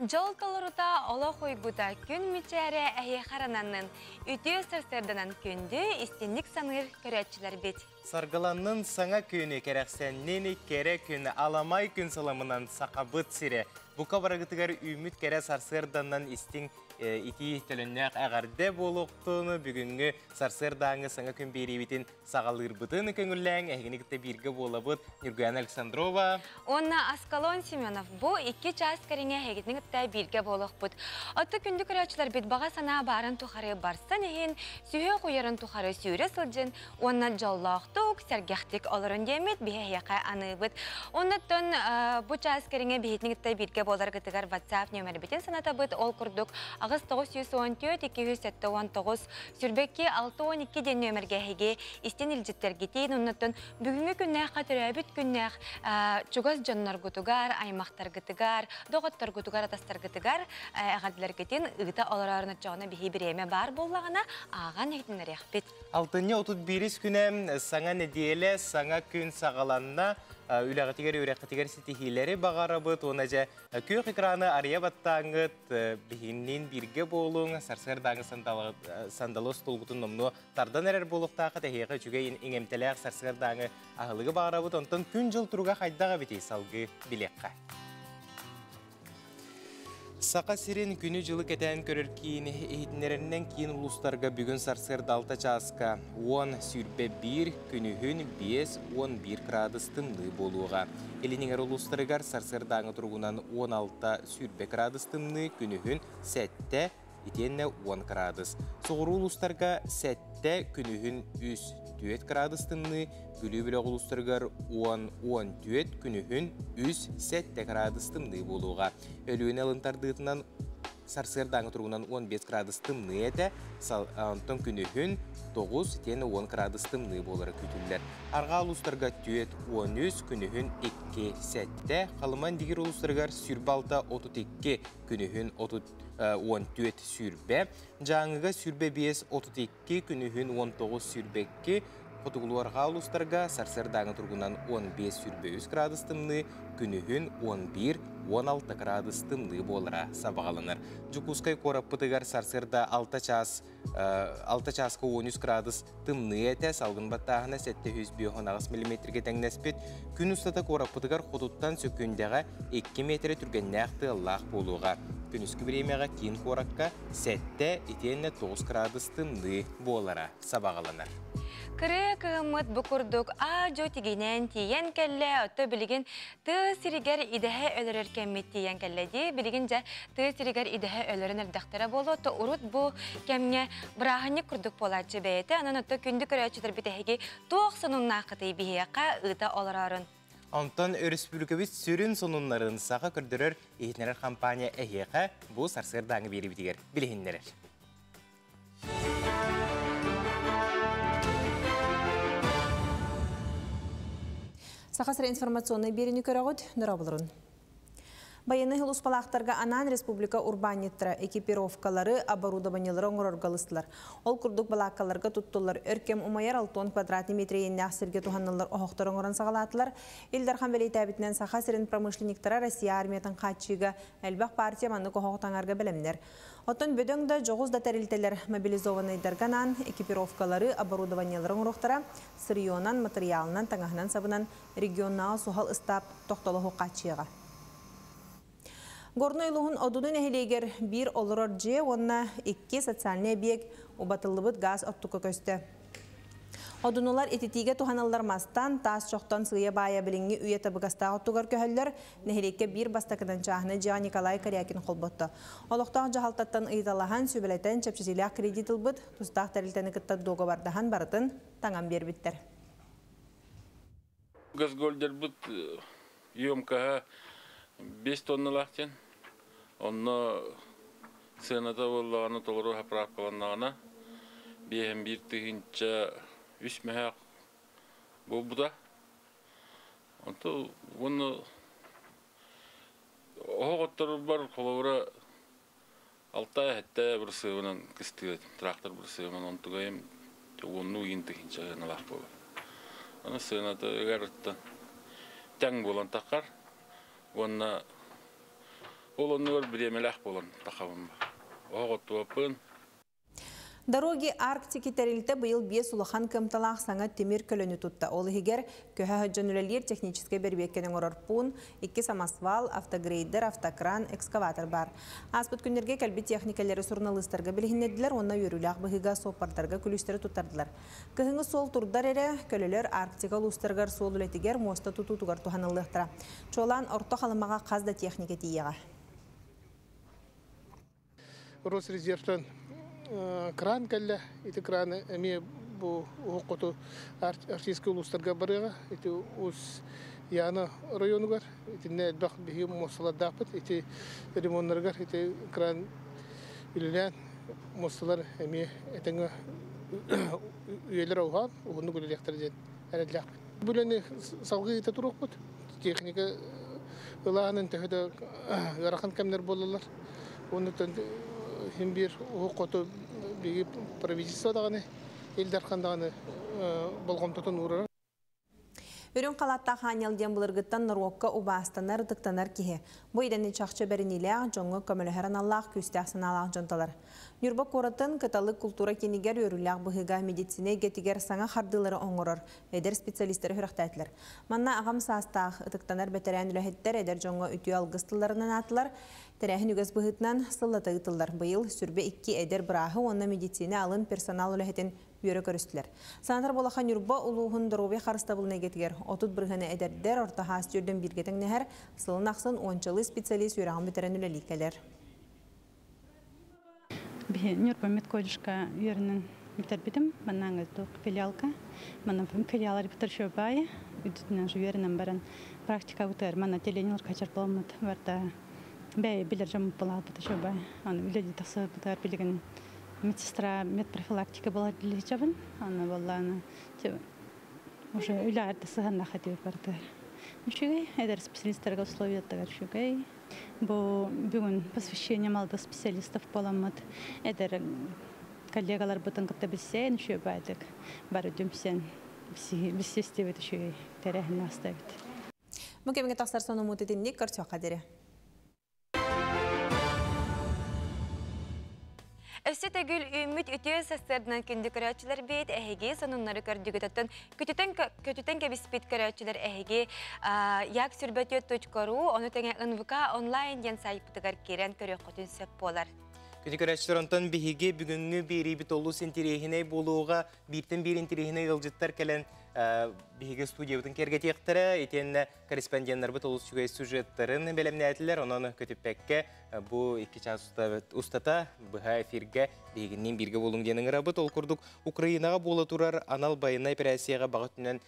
Дьол толорута, олох уйгута, күн мичээрэ эһиэхэ арананнын, үтүө сарсыарданан күндү, истинник саныыр көрөөччүлэрбит. Саргыланнын саҥа күнү, кэрэхсэннин кэрэ күн, аламай күн сыламынан Сахабыт сирэ. Бука барыгытыгар үүммүт кэрэ сарсыарданан истиҥ итии төлөннөөх эҕэрдэ буолуохтун. Бүгүҥҥү сарсыардааҥы саҥа күн биэриибитин саҕалыырбытын көҥүллээҥ, эһигини кытта бииргэ буолабыт Ньургуяна Александрова уонна Аскалон Семенов. Бу 2 чаас кэриҥэ эһигитин кытта бииргэ буолуохпут. Отто күндү көрөөччүлэрбит, баҕа санаа баарын тухары барсан иһин, сүһүөх уйарын тухары сүүрэ сылдьын уонна дьоллоохтук, сэргэхтик олорун диэммит биһи эһиэхэ аныыбыт. Оннуттан бу чаас кэриҥэ биһитин кытта бииргэ буоларгытыгар WhatsApp нүөмэрбитин санатабыт. Ол курдук 8 914 279 Сүрбэкки 62 диэн нүөмэргэ эһиги истин илдьиттэргитин, оннуттан бүгүҥҥү күннээххэ төрөөбүт күннээх чугас дьонноргутугар, аймахтаргытыгар, доҕотторгутугар, атастаргытыгар эҕэрдэлэргитин ыыта олороорун оччоҕуна биһи бириэмэ баар буоллаҕына ааҕан иһитиннэриэхпит. Алтынньы 31 күнэ саҥа нэдиэлэ, саҥа күн саҕаланна. Үлэҕитигэр, үөрэххитигэр ситиһиилэри баҕарабыт. Уонна дьэ күөх экраны арыйа баттааҥҥыт, биһигинниин бииргэ буолуҥ, сарсыардааҥы сандалы остуолгутун номнуо тардан эрэр буолуохтаахха тэһиэхэ үчүгэй иҥэмтэлээх сарсыардааҥы аһылыгы баҕарабыт. Онтон күн-дьыл туруга хайдах эбитий салгыы билиэххэ. Саха сирин күнү-дьылы кэтээн көрөр киин иһитиннэрэринэн киин улуустарга бүгүн сарсыарда 6 чааска 10 сүүрбэ 1, күнүһүн 5 11 градус тымныы буолуоҕа. Илин эҥэр улуустарыгар сарсыардааҥы туругунан 16 сүүрбэ градус тымныы, күнүһүн 7 итиэннэ 10 градус. Соҕуруу улуустарга 7, күнүһүн 3 4 градус тымныы, Бүлүү бөлөх улуустарыгар 10 14, күнүһүн 3 7 градус тымныы буолуоҕа. Өлүөнэ ылын тардыытынан сарсыардааҥы туругунан 15 градус тымныы этэ, онтон күнүһүн 9 итиэннэ 10 градус тымныы буолара күүтүллэр. Арҕаа улуустарга 4 13, күнүһүн 2 7, Халыма Индигир улуустарыгар 26 32, күнүһүн 14 сүүрбэ, Дьааҥыга 25 32, күнүһүн 19 сүүрбэ 2, Хотугулуу-арҕаа улуустарга сарсыардааҥы туругунан 15 сүүрбэ 3 градус тымныы, күнүһүн 11 16 градус тымныы буолара сабаҕаланар. Дьокуускай куораппытыгар сарсыарда 6 чаас 6 чааска 13 градус тымныы этэ, салгын баттааһына 758 миллиметргэ тэҥнэспит. Күн устата куораппытыгар хотуттан сөкүүндэҕэ 2 метрэ түргэннээх тыаллаах буолуоҕа. Күнүскү бириэмэҕэ киин куоракка 7 итиэннэ 9 градус тымныы буолара сабаҕаланар. Кырыы кыһыммыт бу курдук аа-дьуо тигинэн тиийэн кэллэ, отто билигин тыа сиригэр идэһэ өлөрөр кэммит тиийэн кэллэ дии. Билигин дьэ тыа сиригэр идэһэ өлөрөн эрдэхтэрэ буолуо, отто урут бу кэмҥэ бырааһынньык курдук буолааччы бэйэтэ. Онон отто күндү көрөөччүлэрбит эһиги туох сонуннааххытый биһиэхэ ыыта олороорун. Онтон өрөспүүбүлүкэбит сүрүн сонуннарын Саха көрдөрөр иһитиннэрэр компания эһиэхэ бу сарсыардааҥы биэриибитигэр билиһиннэрэр. Саха сирэ информационнай биэриини көрөҕүт, дорооболорун. Байыаннай сулууспалаахтарга анаан республика урбаанньыттара экипировкалары, оборудованиелары оҥорорго ылыстылар. Ол курдук балааккаларга туттуллар өр кэм умайар 60 квадратный метр иэннээх сиргэ туһаныллар оһохтор оҥорон саҕалаатылар. Ил Дархан бэлиэтээбитинэн Саха сирин промышленниктара Россия армиятын хааччыйыыга элбэх партия маннык оһох таҥарга бэлэмнэр. Оттон бөдөҥ да, дьоҕус да тэрилтэлэр мобилизованнайдарга анаан экипировкалары, оборудованиелары оҥоруохтара, сырьёнан, матырыйаалынан, таҥаһынан сабынан регионнааҕы суһал ыстаап тохтолоһу хааччыйыаҕа. Горнай улууһун Одуну нэһилиэгэр биир олорор дьиэ уонна икки социальнай эбийиэк убатыллыбыт газ оттукка көстө. Одунулар ититиигэ туһаныллар мастан, таас чохтон сыыйа-баайа билиҥҥи үйэ табыгастаах оттугар көһөллөр. Нэһилиэккэ биир бастакынан чааһынай дьиэҕэ Николай Корякин холботто. Олохтоох дьаһалтаттан ыйыталаһан, сүбэлэтэн, чэпчэтиилээх кредит ылбыт, тустаах тэрилтэни кытта дуогабардаһан барытын таҥан биэрбиттэр. Газгольдербыт емкоһа 5 тонналаах диэн. Онно сыаната буоллаҕына толору заправкаланнаҕына 51 тыһыынча 3 мөһөөх буолбута. Онто уонна оһох отторбар холобура алта сэттэ бырысыабынан кыстыыр трактор бырысыабынан онтугайым уоннуу иин тыһыынча сыаналаах буолар. Аны сыаната ыгарыттан тэҥ буолан таххар уонна Ол оннугар бириэмэлээх буолан тахабын. Оһох оттубаппын. Дороги Арктики тэрилтэ быйыл 5 улахан кыамталаах саҥа тимир көлөнү тутта. Ол иһигэр көһө дьон үлэлиир техническэй бэрэбиэркэни оҥорор пуун, 2 самосвал, автогрейдер, автокран, экскаватор баар. Ааспыт күннэргэ кэлбит техникэлэри суруналыыстарга билиһиннэрдилэр уонна үөрүүлээх быһыыга суоппардарга күлүүстэри туттардылар. Кыһыҥҥы суол турдар эрэ, көлөлөр Арктика улуустарыгар суол үлэтигэр, муоста тутуутугар туһаныллыахтара. Чуолаан Орто Халымаҕа хас да техника тиийиэҕэ. Росрезервтэн кран кэллэ. Ити краны эмиэ бу уһук хоту арктическай улуустарга барыаҕа. Ити Уус Яна районугар итиннэ элбэх биһиги муосталардаахпыт. Ити ремоннарыгар ити кран үлэлээн муосталар эмиэ этэҥҥэ үйэлэр уһаан уһуннук үлэлиэхтэрэ диэн эрэллээхпит. Бу үлэни салгыы ыыта туруохпут. Техника ылааһынын төһө да ыарахан кэмнэр буолаллар. Оннуттан син биир уһук хоту биһиги правительство даҕаны, Ил Дархан даҕаны болҕомтотун уурар. Үрүҥ халааттаах аанньал диэн былыргыттан норуокка убаастанар, ытыктанар киһи. Бу идэни чахчы бэриниилээх, дьоҥҥо көмөлөһөр аналлаах, күүстээх санаалаах дьон талар. Ньурба куоратын Кыталык култуура киинигэр үөрүүлээх быһыыга медицина эйгэтигэр саҥа хардыылары оҥорор эдэр специалистары сүрэхтээтилэр. Манна аҕам саастаах, ытыктанар бэтэрээн үлэһиттэр эдэр дьоҥҥо үтүө алгыс тылларынан анаатылар. Тэрээһин үгэс быһыытынан сыллата ыытыллар. Быйыл сүрбэ икки эдэр бырааһы уонна медицина алын персонал үлэһитин үөрэ көрүстүлэр. Санатар буоллахха, Ньурба улууһун доруобуйа харыстабылын эйгэтигэр 30% эдэрдэр, орто саас түөрдэн бииргэ тэҥнэһэр, сылын ахсын уончалыы специалист үөрэҕин бүтэрэн үлэлии кэлэр. Биһи Ньурба медколледжка үөрэнэн бүтэрбитим. Манна филиалка. Манна филиалар бүтэр шөбай. Үдүтүнэн үөрэнэн баран практика бүтэр. Манна отделениелар качар боламмыт. Барда бэй билер жамып болалбыт шөбай. Аны үлэди тахсы бүтэр билигин медсестра медпрофилактика была лечебен. Аны болланы уже үлэ сыһанна хатыбыт бардыр. Үчүгэй, эдэр специалисттарга условия үчүгэй. Бу бүгүн посвящение молодых специалистов боламмыт. Эдэр коллегалар бытын кытта билсен үчүгэй байдык. Бары дүмсен билсестебит үчүгэй тэрээһин астабыт. Бу кэмҥэ тахсар сонуммут итинник көрсүөххэ диэри. Өссө төгүл үүммүт үтүө сарсыарданан күндү көрөөччүлэрбит, эһиги сонуннары көрдүгүт. Көтүтэн көтүтэн кэбиспит көрөөччүлэр эһиги як сүрбөтүөт.ру ону тэҥэ НВК онлайн диэн сайтпытыгар киирэн көрүөххүтүн сөп буолар. Күндү көрөөччүлэр, онтон биһиги бүгүҥҥү биэриибит олус интэриэһинэй буолуоҕа, бииртэн биир интэриэһинэй ыалдьыттар кэлэн биһиги студиябытын киэргэтиэхтэрэ, итиэннэ корреспонденнарбыт олус үчүгэй сюжеттарын бэлэмнээтилэр, онон көтүппэккэ бу 2 чаас устата быһа эфиргэ биһигинниин бииргэ буолуҥ диэн ыҥырабыт. Ол курдук Украинаҕа буола турар анал байыаннай операцияҕа баҕа өттүнэн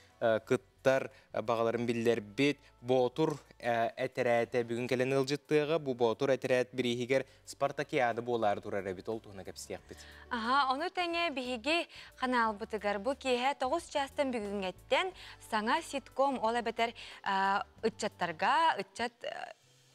кыттар баҕаларын биллэрбит Боотур этэрээтэ бүгүн кэлэн ыалдьыттыаҕа. Бу Боотур этэрээт бирииһигэр спартакиада буолаары турар эбит, ол туһунан кэпсиэхпит. Аха, ону тэҥэ биһиги ханаалбытыгар бу киэһэ 9 чаастан бүгүҥҥэттэн саҥа ситком, ол эбэтэр ыччаттарга, ыччат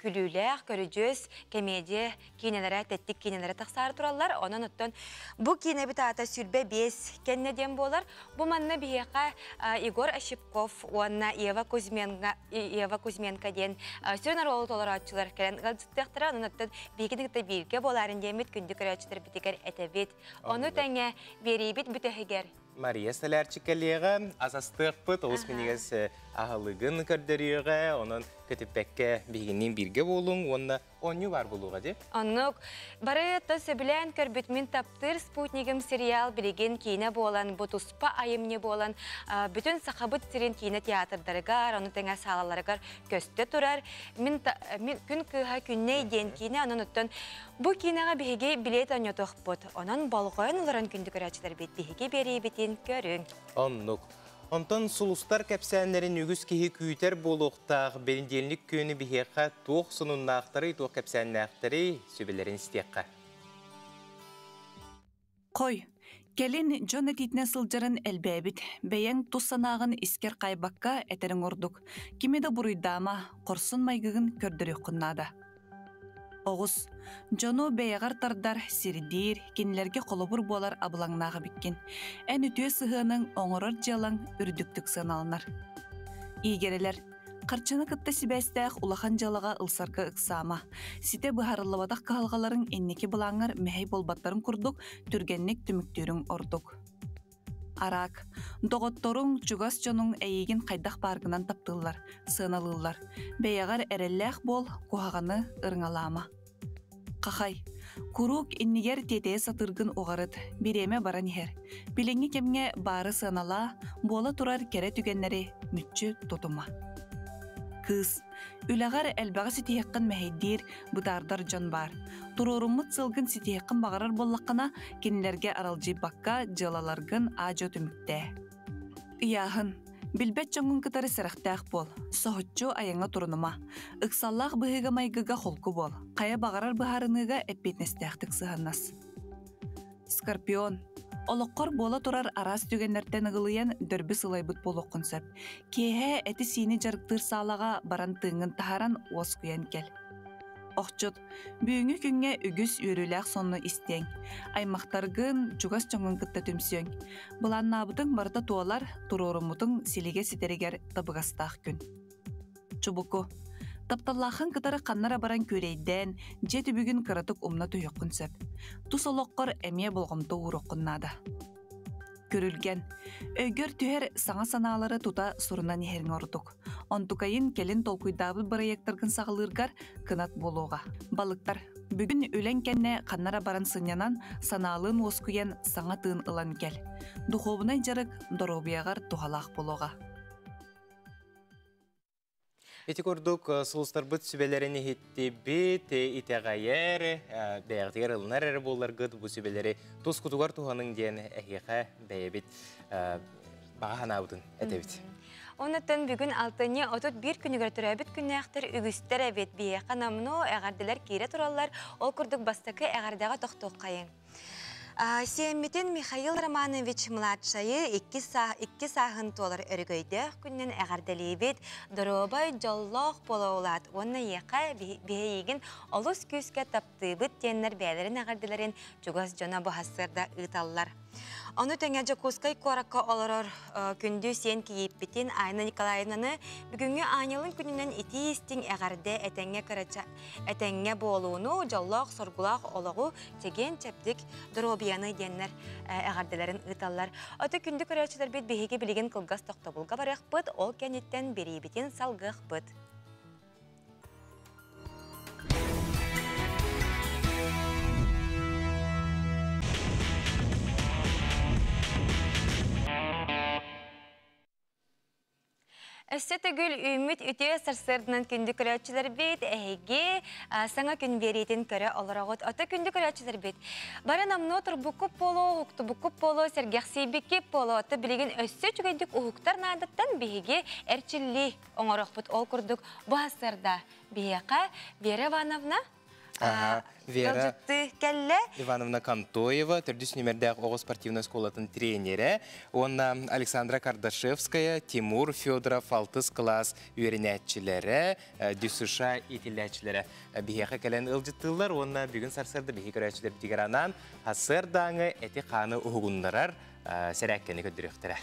күлүүлээх, көрүдьүөс комедия киинэлэрэ, тэттик киинэлэрэ тахсаары тураллар. Онон оттон бу киинэбит аата 25 кэннэ диэн буолар. Бу манна биһиэхэ Егор Ощепков уонна Ева Кузьменко, Ева Кузьменко диэн сүрүн оруолу толорооччулар кэлэн ыалдьыттыахтара. Онон оттон биһигини кытта бииргэ буолаарын диэммит күндү көрөөччүлэрбитигэр этэбит. Ону тэҥэ биэриибит бүтэһигэр Мария Столярчик кэлиэҕэ, ас астыахпыт, олус минньигэс аһылыгын көрдөрүөҕэ, онон көтүппэккэ биһигинниин бииргэ буолуҥ уонна оонньуу баар буолуоҕа дии. Оннук бары то сөбүлээн көрбүт Мин таптыыр спутнигым сериал билигин киинэ буолан, бу туспа айымньы буолан, бүтүн Сахабыт сирин киинэ театрдарыгар, ону тэҥэ саалаларыгар көстө турар. Мин, мин Күн кыыһа Күннэй диэн киинэ, онон оттон бу киинэҕэ биһиги билиэт оонньотуохпут. Онон болҕойон олорон күндү көрөөччүлэрбит биһиги биэриибитин көрүҥ. Оннук. Онтон сулустар кэпсээннэрин үгүс киһи күүтэр буолуохтаах бэнидиэнньик күнү биһиэхэ туох сонуннаахтарый, туох кэпсээннээхтэрий, сүбэлэрин истиэххэ. Хой, кэлин дьон этиитинэн сылдьарын элбээбит. Бэйэҥ тус санааҕын искэр хаайбакка этэриҥ ордук. Кими да буруйдаама, хорсун майгыгын көрдөрүөххүн наада. Оҕус, дьону бэйэҕэр тардар, сирдиир, кинилэргэ холобур буолар абылаҥнаах эбиккин. Эн үтүө сыһыаныҥ, оҥорор дьыалаҥ үрдүктүк сыаналанар. Иигэрэлэр. Харчыны кытта сибээстээх улахан дьыалаҕа ылсарга ыксаама. Ситэ быһаарыллыбатах кыһалҕаларыҥ инники былааҥҥар мэһэй буолбаттарын курдук түргэнник түмүктүүрүҥ ордук. Араак. Доҕотторуҥ, чугас дьонуҥ эйигин хайдах бааргынан таптыыллар, сыаналыыллар. Бэйэҕэр эрэллээх буол, куһаҕаны ырыҥалаама. Хахай. Куруук иннигэр тиэтэйэ сатыыргын уҕарыт, бириэмэ баран иһэр. Билиҥҥи кэмҥэ баары сыаналаа, буола турар кэрэ түгэннэри мүччү тутума. Кыыс. Үлэҕэр элбэҕи ситиһиэххин мэһэйдиир, бытаардар дьон баар. Туруоруммут сылгын ситиһиэххин баҕарар буоллаххына, кинилэргэ аралдьыйбакка дьыалаларгын аа-дьуо түмүктээ. Ыйааһын. Билбэт дьоҥҥун кытары сэрэхтээх буол. Соһуччу айаҥҥа турунума. Ыксаллаах быһыыга-майгыга холку буол. Хайа баҕарар быһаарыныыга эппиэтинэстээхтик сыһыаннас. Скорпион. Олоххор буола турар араас түгэннэртэн ыгылыйан дөрбү сылайбыт буолуоххун сөп. Киэһэ эти-сиини дьарыктыыр саалаҕа баран тыыҥҥын таһааран уоскуйан кэл. Охчут, бүгүҥҥү күҥҥэ үгүс үөрүүлээх сонуну истиэҥ. Аймахтаргын, чугас дьоҥҥун кытта түмсүөҥ. Былааннаабытыҥ барыта туолар, туруоруммутуҥ силигэ ситэригэр табыгастаах күн. Чубуку. Тапталлааххын кытары ханна эрэ баран күөрэйдээн, дьиэ түбүгүн кыратык умна түһүөххүн сөп. Тус олоххор эмиэ болҕомто ууруоххун наада. Күрүлгэн. Өйгөр түһэр саҥа санаалары тута сурунан иһэриҥ ордук. Онтукайын кэлин толкуйдаабыт бырайыактаргын саҕалыыргар кынат буолуоҕа. Балыктар. Бүгүн үлэҥ кэннэ ханна эрэ баран сынньанан, санаалыын уоскуйан саҥа тыын ылан кэл. Духуобунай дьарык доруобуйаҕар туһалаах буолуоҕа. Ити курдук сулустарбыт сүбэлэрин иһиттибит, итэҕэйэр, бэйэҕитигэр ылынар эрэ буолларгыт бу сүбэлэри тус кутугар туһаныҥ диэн эһиэхэ бэйэбит баҕа санаабытын этэбит. Оннуттан бүгүн алтынньы 31 күнүгэр төрөөбүт күннээхтэр үгүстэр эбит. Биһиэхэ номнуо эҕэрдэлэр киирэ тураллар. Ол курдук бастакы эҕэрдэҕэ тохтуоххайыҥ. Сиэммитин Михаил Романович младшайы икки, икки сааһын туолар өрөгөйдөөх күнүнэн эҕэрдэлиибит. Доруобай, дьоллоох буола улаат уонна эйиэхэ биһиигин олус күүскэ таптыыбыт диэннэр бэйэлэрин эҕэрдэлэрин чугас дьоно бу сарсыарда ыыталлар. Ону тэҥэ Дьокуускай куоракка олорор күндү сиэн кийииппитин Айна Николаевнаны бүгүҥҥү аанньалын күнүнэн итии-истиҥ эҕэрдэ этэҥҥэ кырача этэҥҥэ буолууну, дьоллоох-соргулаах олоҕу чэгиэн-чэбдик доруобуйаны диэннэр эҕэрдэлэрин ыыталлар. Ото күндү көрөөччүлэрбит биһиги билигин кылгас тохтобулга барыахпыт, ол кэнниттэн бириибитин салгыахпыт. Өссө төгүл үүммүт үтүө сарсыарданан күндү көрөөччүлэрбит, эһиги саҥа күн биэриитин көрө олороҕут. Ото күндү көрөөччүлэрбит, бары номнуо турбуккут буолуо, уһуктубуккут буолуо, сэргэхсийбиккит буолуо. Ото билигин өссө үчүгэйдик уһуктар наадаттан биһиги эрчиллии оҥорохпут. Ол курдук бу сарсыарда биһиэхэ Вера Ивановна Вера кэллэ. Ивановна Контоева, төрдүс нүмердээх оҕо спортивнай школатын тренерэ, уонна Александра Кардашевская, Тимур Федоров алтыс кылаас үөрэнээччилэрэ, ДЮСШ иитиллээччилэрэ биһиэхэ кэлэн ыалдьыттыыллар уонна бүгүн сарсыарда биһи көрөөччүлэрбитигэр анаан сарсыардааҥы эти-хааны уһугуннарар сэрээккэни көрдөрүөхтэрэ.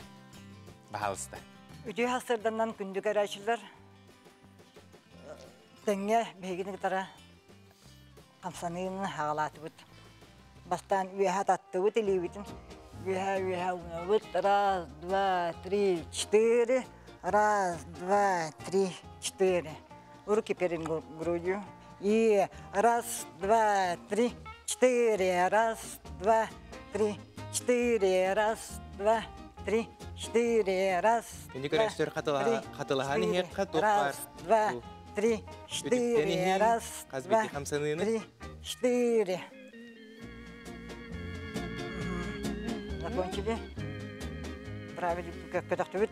Баһаалыста. Үтүө сарсыарданан күндү көрөөччүлэр Тэҥҥэ биһигини кытары хамсаныыны аҕалаатыбыт. Бастаан үөһэ таттыбыт илиибитин. Үөһэ үөһэ уунабыт. Раз, два, три, четыре. Раз, два, три, четыре. Руки перед грудью. И раз, два, три, четыре. Раз, два, три, четыре. Раз, два, три, четыре. Раз, Күндү көрөөччүлэр хатылаһан иһиэххэ туох баар Раз, два, три, четыре. Раз, два, три, четыре. Закончили. Правильно, как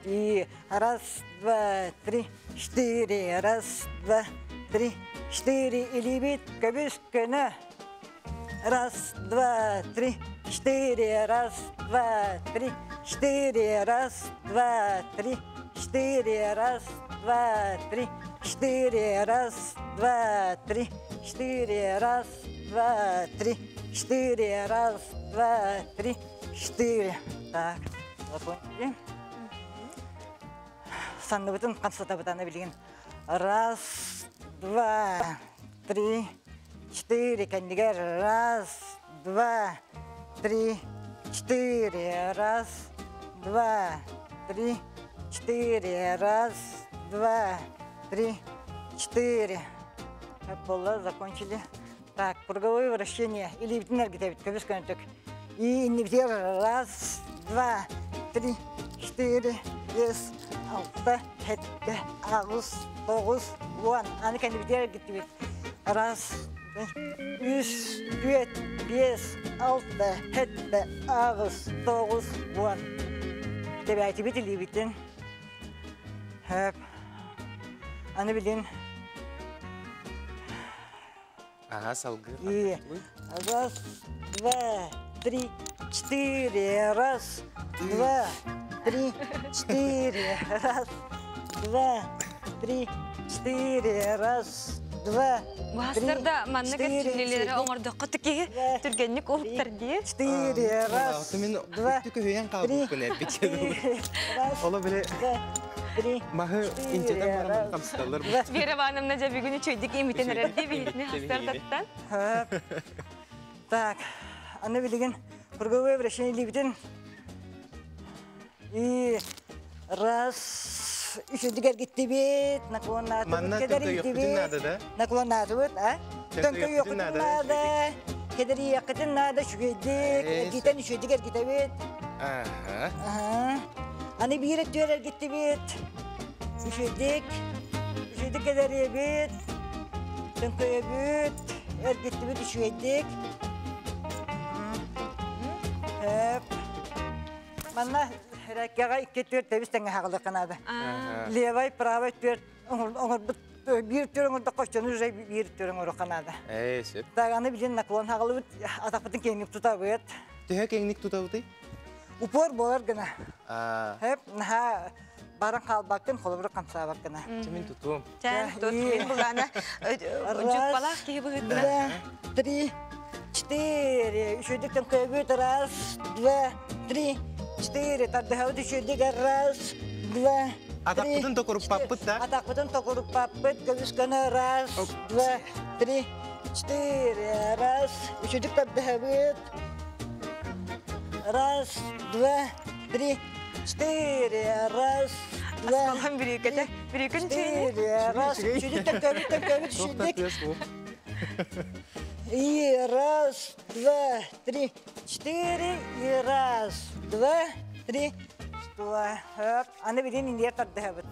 И раз, два, три, четыре. Раз, два, три, четыре. Илибит көбүс көнө. Раз, два, три, четыре. Раз, два, три, четыре. Раз, два, три, четыре. Раз, два, три, четыре. Раз, два, три, четыре. Раз, два, три, четыре. Раз, два, три, четыре. Так, закончили. Санныбытын хамсатабытаны билигин. Раз, два, три, четыре. Кэннигэр раз, два, три, четыре. Раз, два, три, четыре. Раз, два, три, четыре. Буолла, закончили. Так, круговое вращение. Илиибитин эргитэбит, көбүс көнөтүк. И иннибитигэр раз, два, три, четыре, биэс, алта, сэттэ, аҕыс, тоҕус, уон. Аны кэннибитигэр эргиттибит. Раз, үс, түөрт, биэс, алта, сэттэ, аҕыс, тоҕус, уон. Тэбээтибит илиибитин. Хөп. Аны билин Ага, салгы. И раз, два, три, четыре. Раз, два, три, четыре. Раз, два, три, четыре. Раз, два, три, Баастарда маннык четыре, эрчиллиилэри оҥордоххо киһи түргэнник уһуктар дии. Четыре, раз, Мин два, көһүйэн три, хаалбыппын эппит. четыре, раз, Ола биле два, три, маһы инчетен четыре, баран раз, хамсыталлар. два. Вера Ивановна дьэ бүгүн үчүгэйдик имитэн эрэр дии Үчүгэйдик биһитини имиттэ хастардаттан. Хөп. Так, аны билигин круговое вращение илиибитин. И раз, үчүгдүк эргиттибит, наклоннаатыбыт, Манна төҥкөйүөхпүтүн наада да? Наклоннаатыбыт, а? Төҥкөйүөхпүтүн наада, наада, кэдэриэххитин наада, үчүгэйдик, эргитэн үчүгэйдик эргитэбит. Ага. Аха. Аны биир өттүгэр эргиттибит, үчүгэйдик, үчүгэйдик кэдэриэбит, төҥкөйөбүт, эргиттибит үчүгэйдик. Хөп. Манна ракега икки түөрт тэбис тэҥэ хаҕылыахха наада. Левай, правай түөрт оҥорбут биир түөр оҥордоххо оччону уже биир түөр оҥоруохха наада. Ээ, сөп. Так, аны билин наклон хаҕылыбыт, атахпытын киэҥник тутабыт. Төһө киэҥник тутабытый? Упор буолар гына. Аа. Хөп, наһаа баран хаалбаккын, холобур хамсаабаккына. Мин тутуом. Чэ, тут мин булаана дьуппалаах киһи быһыытынан. Два, три, четыре. Үчүгэйдик төҥкөйбүт. Раз, два, три, четыре. Тардыһабыт үчүгэйдик. Раз, два, три. Атахпытын токуруппаппыт да? Атахпытын токуруппаппыт. Көбүс көнө. Раз, два, три, четыре. Раз. Үчүгэйдик тардыһабыт. Раз, два, три, четыре. Раз, два, Аскалан бүрүүкэтэ. Бүрүүкүн чүйүнү. четыре. Раз. Үчүгэйдик төҥкөйбүт, төҥкөйбүт, Туох үчүгэйдик. тыас бу? И раз, два, три, четыре. И раз, два, три, два. Хөп. Аны билин индия тардыһабыт.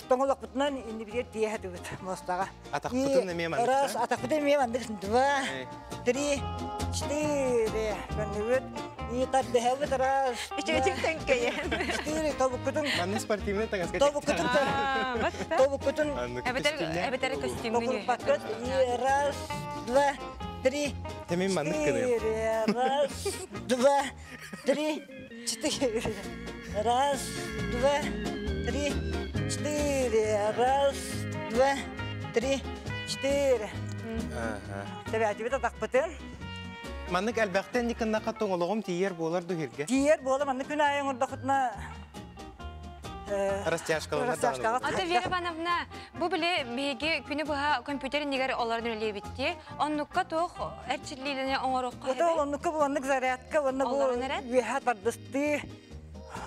Тоҥолохпутунан инни бир тиэхэтибит мостаҕа. Атахпытын эмиэ маннык, Раз, да? атахпытын эмиэ маннык. Два, Э. три, четыре. Көннүбүт. И тардыһабыт. Раз, Үчүгэйдик два, төҥкөйөн. четыре. Тобуккутун, Маннык спортивный таҥаска тобуккутун, Аа, батта. тобуккутун Маннык Эбэтэр көстүүмнээх. эбэтэр костюмҥун токуруппаккыт. И раз, два, три, Тэмин маннык гыныам. четыре. Раз, два, три, четыре. Раз, два, три, четыре. Раз, два, три, четыре. Ага. Тэбээтибит атахпытын. Маннык элбэхтэн никыннаха тоҥолоҕум тиийэр буолар дуһиргэ. Тиийэр буола маннык күн аайы оҥордохутуна Растяжкаланар растяжкаҕа даҕаны. Ата Вера Ивановна, бу били биһиги күнү быһа компьютер иннигэр олорон үлэлиэбитти. Оннукка туох эрчиллиилэни оҥоруохха Ото эбэй? оннукка бу маннык зарядка, уонна бу Олорон эрэн? үөһэ тардыстыы,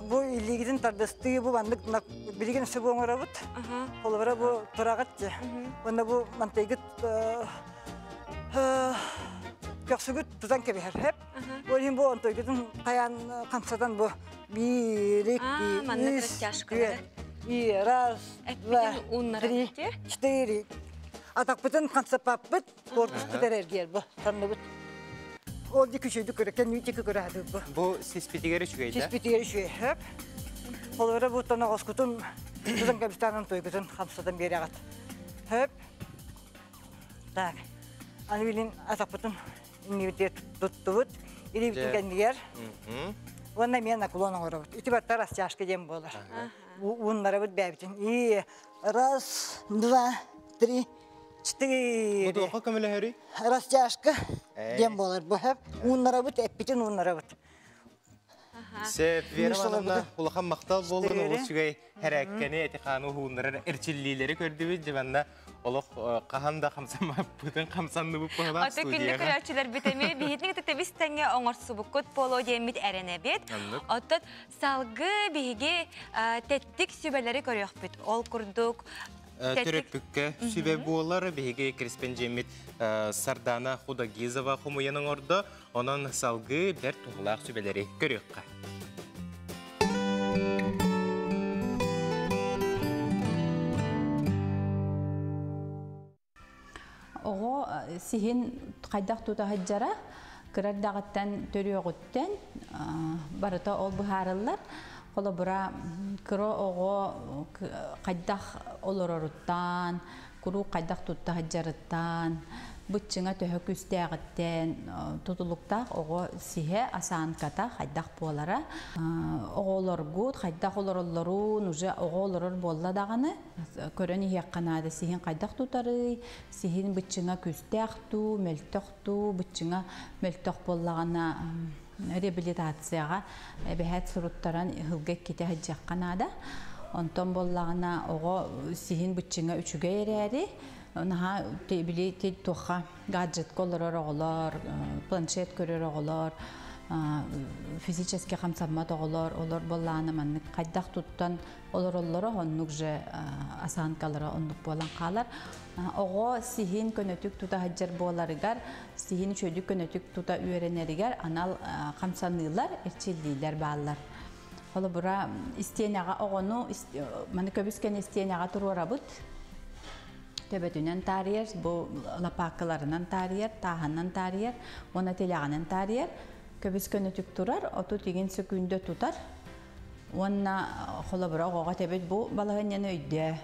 бу илиигитин тардыстыы, бу маннык билигин өссө бу оҥоробут. Холобура бу тураҕыт дьэ. Уонна бу мантайгыт көхсүгүт тутан кэбиһэр хэп. Ол иһин бу онтойгутун хайаан хамсатан бу биир, икки, Маннык үс, растяжкалары. түөрт. И раз, два, Эппитин ууннарабыт три, дии. четыре. Атахпытын хамсаппаппыт, корпуспут эрэргиэр бу, санныбыт. Ол ди күчөйдүк көрө, кэннүү тики көрө хатык бу. Бу сиспитигэр үчүгэй да? Сиспитигэр үчүгэй хөп. Холобура бу тоноҕоскутун тутан кэбистаанын тойгутун хамсатан биэрэҕит. Хөп. Так. Аны билин атахпытын иннибитигэр туттубут. Илиибитин Дьэ. кэннигэр. Мгм. Уонна эмиэ наклон оҥоробут. Ити баттар растяжка диэн буолар. Ууннарабыт бэйэбитин. И раз, два, три, четыре. Бу туохха көмөлөһөрүй? Растяжка Э. диэн буолар бу. Ууннарабыт, эппитин ууннарабыт. Сөп, Вера Ивановна, улахан махтал буоллун, олус үчүгэй хэрээккэни, эти-хааны уһууннарар эрчиллиилэри көрдүбүт, дьэ олох хаһан да хамсаммаппытын хамсанныбыт быһылаах Ото күндү студияҕа. көрөөччүлэрбит эмиэ биһитин кытта тэбис тэҥҥэ оҥорсубуккут буолуо диэммит эрэнэбит. Оннук. Оттон салгыы биһиги тэттик сүбэлэри көрүөхпүт. Ол курдук тэттик Төрөппүккэ сүбэ буолар биһиги кэрэспэндьиэммит Сардана Худогизова хомуйан оҥордо. Онон салгыы бэрт туһалаах сүбэлэри көрүөххэ. Оҕо сиһин хайдах тута сылдьара кыра эрдэҕиттэн төрүөҕүттэн барыта ол быһаарыллар. Холобура, кыра оҕо хайдах олороруттан, куруук хайдах тутта сылдьарыттан, быччыҥа төһө күүстээҕиттэн тутулуктаах оҕо сиһэ, осанката хайдах буолара. Оҕолоргут хайдах олороллорун уже оҕо олорор буолла даҕаны көрөн иһиэххэ наада сиһин хайдах тутарый, сиһин быччыҥа күүстээх дуу, мөлтөх дуу, быччыҥа мөлтөх буоллаҕына реабилитацияҕа эбэһээт суруттаран ыһылга иккитэ сылдьыахха наада. Онтон буоллаҕына оҕо сиһин быччыҥа үчүгэй эрээри, наһаа били туохха гаджетка олорор оҕолор, планшет көрөр оҕолор, физически хамсаммат оҕолор, олор буоллаҕына маннык хайдах туттан олороллоро оннук же осанкалара оннук буолан хаалар. Оҕо сиһин көнөтүк тута сылдьар буоларыгар, сиһин үчүгэйдик көнөтүк тута үөрэнэригэр анал хамсаныылар, эрчиллиилэр бааллар. Холобура, истиэнэҕэ оҕону маны көбүскэн истиэнэҕэ туруорабыт. Төбөтүнэн таарыйар, бу лапааккаларынан таарыйар, тааһынан таарыйар, уонна тилэҕинэн таарыйар. Көбүс көнөтүк турар, 30 сөкүүндэ тутар. Уонна холобура оҕоҕо тэбит бу балаһыанньаны өйдөө.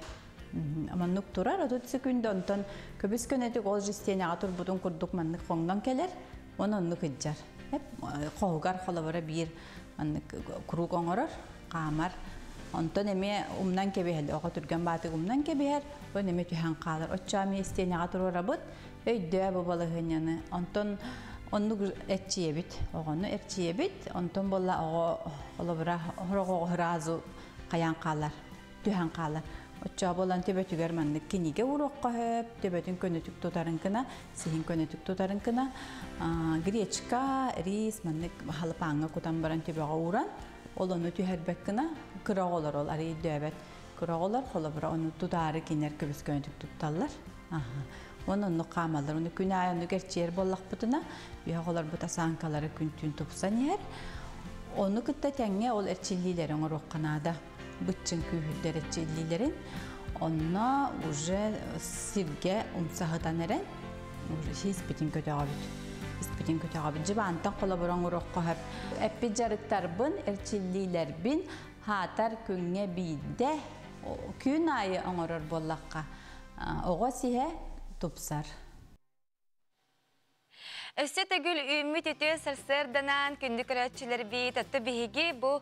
Маннык турар, 30 сөкүүндэ онтон көбүс көнөтүк ол истиэнэҕэ турбутун курдук маннык хоҥнон кэлэр, уонна оннук ыдьар. Хоһугар холобура биир маннык круг оҥорор, хаамар. Онтон эмиэ умнан кэбиһэр, оҕо түргэн баатык умнан кэбиһэр, он эмиэ түһэн хаалар. Оччоҕо эмиэ истиэнэҕэ туруорабыт, өйдөө бу балаһыанньаны. Онтон оннук эрчийэбит, оҕону эрчийэбит, онтон буолла оҕо холобура оҕо сразу хайаан хаалар, түһэн хаалар. Оччоҕо буолан төбөтүгэр маннык кинигэ уруохха сөп, төбөтүн көнөтүк тутарын гына, сиһин көнөтүк тутарын гына, гречка, рис маннык халыпааҥҥа кутан баран төбөҕө ууран, ол ону түһэрбэт гына кыра оҕолор ол арый өйдөөбөт кыра оҕолор холобура ону тутаары кинилэр көбүс көнөтүк тутталлар. Уонна оннук хаамаллар. Ону күн аайы оннук эрчийэр буоллахпытына, үһэ оҕолорбут осанкалара күн-түүн тупсан иһэр. Ону кытта тэҥҥэ ол эрчиллиилэри оҥоруохха наада. Быччыҥ күүһүрдэр эрчиллиилэрин. Онно уже сиргэ умсаһытан эрэн, уже сиспитин көтөҕөбүт. Испитин көтөҕөбүт. Дьыбаантан холобура оҥоруохха сөп. Эппит дьарыктарбын, эрчиллиилэрбин хаатар күҥҥэ биирдэ, күн аайы оҥорор буоллахха, оҕо сиһэ тупсар. Өссө төгүл үүммүт үтүө сарсыарданан күндү көрөөччүлэрбит, отто биһиги бу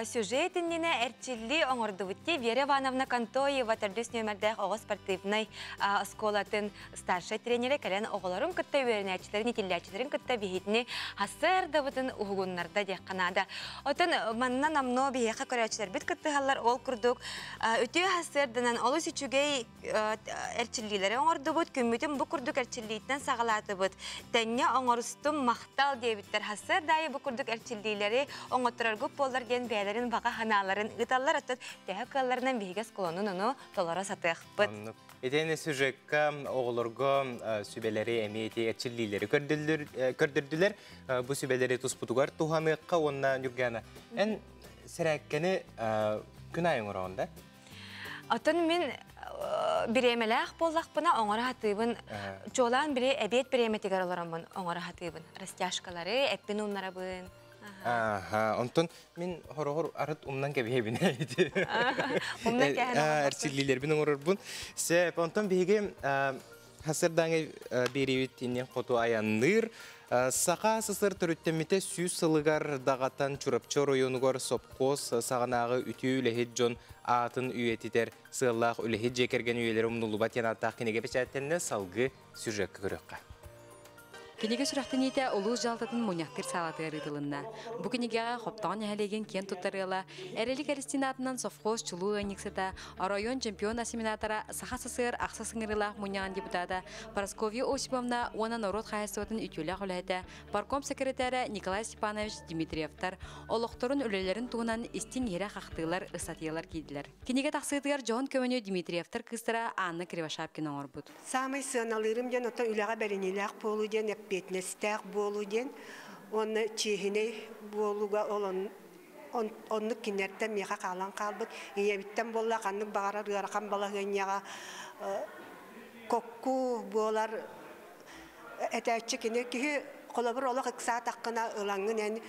сюжет иннинэ эрчиллии оҥордубут дии. Вера Ивановна Контоева төрдүс нүөмэрдээх оҕо спортивнай оскуолатын старшай тренерэ кэлэн оҕолорун кытта үөрэнээччилэрин, иитиллээччилэрин кытта биһитини сарсыардабытын уһугуннарда диэххэ наада. Оттон манна намно биһиэхэ көрөөччүлэрбит кыттыһаллар ол курдук үтүө сарсыарданан олус үчүгэй эрчиллиилэри оҥордубут, күммүтүн бу курдук эрчиллииттэн саҕалаатыбыт. Тэҥҥэ оҥорустум махтал диэбиттэр. Сарсыарда бу курдук эрчиллиилэри оҥоттороргут буоллар диэн бэйэлэрин баҕа санааларын ыыталлар. Оттон төһө кыалларынан биһиги оскуоланын ону толоро сатыахпыт. Оннук. Итиэннэ сюжекка оҕолорго сүбэлэри эмиэ ити эрчиллиилэри көрдөрдүлэр. Бу сүбэлэри туспутугар туһаныахха уонна Ньургана. Эн сэрээккэни күн аайы оҥороҕун да? Оттон мин бириэмэлээх буоллахпына оҥоро сатыыбын. Чуолаан били эбиэт бириэмэтигэр олороммун оҥоро сатыыбын. Растяжкалары, эппин ууннарабын. Аха, онтон мин хороҕор арыт умнан кэбиһэбин. Умнан кэһэн Эрчиллиилэрбин оҥорорбун. Сөп, онтон биһиги сарсыардааҥы биэриибит иннин хоту айанныыр. Саха СССР төрүттэммитэ 100 сылыгар даҕатан Чурапчы оройуонугар сопхуос саҕанааҕы үтүө үлэһит дьон аатын үйэтитэр сыаллаах үлэһит дьиэ кэргэн үйэлэрэ умнуллубат диэн ааттаах кинигэ бэчээттэннэ салгыы сюжекка көрүөххэ. Кинигэ сүрэхтэниитэ улуус дьаһалтатын мунньахтыыр саалатыгар ыытылынна. Бу кинигэҕэ Хоптоҕо нэһилиэгин киэн туттар ыала, Эрэлик Эристиин аатынан совхоз чулуу ыанньыксыта, оройуон чемпион осеменатора, Саха СССР ахсыс ыҥырыылаах мунньаҕын депутата Парасковья Осиповна уонна норуот хаһаайыстыбатын үтүөлээх үлэһитэ, парком секретарэ Николай Степанович Дмитриевтар олохторун, үлэлэрин туһунан истиҥ-иһирэх ахтыылар, ыстатыйалар киирдилэр. Кинигэ тахсыытыгар дьоһун көмөнү Дмитриевтар кыыстара Анна Кривошапкина оҥорбут. Саамай сыаналыырым диэн оттон үлэҕэ бэриниилээх буолуу диэн, эппиэтинэстээх буолуу диэн уонна чиэһинэй буолууга ол оннук кинилэртэн миэхэ хаалан хаалбыт. Ийэбиттэн буолла ханнык баҕарар ыарахан балаһыанньаҕа кокку буолар этээччи кини киһи холобур олох ыксаатаххына ылаҥҥын эн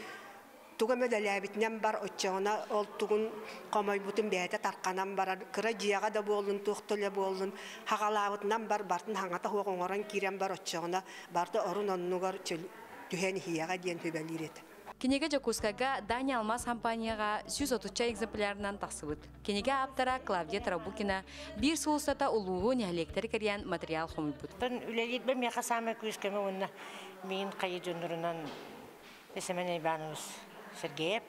тугу эмэ үлэлээбитинэн бар оччоҕуна ол тугун хомойбутун бэйэтэ тарханан барар кыра дьиэҕэ да буоллун туох да үлэ буоллун хаҕалаабытынан бар бартын хаҥата суох оҥорон киирэн бар оччоҕуна барыта орун оннугар түһэн иһиэҕэ диэн сүбэлиир этэ. Кинигэ Дьокуускайга Дани Алмаз компанияҕа 130 экземплярынан тахсыбыт. Кинигэ ааптара Клавдия Тарабукина биир сыл устата улууһу, нэһилиэктэри кэрийэн материал хомуйбут. Үлэлиирбэр миэхэ саамай күүс көмө уонна миин хайы дьоннорунан Семен Иванович Сергеев,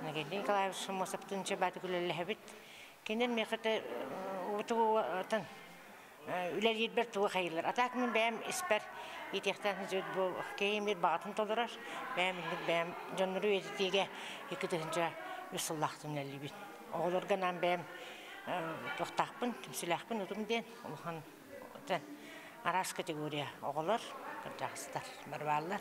Нагиндин Николаевич Сомосовтын чебатык үлэлэһэбит. Кинилэр миэхэ утугуатан үлэлиирбэр тугу хайыылар. Атаак мин бэйэм испэр иитиэхтээн сылдьыбыт бу киһи баҕатын толорор. Бэйэм инник бэйэм дьоннору үйэтитиигэ 2003 сыллаахтын үлэлиибин. Оҕолорго анаан бэйэм туохтаахпын, түмсүүлээхпин утум диэн улахан араас категория оҕолор, кырдьаҕастар барбааллар.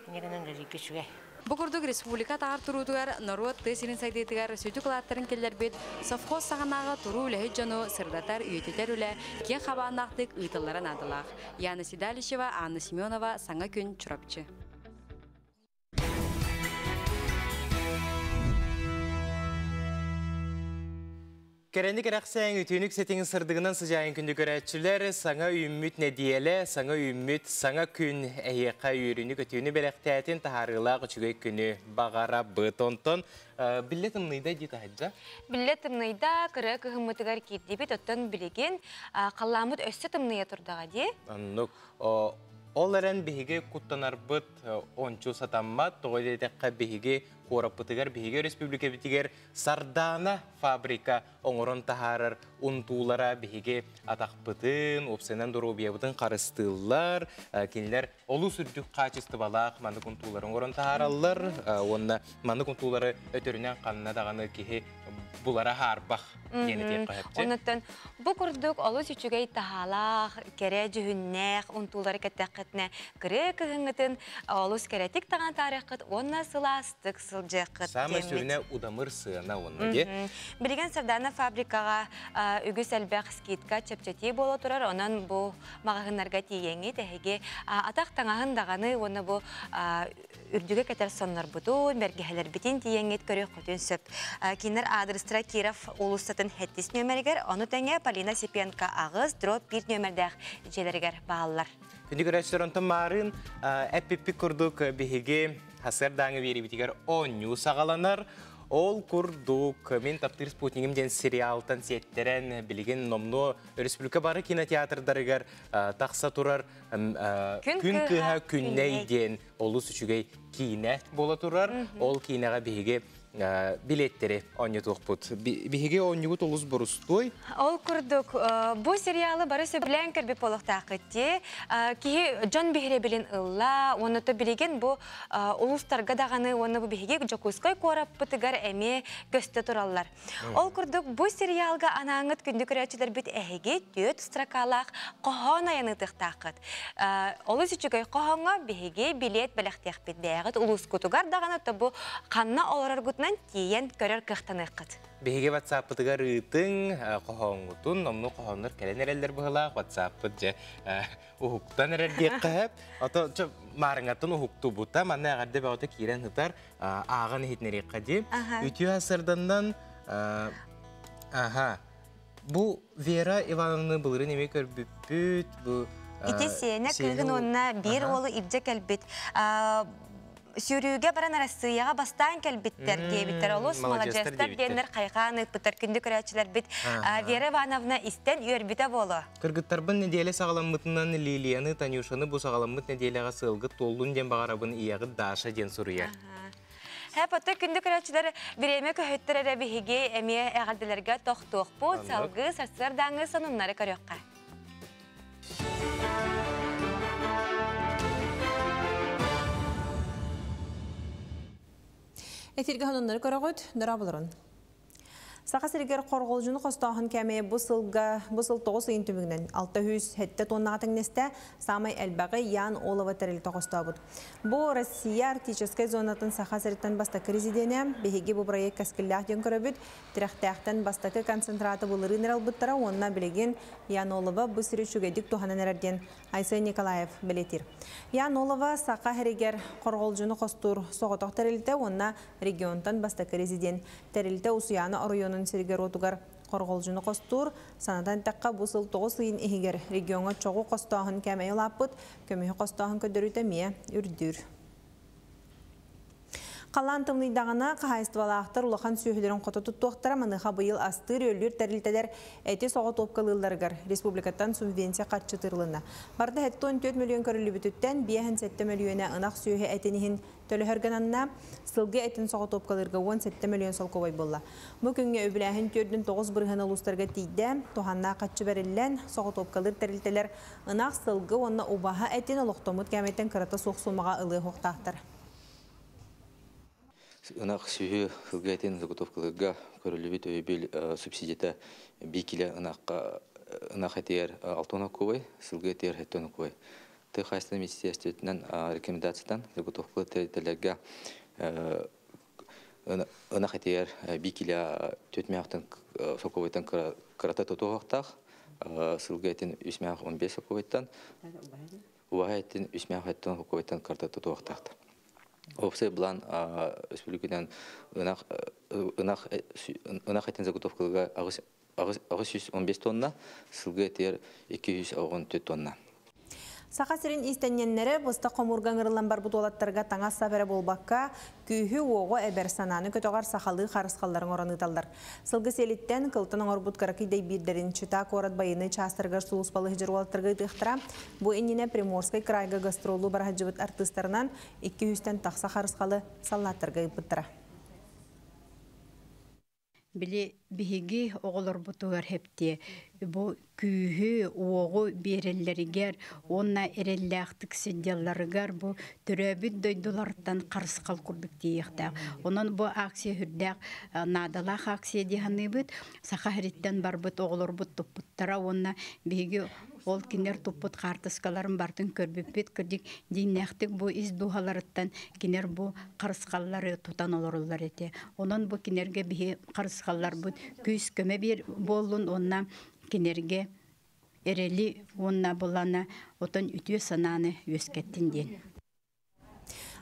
Инньэ гынан үлэлииргэ үчүгэй. Бу курдук республика таар туруутугар норуот тыа сирин сайдыытыгар сүдү кылааттарын киллэрбит совхоз саҕанааҕы туруу үлэһит дьону сырдатар, үйэтитэр үлэ киэҥ хабааннаахтык ыытыллара наадалаах. Яна Седалищева, Анна Семенова, Саҥа күн, Чурапчы. Кэрэни кэрэхсээн үтүөнүк сэтиҥ сырдыгынан сыдьаайын күндү көрөөччүлэр, саҥа үүммүт нэдиэлэ, саҥа үүммүт саҥа күн эһиэхэ үөрүүнү көтүүнү бэлэхтээтин, таһаарыылаах үчүгэй күнү баҕарабыт. Онтон биллэ тымныйда дии таһыдьа. Биллэ тымныйда, кырыа кыһыммытыгар киирдибит, оттон билигин халлааммыт өссө тымныйа турдаҕа дии. Оннук. Ол эрэн биһиги куттанарбыт ончу сатаммат, тоҕо диэтэххэ биһиги куораппытыгар, биһиги өрөспүүбүлүкэбитигэр Сардаана фабрика оҥорон таһаарар унтуулара биһиги атахпытын, уопсайынан доруобуйабытын харыстыыллар. Кинилэр олус үрдүк хаачыстыбалаах маннык унтуулары оҥорон таһаараллар. Уонна маннык унтуулары өтөрүнэн ханна даҕаны киһи булара хаарбах диэн этиэххэ сөп. Оннуттан бу курдук олус үчүгэй таһаалаах, кэрэ дьүһүннээх унтуулары кэттэххитинэ кырыа кыһыҥҥытын олус кэрэтик таҥан таарыаххыт уонна сылаастык сылдьыаххыт. Саамай сүрүнэ удамыр сыана уонна дии. Билигин Сардана фабрикаҕа үгүс элбэх скидка чэпчэтии буола турар, онон бу маҕаһыыннарга тиийэҥҥит эһиги атах таҥаһын даҕаны уонна бу үрдүгэ кэтэр соннорбутун, бэргэһэлэрбитин тиийэҥҥит көрүөххүтүн сөп. Кинилэр аадырыстара Киров уулуссатын 7 нүөмэригэр, ону тэҥэ Полина Сипенко 8 дробь 1 нүөмэрдээх дьиэлэригэр бааллар. Күндү көрөөччүлэр, онтон маарыын эппиппит курдук биһиги сарсыардааҥы биэриибитигэр оонньуу саҕаланар. Ол курдук мин таптыыр спутнигым диэн сериалтан сиэттэрэн билигин номнуо республика бары кинотеатрдарыгар тахса турар Күн кыыһа Күннэй диэн олус үчүгэй киинэ буола турар. Ол киинэҕэ биһиги билеттэри оонньотуохпут. Биһиги оонньугут олус борустуой. Ол курдук, бу сериалы бары сөбүлээн көрбүт буолуохтааххыт дии. Киһи дьон биһирэбилин ылла, уонна то билигин бу улуустарга даҕаны уонна бу биһиги Дьокуускай куораппытыгар эмиэ көстө тураллар. Ол курдук, бу сериалга анааҥыт күндү көрөөччүлэрбит эһиги түөрт строкалаах хоһоон айаныытыахтааххыт. Олус үчүгэй хоһооҥҥо биһиги билиэт бэлэхтиэхпит бэйэҕит улуускутугар даҕаны то бу ханна олороргутунан тиийэн көрөр кыахтаныаххыт. Биһиги WhatsApp-пытыгар ыытыҥ хоһооҥҥутун, номнуо хоһооннор кэлэн эрэллэр быһыылаах WhatsApp-пыт дьэ уһуктан эрэр диэххэ сөп. Ото маарыҥаттан уһуктубута, манна эҕэрдэ бөҕөтө киирэн сытар, ааҕан иһитинэриэххэ дии. Үтүө сарданнан аха бу Вера Ивановны былырын эмиэ көрбүппүт. Бу Ити сиэнэ кыыһын уонна биир уолу илдьэ кэлбит. Сүүрүүгэ баран Арассыыйаҕа бастаан кэлбиттэр диэбиттэр. Олус маладьыастар диэннэр хайҕаан ыыппыттар күндү көрөөччүлэрбит. Вера Ивановна истэн үөрбүтэ буолуо. Кыргыттарбын нэдиэлэ саҕаламмытынан Лилияны, Танюшаны бу саҕаламмыт нэдиэлэҕэ сыалгыт туоллун диэн баҕарабын ийэҕит Даша диэн суруйар. Хэп, оттон күндү көрөөччүлэр бириэмэ көһүттэр эрэ биһиги эмиэ эҕэрдэлэргэ тохтуохпут, салгыы сарсыардааҥҥы сонуннары көрүөххэ. Эфиргэ сонуннары көрөҕүт, дорооболорун. Саха сиригэр хорҕолдьуну хостооһун кэмэ бу сылга бу сыл 9 ыйын түмүгүнэн 607 тоннаҕа тэҥнэстэ, саамай элбэҕи Ян Олова тэрилтэ хостообут. Бу Россия арктическай зонатын Саха сириттэн бастакы резиденэ, биһиги бу проект кэскиллээх диэн көрөбүт, Тирэхтээхтэн бастакы концентраты былырыын эрэ ылбыттара уонна билигин Янолова бу сири үчүгэйдик туһанан эрэр диэн Айсен Николаев бэлиэтиир. Янолова Саха сиригэр хорҕолдьуну хостуур соҕотох тэрилтэ уонна регионтан бастакы резидент. Тэрилтэ Усуйаана оройуонун сиригэр-уотугар хорҕолдьуну хостуур. Санатан эттэххэ, бу сыл 9 ыйын иһигэр региоҥҥа чоҕу хостооһун кээмэйэ улааппыт, көмүһү хостооһун көрдөрүүтэ эмиэ үрдүүр. Халаан тымныйдаҕына, хаһаайыстыбалаахтар улахан сүөһүлэрин хото туттуохтара, маныаха быйыл астыыр-үөллүүр тэрилтэлэр эти соҕотуопкалыылларыгар республикаттан субвенция харчы тыырылынна. Барыта 74 мөлүйүөн көрүллүбүтүттэн 57 мөлүйүөнэ ынах сүөһү этин иһин төлөһөргө ананна, сылгы этин соҕотуопкалыырга 17 мөлүйүөн солкуобай буолла. Бу күҥҥэ үбүлээһин 4,9 бырыһыан улуустарга тиийдэ, туһааннаах харчы бэриллэн, соҕотуопкалыыр тэрилтэлэр ынах, сылгы уонна убаһа этин олохтоммут кээмэйтэн кырата суох суумаҕа ылыа суохтаахтар. Ынах сүһү сылгы этин заготовкалыырга көрүллүбүт өйөбүл субсидията 1 кило ынахха ынах этигэр 6 кубай, сылгы этигэр 7 кубай. Тыа хаһаайыстыбатын министиэристибэтинэн рекомендациятан заготовкалыыр тэрилтэлэргэ ынах этигэр 1 кило 4 мээхтэн сокуобайтан кырата тутуохтаах, сылгы этин 3 мээх 15 сокуобайтан, убаһа этин 3 мээх 7 сокуобайтан кырата тутуохтаахтар. Уопсай былаан республиканан ынах ынах ынах этин заготовкалыга 815 тонна, сылгы этигэр 214 тонна. Саха сирин иистэнньэннэрэ быстах хомуурга ыҥырыллан барбыт уолаттарга таҥас-сап эрэ буолбакка, күүһү-уоҕу эбэр, санааны көтөҕөр сахалыы харысхалларын оҥорон ыыталлар. Сылгы сиэлиттэн, кылтан оҥорбут кыракый дэйбиирдэрин Чита куорат байыаннай чаастарыгар сулууспалыы сылдьар уолаттарга ыытыахтара. Бу иннинэ Приморскай кыраайга гастроллуу бара сылдьыбыт артыыстарынан 200-тэн тахса харысхалы саллааттарга ыыппыттара. Били биһиги оҕолорбутугар хэптиэ бу күүһү, уоҕу биэрэллэригэр уонна эрэллээхтик сылдьалларыгар бу төрөөбүт дойдуларыттан харысхал курдук тиийиэхтээх. Онон бу акция үрдээх наадалаах акция дии саныыбыт. Саха сириттэн барбыт оҕолорбут туппуттара уонна биһиги ол кинилэр туппут хаартыскаларын бартын көрбүппүт. Кырдьык дьиҥнээхтик бу ис дууһаларыттан кинилэр бу харысхаллары тутан олороллор этэ. Онон бу кинилэргэ биһи харысхалларбыт күүс-көмө биэр буоллун уонна кинилэргэ эрэли уонна булана отон үтүө санааны үөскэттин диэн.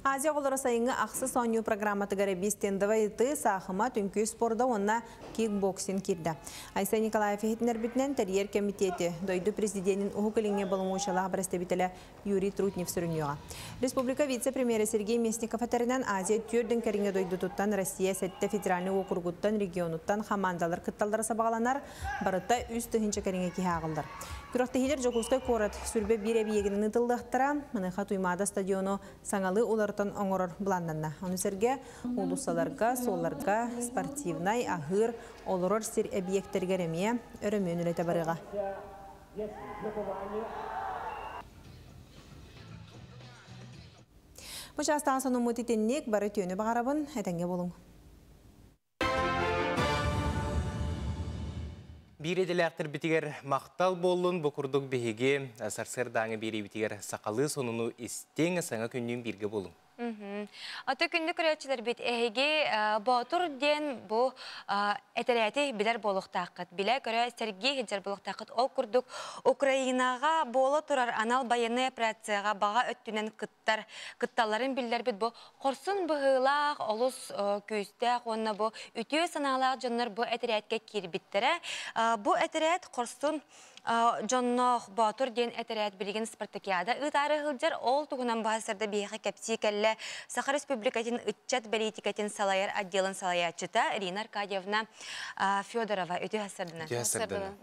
Азия оҕолоро сайыҥҥы ахсыс оонньуу программатыгар эбии стендовай ытыы, саахымат, үҥкүү спорда уонна кикбоксинг киирдэ. Айсен Николаев иһитиннэрбитинэн, тэрийэр кэмитиэти дойду президенин Уһук Илиҥҥэ боломуочуйалаах бэрэстэбиитэлэ Юрий Трутнев сүрүннүөҕэ. Республика вице-премьерэ Сергей Местников этэринэн, Азия түөрт кэриҥэ дойдутуттан Россия сэттэ федеральнай уокуругуттан, регионуттан хамаандалар кытталлара сабаҕаланар, барыта 3 тыһыынча кэриҥэ киһи ааҕыллар. Күрэхтэһиилэр Дьокуускай куорат сүрбэ биир эбийиэгинэн ыытыллыахтара, маныаха Туймаада стадиону саҥалыы уларытан оҥорор былааннанна. Ону сэргэ уулуссаларга, суолларга, спортивнай, аһыыр, олорор сир эбийиэктэригэр эмиэ өрөмүөн үлэтэ барыаҕа. Бу чаастаан сонуммут итинник бары үтүөнү баҕарабын, этэҥҥэ буолуҥ. Биир идэлээхтэрбитигэр махтал буоллун, бу курдук биһиги сарсыардааҥы биэриибитигэр сахалыы сонуну истиҥ, саҥа күннүүн бииргэ буолуҥ. Аты күндү көрөөччүлэрбит эһиги Боотур диэн бу этэрээти билэр буолуохтааххыт. Билэ-көрө сэргии сылдьар буолуохтааххыт. Ол курдук Украинаҕа буола турар анал байыаннай операцияҕа баҕа өттүнэн кыттар кытталларын биллэрбит бу хорсун быһыылаах, олус күүстээх уонна бу үтүө санаалаах дьоннор бу этэрээткэ киирбиттэрэ. Бу этэрээт хорсун Дьонноох Боотур диэн этэрээт билигин спартакиада ыытаары сылдьар. Ол туһунан баһасарда биһиэхэ кэпсии кэллэ Саха Республикатын ыччат бэлиитикэтин салайар отделын салайааччыта Ирина Аркадьевна Федорова. Үтүө хассардынан. Үтүө хассардынан.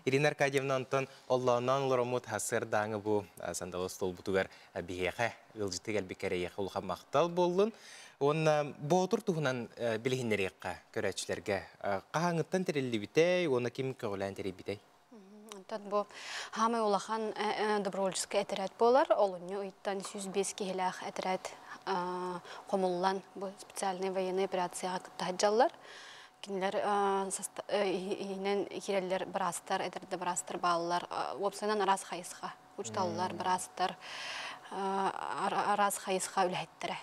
Ирина Аркадьевна онтон оллоонноон олороммут хассардааҥы бу сандалы столбутугар биһиэхэ ыалдьыты кэлбиккэ эрэйиэхэ улахан махтал буоллун. Уонна Боотур туһунан билиһиннэриэххэ көрөөччүлэргэ. Хаһааҥҥыттан тэриллибитэй уонна ким көҕүлээн тэрийбитэй? Онтон бу хаамай улахан добровольческай этэрээт буолар. Олунньу ыйтан 105 киһилээх этэрээт хомуллан бу специальный военный операцияҕа кытта сылдьаллар. Кинилэр иһинэн киирэллэр быраастар, эдэрдэ быраастар бааллар. Уопсайынан араас хайысха. Учуталлар, быраастар, араас хайысха үлэһиттэрэ.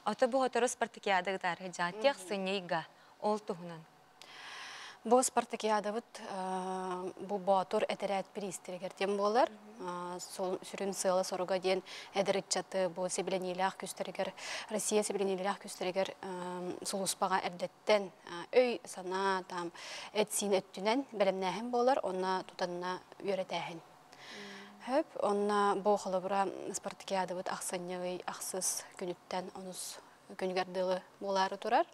Ото бу хотору спартакиада ытаар жаатиах сынньыйга ол туһунан. Бу спартакиадабыт бу Боотур этэрээт бириистэригэр диэн буолар. Сүрүн сыала-соруга диэн эдэр ыччаты бу сэбилэниилээх күстэригэр, Россия сэбилэниилээх күстэригэр сулууспаҕа эрдэттэн өй-санаа, там, эт-сиин өттүнэн бэлэмнээһин буолар, онно тутанна үөрэтээһин. Хөп, онно бу холобура спартакиадабыт ахсынньы ый ахсыс күнүттэн онус күнүгэр дылы буолаары турар.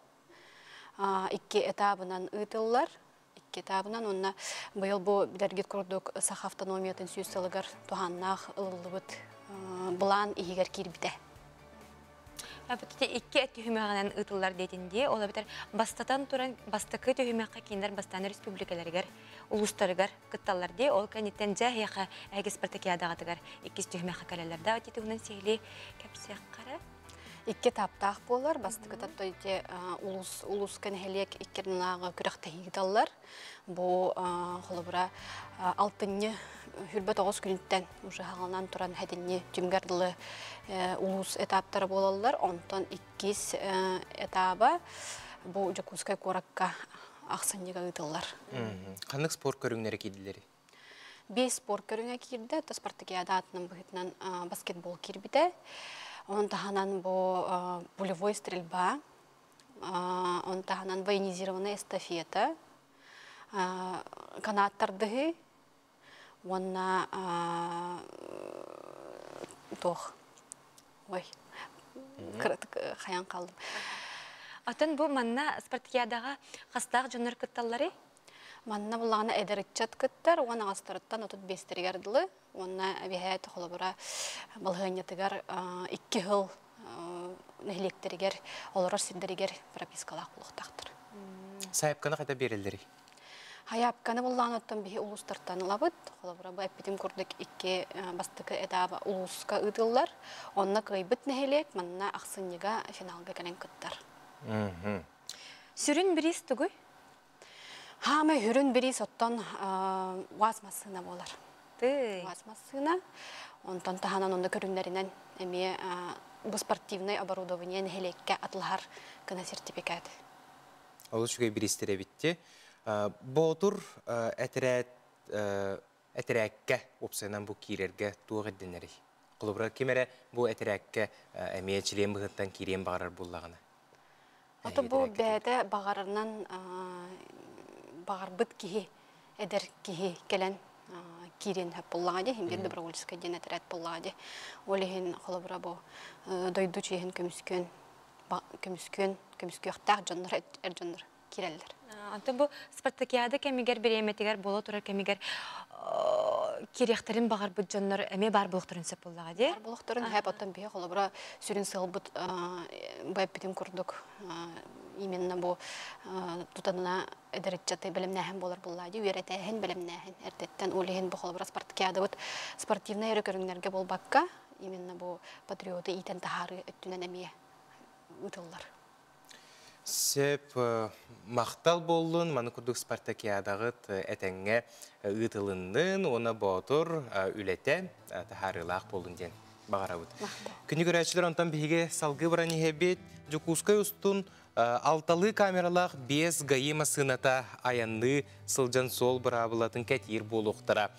Икки этабынан ыытыллар. Икки этабынан уонна быйыл бу билэргит курдук Саха автономиятын сүүс сылыгар туһааннаах ылыллыбыт былаан иһигэр киирбитэ. Эбэтэр икки түһүмэҕинэн ыытыллар диэтин дии. Ол эбэтэр бастатан туран бастакы түһүмэххэ кинилэр бастаан республикаларыгар, улуустарыгар кытталлар дии. Ол кэнниттэн дьэ эһиэхэ эһиги спартакиадаҕытыгар иккис түһүмэххэ кэлэллэр да. Ити туһунан сиһилии кэпсиэххэ Икки этаптаах буолар. Бастакы этапта улус улууска нэһилиэк иккернааҕы күрэхтэһии ыыталлар. Бу холобура алтынньы 29 күнүттэн уже хаҕаланан туран хэтинни түмгэр дылы улуус этаптара буолаллар. Онтон иккис этаба бу Дьокуускай куоракка ахсынньыга ыытыллар. Ханнык спорт көрүҥнэрэ киирдилэр? Биэс спорт көрүҥэ киирдэ, то спартакиада атынан быһыытынан баскетбол киирбитэ. Онон таһынан бу пулевой стрельба, он таһынан военизированная эстафета, канат тардыһыы уонна туох ой хайан хаалдым. Атын бу манна спартакиадаҕа хастаах дьоннор кытталларый? Манна буллаҕына эдэр ыччат кыттар уон аҕастарыттан 35-тэригэр дылы уонна эбиһээт холобура балаһыанньатыгар икки сыл нэһилиэктэригэр олорор сирдэригэр пропискалаах буолуохтаахтар. Сайыпканы хайда биэрэллэрий? Хайаапканы буллаҕына оттон биһи улуустартан ылабыт. Холобура бу эппитим курдук икки бастакы этаба улууска ыытыллар. Онно кыайбыт нэһилиэк манна ахсынньыга финалга кэлэн кыттар. Сүрүн бириис тугуй? Хаамай хүрүн бириис оттон УАЗ массыына буолар. УАЗ массыына. Онтон таһынан онно көрүҥнэринэн эмиэ бу спортивнай оборудование нэһилиэккэ атылаһар гына сертификат. Олус үчүгэй бириистэр эбитти. Боотур этэрээт этэрээккэ уопсайынан бу киирэргэ туох ирдэнэрий? Холобура, ким эрэ бу этэрээккэ эмиэ чилиэн быһыттан киириэн баҕарар буоллаҕына. Ото бу бэйэтэ баҕарарынан баҕарбыт киһи, эдэр киһи кэлэн киириэн сөп буоллаҕа дии, иһин добровольческай диэн этэрээт буоллаҕа дии. Ол иһин холобура бу дойду чиэһин көмүскүөн көмүскүөн көмүскүөхтээх дьоннор эр дьоннор киирэллэр. Онтон бу спартакиада кэмигэр бириэмэтигэр буола турар кэмигэр кириэхтэрин баҕарбыт дьоннор эмиэ баар буолуохтарын сөп буоллаҕа дии. Баар буолуохтарын сөп оттон биһи холобура сүрүн сыалбыт бу эппитим курдук именно бу тутанына эдэр ыччаты бэлэмнээһин буолар буоллаа дии үөрэтээһин бэлэмнээһин эрдэттэн ол иһин бу холобура спартакиадабыт спортивнай эрэ көрүҥнэргэ буолбакка именно бу патриоты иитэн таһаарыы өттүнэн эмиэ ыытыллар. Сөп махтал буоллун, маны курдук спартакиадаҕыт этэҥҥэ ыытылыннын уонна Боотур үлэтэ таһаарыылаах буоллун диэн баҕарабыт. Күнү көрөөччүлэр онтон биһиги салгыы баран иһэбит. Дьокуускай устун алталыы камералаах биэс ГАИ массыыната айанныы сылдьан суол быраабылатын кэтиир буолуохтара.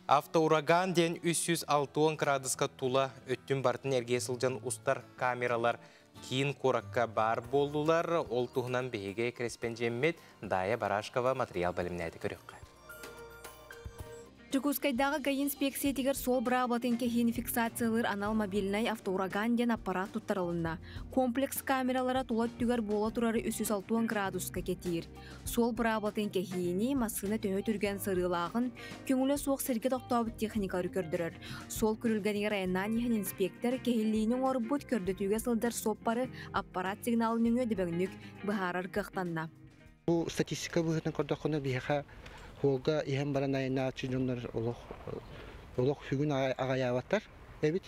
Автоураган диэн 360 кыраадыска тула өттүн барытын эргийэ сылдьан устар камералар киин куоракка баар буоллулар. Ол туһунан биһиги кэрэспэндьиэммит Дая Барашкова материал бэлэмнээти көрүөххэ. Дьокуускайдааҕы ГАИ инспекциятыгар суол быраабылатын кэһиини фиксациялыыр анал мобильнай автоураган диэн аппарат туттарылынна. Комплекс камералара тула өттүгэр буола турары 360 градуска кэтиир. Суол быраабылатын кэһиини, массыына төһө түргэн сырыылааҕын, көҥүлэ суох сиргэ тохтообут техникалары көрдөрөр. Суол күрүлгэнигэр айаннаан иһэн инспектор кэһиллиини оҥорбут көрдөтүүгэ сылдьар суоппары аппарат сигналын нөҥүө дөбөҥнүк быһаарар кыахтанна. Бу статистика быһыытынан көрдөххүнэ биһиэхэ суолга иһэн баран айаннааччы дьоннор олох олох сүгүн аҕайаабаттар эбит.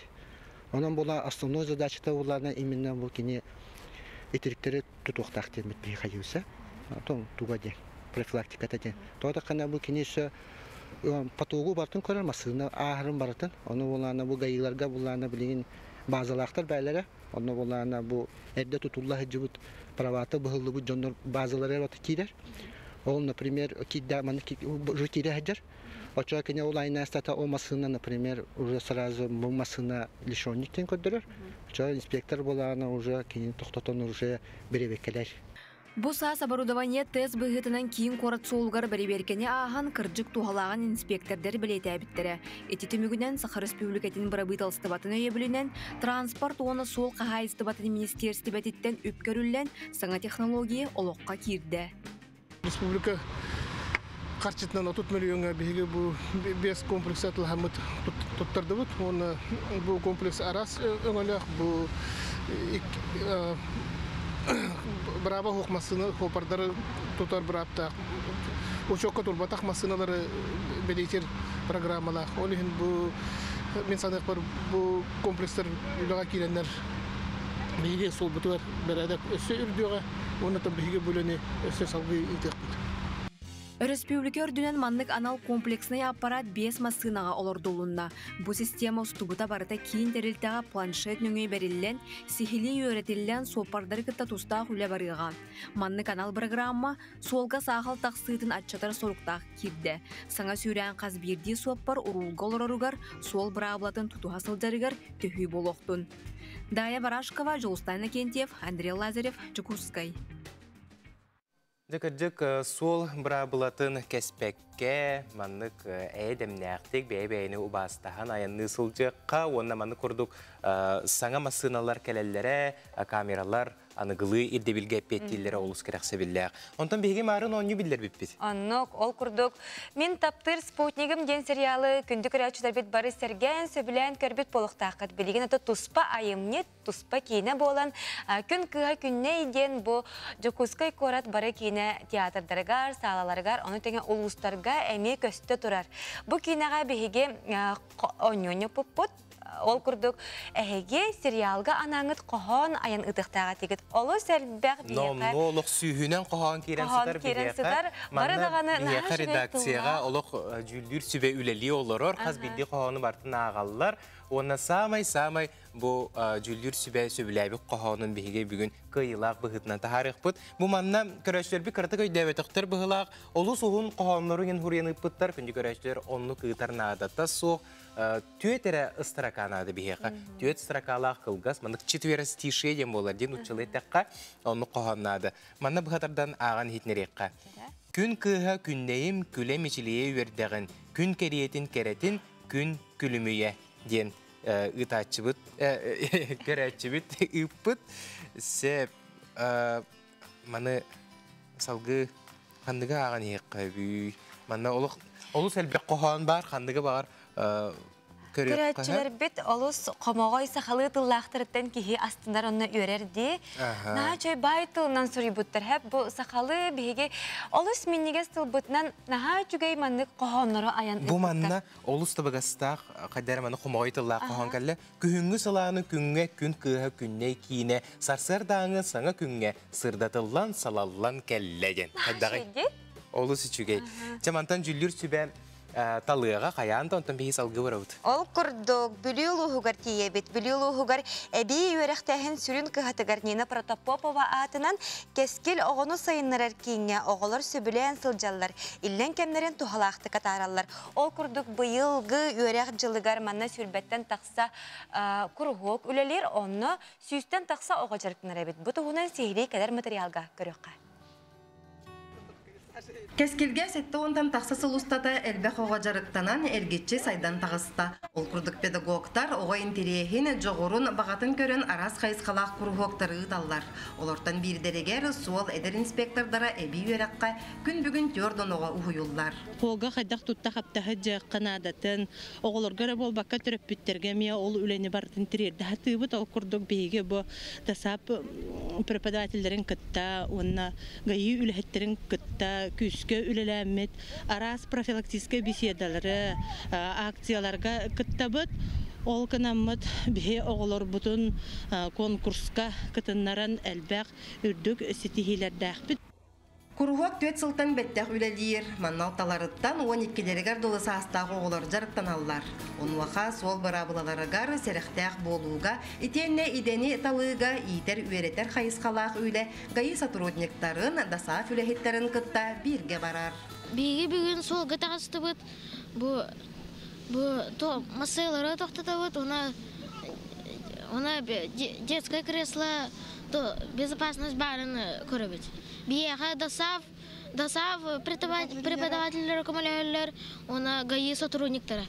Онон була основной задачата буллаана именно бу кини итириктэри тутуохтаах диэммит биһиэхэ юса. Отон туга диэн профилактиката диэн. Тоҕо да бу кини өссө потогу бартын көрөр массыына ааһарын барытын. Ону булаана бу гаиларга булаана билигин базалаахтар бээлэрэ. Онно булаана бу эрдэ тутулла сылдьыбыт правата быһыллыбыт дьоннор базалары бата киирэр. Ол, например, киирдэ маны уже киирэ сылдьар. Оччоҕо кини ол айнаастата ол массыына, например, уже сразу бу массыына лишенник диэн көрдөрөр. Оччоҕо инспектор булаана уже кинини тохтотон уже бэрэбиэркэлэр. Бу саас оборудование тест быһыытынан киин куорат суолугар бэрэбиэркэни ааһан, кырдьык туһалааҕын инспиэктэрдэр бэлиэтээбиттэрэ. Ити түмүгүнэн Саха Республикатын бырабыыталыстыбатын өйөбүлүнэн Транспорт уонна суол хаһаайыстыбатын министиэристибэтиттэн үп көрүллэн, саҥа технология олоххо киирдэ. Республика харчытынан 30 миллиоҥҥа биһиги бу биэс комплекс атылаһаммыт туттардыбыт. Уонна бу комплекс араас өҥөлөөх бу бырааба суох массыына суоппардары тутар бырааптаах учуокка турбатах массыыналары бэлиэтиир программалаах. Ол иһин бу мин саныахпар бу комплекстар үлэҕэ киирэннэр биһиги суолбутугар бэрээдэк өссө үрдүөҕэ уонна биһиги бу үлэни өссө салгыы ыытыахпыт. Өрөспүүбүлүкэ үрдүнэн маннык анал комплекснай аппарат биэс массыынаҕа олордулунна. Бу система устубута барыта киин тэрилтэҕэ планшет нөҥүө бэриллэн, сиһилии үөрэтиллэн суоппардары кытта тустаах үлэ барыаҕа. Маннык анал бырагыраамма суолга саахал тахсыытын аччатар соруктаах киирдэ. Саҥа сүүрээн хас биирдии суоппар уруулга олороругар, суол быраабылатын тутуһа сылдьарыгар төһүү буолуохтун. Дая Барашкова, Жолустан Иннокентьев, Андрей Лазарев, Дьокуускай. Дьэ, кырдьык, суол быраабылатын кэспэккэ, маннык эйэ-дэмнээхтик бэйэ-бэйэни убаастаһан айанныы сылдьыахха уонна маннык курдук саҥа массыыналар кэлэллэрэ, камералар аныгылыы ирдэбилгэ эппиэттииллэрэ олус кэрэхсэбиллээх. Онтон биһиги маарын оонньуу биллэрбиппит. Оннук, ол курдук Мин таптыыр спутнигым диэн сериалы күндү көрөөччүлэрбит бары сэргээн, сөбүлээн көрбүт буолуохтааххыт. Билигин ото туспа айымньы туспа киинэ буолан, Күн кыыһа Күннэй диэн бу Дьокуускай куорат бары киинэ театрдарыгар, саалаларыгар, ону тэҥэ улуустарга эмиэ көстө турар. Бу киинэҕэ биһиги оонньуонньуппуппут. Ол курдук, эһиги сериалга анааҥыт хоһоон айан ыытыахтаах этигит. Олус элбэх биһиэхэ... Номнуо олох сүүһүнэн хоһоон киирэн сытар киирэн сытар. Бары даҕаны наһаа редакцияҕа олох дьүүллүүр сүбэ үлэлии олорор. Хас биирдии хоһоону бартын ааҕаллар. Уонна саамай-саамай Бу дьүүллүүр сүбэ сөбүлээбит хоһоонун биһиги бүгүн кыайыылаах быһыытынан таһаарыахпыт. Бу манна көрөөччүлэрбит кыратык өйдөөбөтөхтөр быһыылаах олус уһун хоһооннору иҥин хуруйан ыыппыттар. Күндү көрөөччүлэр оннук ыытар наадата суох. Түөт эрэ ыстарака наада биһиэхэ. Түөт строкалаах кылгас, маннык четверостишие диэн буолар диэн нууччалыы эттэххэ, оннук хоһоон наада. Манна быһатардан ааҕан иһитинэриэххэ. Күн кыыһа күннэйим күлэ мичилийэ үөрдэҕин, күн кэриэтин кэрэтин, күн күлүмүйэ диэн ыытааччыбыт көрөөччүбүт ыыппыт сеп маны салгыы ханныгы ааҕан иһиэххэ бүй манна олох олус элбэх хоһоон баар ханныгы баҕар Көрөөччүлэрбит олус хомоҕой сахалыы тыллаахтарыттан киһи астынар онно үөрэр дии. Наһаа үчүгэй баай тылынан суруйбуттар. Хэп бу сахалыы биһиги олус минньигэс тылбытынан наһаа үчүгэй маннык хоһооннору айан Бу манна Олус табыгастаах, хайда эрэ маны хомоҕой тыллаах хоһоон кэллэ. Күһүҥҥү сылааны күҥҥэ күн кыыһа күннэй киинэ сарсыардааҥы саҥа күҥҥэ сырдатыллан салаллан кэллэ диэн. Хайдаҕый? Олус үчүгэй. Чэ мантан дьүллүүр сүбэ талыаҕа хайаан да онтон биһи салгыы барабыт. Ол курдук Бүлүү улууһугар тиийэбит. Бүлүү улууһугар эбии үөрэхтээһин сүрүн кыһатыгар Нина Протопопова аатынан Кэскил оҕону сайыннарар кииҥҥэ оҕолор сөбүлээн сылдьаллар, иллэҥ кэмнэрин туһалаахтык атаараллар. Ол курдук быйылгы үөрэх дьылыгар манна сүүрбэттэн тахса куруһуок үлэлиир, онно сүүстэн тахса оҕо дьарыктанар эбит. Бу туһунан сиһилии кэлэр материалга көрүөххэ. Кэскилгэ 70-тан тахса сыл устата элбэх оҕо дьарыктанан эргиччи сайдан таҕыста. Ол курдук педагогтар оҕо интэриэһин, дьоҕурун, баҕатын көрөн араас хайысхалаах куруһуоктары ыыталлар. Олортон биирдэригэр суол эдэр инспектордара эбии үөрэххэ күн бүгүн түөрт оҕо уһуйуллар. Суолга хайдах тутта-хапта сылдьыахха наадатын, оҕолорго эрэ буолбакка төрөппүттэргэ эмиэ ол үлэни барытын тириэрдэ сатыыбыт. Ол курдук биһиги бу ДОСААФ преподавателлэрин кытта уонна ГАИ үлэһиттэрин кытта күүскэ үлэлээммит араас профилактическай беседалары, акцияларга кыттабыт. Ол гынаммыт биһи оҕолорбутун конкурска кытыннаран элбэх үрдүк ситиһиилэрдээхпит. Куруһуок түөрт сылтан бэттэх үлэлиир. Манна алталарыттан 12-лэригэр дылы саастаах оҕолор дьарыктаналлар. Онуоха суол быраабылаларыгар сэрэхтээх буолууга, итиэннэ идэни талыыга иитэр-үөрэтэр хайысхалаах үлэ ГАИ сотрудниктарын, ДОСААФ үлэһиттэрин кытта бииргэ барар. Биһиги бүгүн суолга таҕыстыбыт. Бу бу то массыылары тохтотобут, уна уна детское кресло то безопасность баарын көрөбүт. Биһиэхэ ДОСААФ ДОСААФ преподавателлэр көмөлөһөллөр, уонна ГАИ сотрудниктара.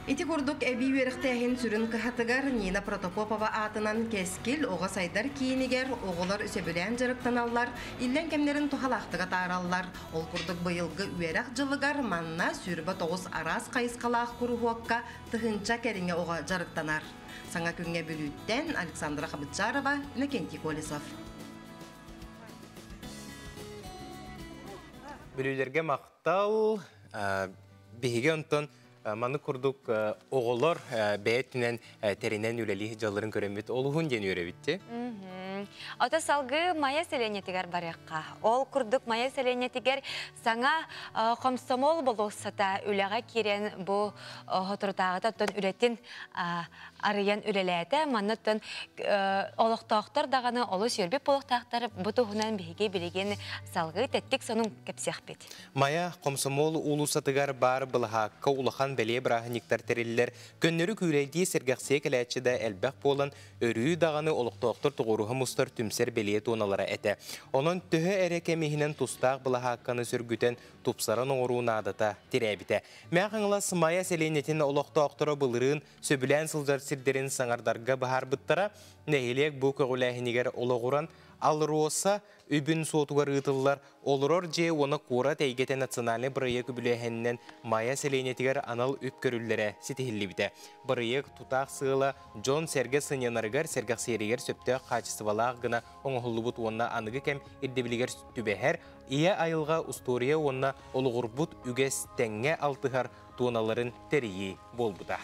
Ити курдук эбии үөрэхтээһин сүрүн кыһатыгар Нина Протопопова аатынан Кэскил оҕо сайдар киинигэр оҕолор сөбүлээн дьарыктаналлар, иллэҥ кэмнэрин туһалаахтык атаараллар. Ол курдук быйылгы үөрэх дьылыгар манна 29 араас хайысхалаах куруһуокка тыһыынча кэриҥэ оҕо дьарыктанар. Саҥа күҥҥэ Бүлүүттэн Александра Хабытчарова, Иннокентий Колесов. Бүлүүлэргэ махтал. Биһиги онтон маны курдук оҕолор бэйэтинэн тэринэн үлэлии дьалларын көрөммүт олуһун диэн үөрэбитти. Ото салгыы Майа сэлиэнньэтигэр барыахха. Ол курдук Майа сэлиэнньэтигэр саҥа комсомол болуоссата үлэҕэ киирэн бу соторутааҕыта оттон үлэтин арыйан үлэлээтэ. Манна оттон олохтоохтор даҕаны олус үөрбүт буолуохтаахтар. Бу туһунан биһиги билигин салгыы тэттик сонун кэпсиэхпит. Майа Комсомол уулуссатыгар баар былаһаакка улахан бэлиэ бырааһынньыктар тэриллэр. Көннөрү күүлэйдии сэргэхсийэ кэлээччи да элбэх буолан, өрүү даҕаны олохтоохтор тоҕуоруһа мустар түмсэр бэлиэ туоналара этэ. Онон төһө эрэ кэм иһинэн тустаах былаһаакканы сөргүтэн, тупсаран оҥоруу наадата тирээбитэ. Мэҥэ Хаҥалас Майа сэлиэнньэтин олохтоохторо былырыын сөбүлээн сылдьар сирдэрин саҥардарга быһаарбыттара. Нэһилиэк бу көҕүлээһинигэр олоҕуран АЛРОСА үбүн суотугар ыытыллар Олорор дьиэ уонна куорат эйгэтэ национальнай бырайыак үбүлээһининэн Майа сэлиэнньэтигэр анал үп көрүллэрэ ситиһиллибитэ. Бырайыак тутаах сыала дьон-сэргэ сынньанарыгар, сэргэхсийэригэр сөптөөх хаачыстыбалаах гына оҥоһуллубут уонна аныгы кэм ирдэбилигэр түбэһэр, ийэ айылҕа устуоруйа уонна олоҕурбут үгэс тэҥҥэ алтыһар туоналарын тэрийии буолбута.